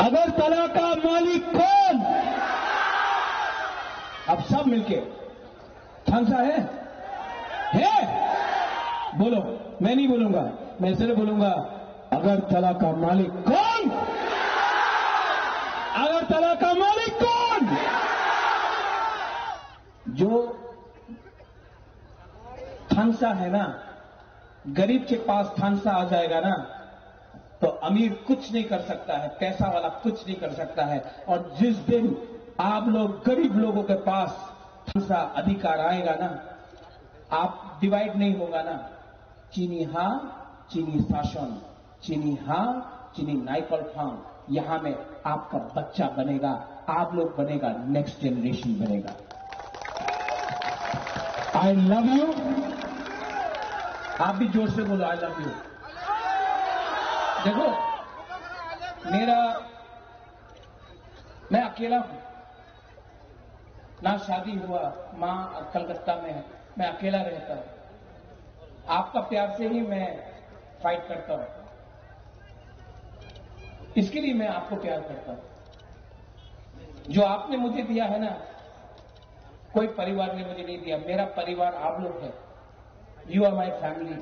अगरतला का मालिक कौन? अब सब मिलके, थांसा है? है? बोलो, मैं नहीं बोलूंगा, मैं सिर्फ बोलूंगा, अगरतला का मालिक कौन? अगरतला का मालिक कौन? जो थांसा है ना, गरीब के पास थांसा आ जाएगा ना, तो अमीर कुछ नहीं कर सकता है, पैसा वाला कुछ नहीं कर सकता है। और जिस दिन आप लोग गरीब लोगों के पास थांसा अधिकार आएगा ना, आप डिवाइड नहीं होगा ना, chini ha, chini शासन, chini ha, chini naikolphang, यहाँ में आपका बच्चा बनेगा, आप लोग बनेगा, नेक्स्ट जनरेशन बनेगा। I love you। आप भी जोर से बोलो, I love you। देखो, मेरा, मैं अकेला हूं, ना शादी हुआ, माँ कलकत्ता में है, मैं अकेला रहता हूँ। आपका प्यार से ही मैं फाइट करता हूँ, इसके लिए मैं आपको प्यार करता हूँ। जो आपने मुझे दिया है ना, कोई परिवार ने मुझे नहीं दिया। मेरा परिवार आप लोग है। You are my family।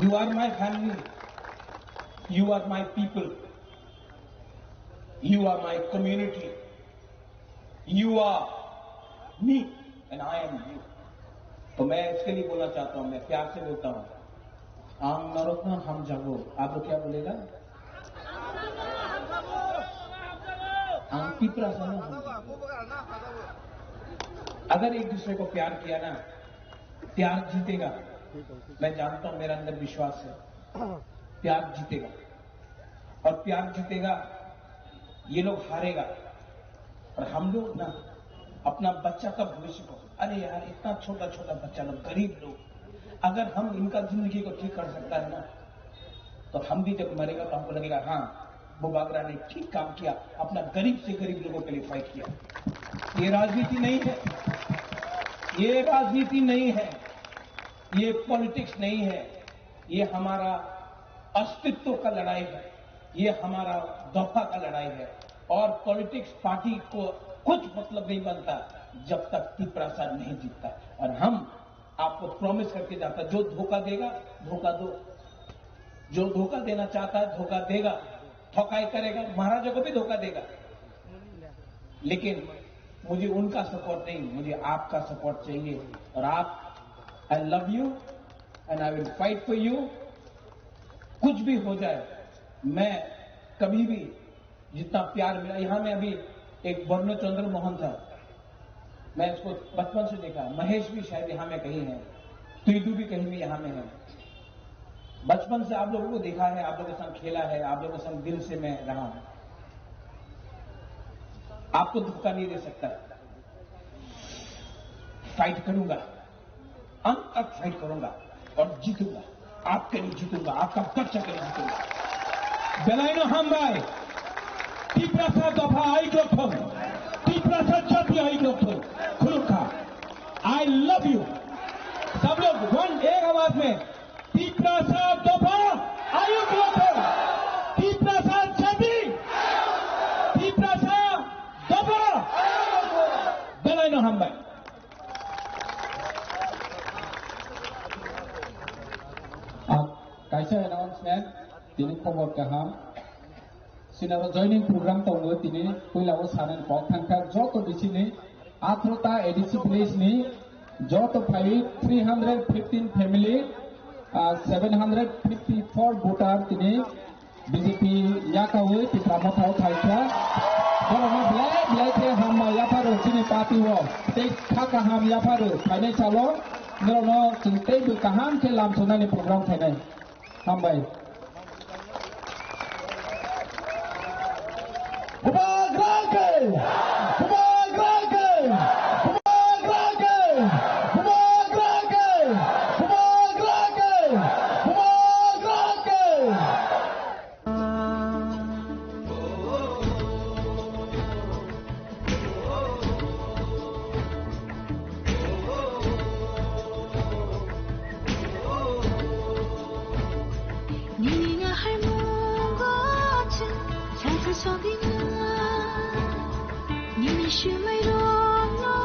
You are my family। You are my people। You are my community। You are me and I am you। तो मैं इसके लिए बोलना चाहता हूँ, मैं प्यार से बोलता हूँ, ang norokno hamjago। आप लोग क्या बोलेगा? Ang Tiprasa no hamjago। अगर एक दूसरे को प्यार किया ना, प्यार जीतेगा। मैं जानता हूँ, मेरा अंदर विश्वास है, प्यार जीतेगा। और प्यार जीतेगा, ये लोग हारेगा। और हम लोग ना अपना बच्चा का भविष्य को, अरे यार, इतना छोटा छोटा बच्चा लोग, गरीब लोग, अगर हम इनका जिंदगी को ठीक कर सकता है ना, तो हम भी जब मरेगा तो हमको लगेगा, हाँ, वो बागरा ने ठीक काम किया, अपना गरीब से गरीब लोगों के लिए फाइट किया। ये राजनीति नहीं है, ये राजनीति नहीं है, ये पॉलिटिक्स नहीं है, ये हमारा अस्तित्व का लड़ाई है, ये हमारा दफा का लड़ाई है। और पॉलिटिक्स पार्टी को कुछ मतलब नहीं बनता जब तक तिपरासा नहीं जीतता। और हम आपको प्रॉमिस करके जाता, जो धोखा देगा, धोखा दो, जो धोखा देना चाहता है, धोखा देगा, ठगाई करेगा, महाराजा को भी धोखा देगा। लेकिन मुझे उनका सपोर्ट नहीं, मुझे आपका सपोर्ट चाहिए। और आप, I love you and I will fight for you। कुछ भी हो जाए, मैं कभी भी, जितना प्यार मिला, यहाँ में अभी एक बर्णचंद्र मोहन था, मैं इसको बचपन से देखा, महेश भी शायद यहाँ में कहीं है, तुइदू भी कहीं भी यहाँ में है। बचपन से आप लोगों को देखा है, आप लोगों के साथ खेला है, आप लोगों के साथ दिल से मैं रहा हूं। आपको धोखा नहीं दे सकता। फाइट करूंगा, अंत तक फाइट करूंगा और जीतूंगा। आपके लिए जीतूंगा, आपका बच्चा के लिए जीतूंगा। Belaino hambai, Tiprasa dopha aiklok thung, Tiprasa jati aiklok thung, khulumkha। I love you। सब लोग वन एक आवाज में, Tiprasa dopha aiklok thung, Tiprasa jati, Tiprasa dopha, belaino hambai। Ah, kaisa announcement, tini khobor kaham. Sinaro joining program tongo, tini puila o sanani kok thangkha joto bisini atharo ta A D C village ni joto phai three hundred fifteen family, ah, seven hundred fifty four voter tini B J P yakawi Tipra Motha o phaikha. Borokno belai belai khe hamma yapharo chini party o. Tei kha kaham yapharo phainai salo norokno chwng teibo kaham khe lam sonani program khainai. Hambai. Bubagra ke! Bubagra ke! Bubagra ke! Nini ngahai mungo chwng sasa sogwinai. Nini swmai rokno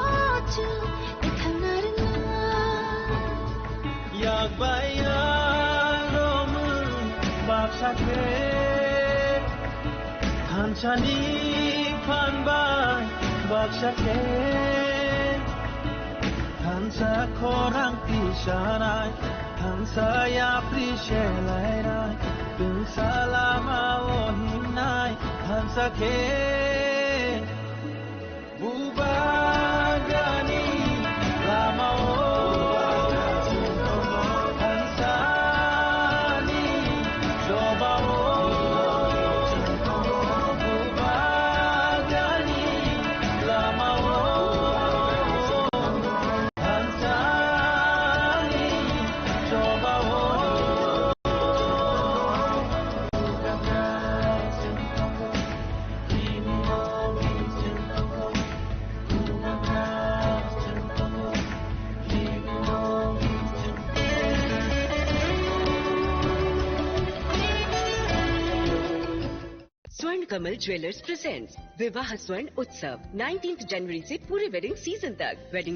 chwng ethangna rwngnai. Yak bai yak romwi baksa khe, thansani phan bai baksa khe, thansa khorang tisanai, thansa yapri selainai, tungsa lama o himnai, thansa khe. Bubagrani lamao thansani chobao. Bubagrani lamao thansani chobao. स्वर्ण कमल jewellers presents विवाह स्वर्ण उत्सव, नाइनटीन्थ जनवरी से पूरे wedding season तक। वेडिंग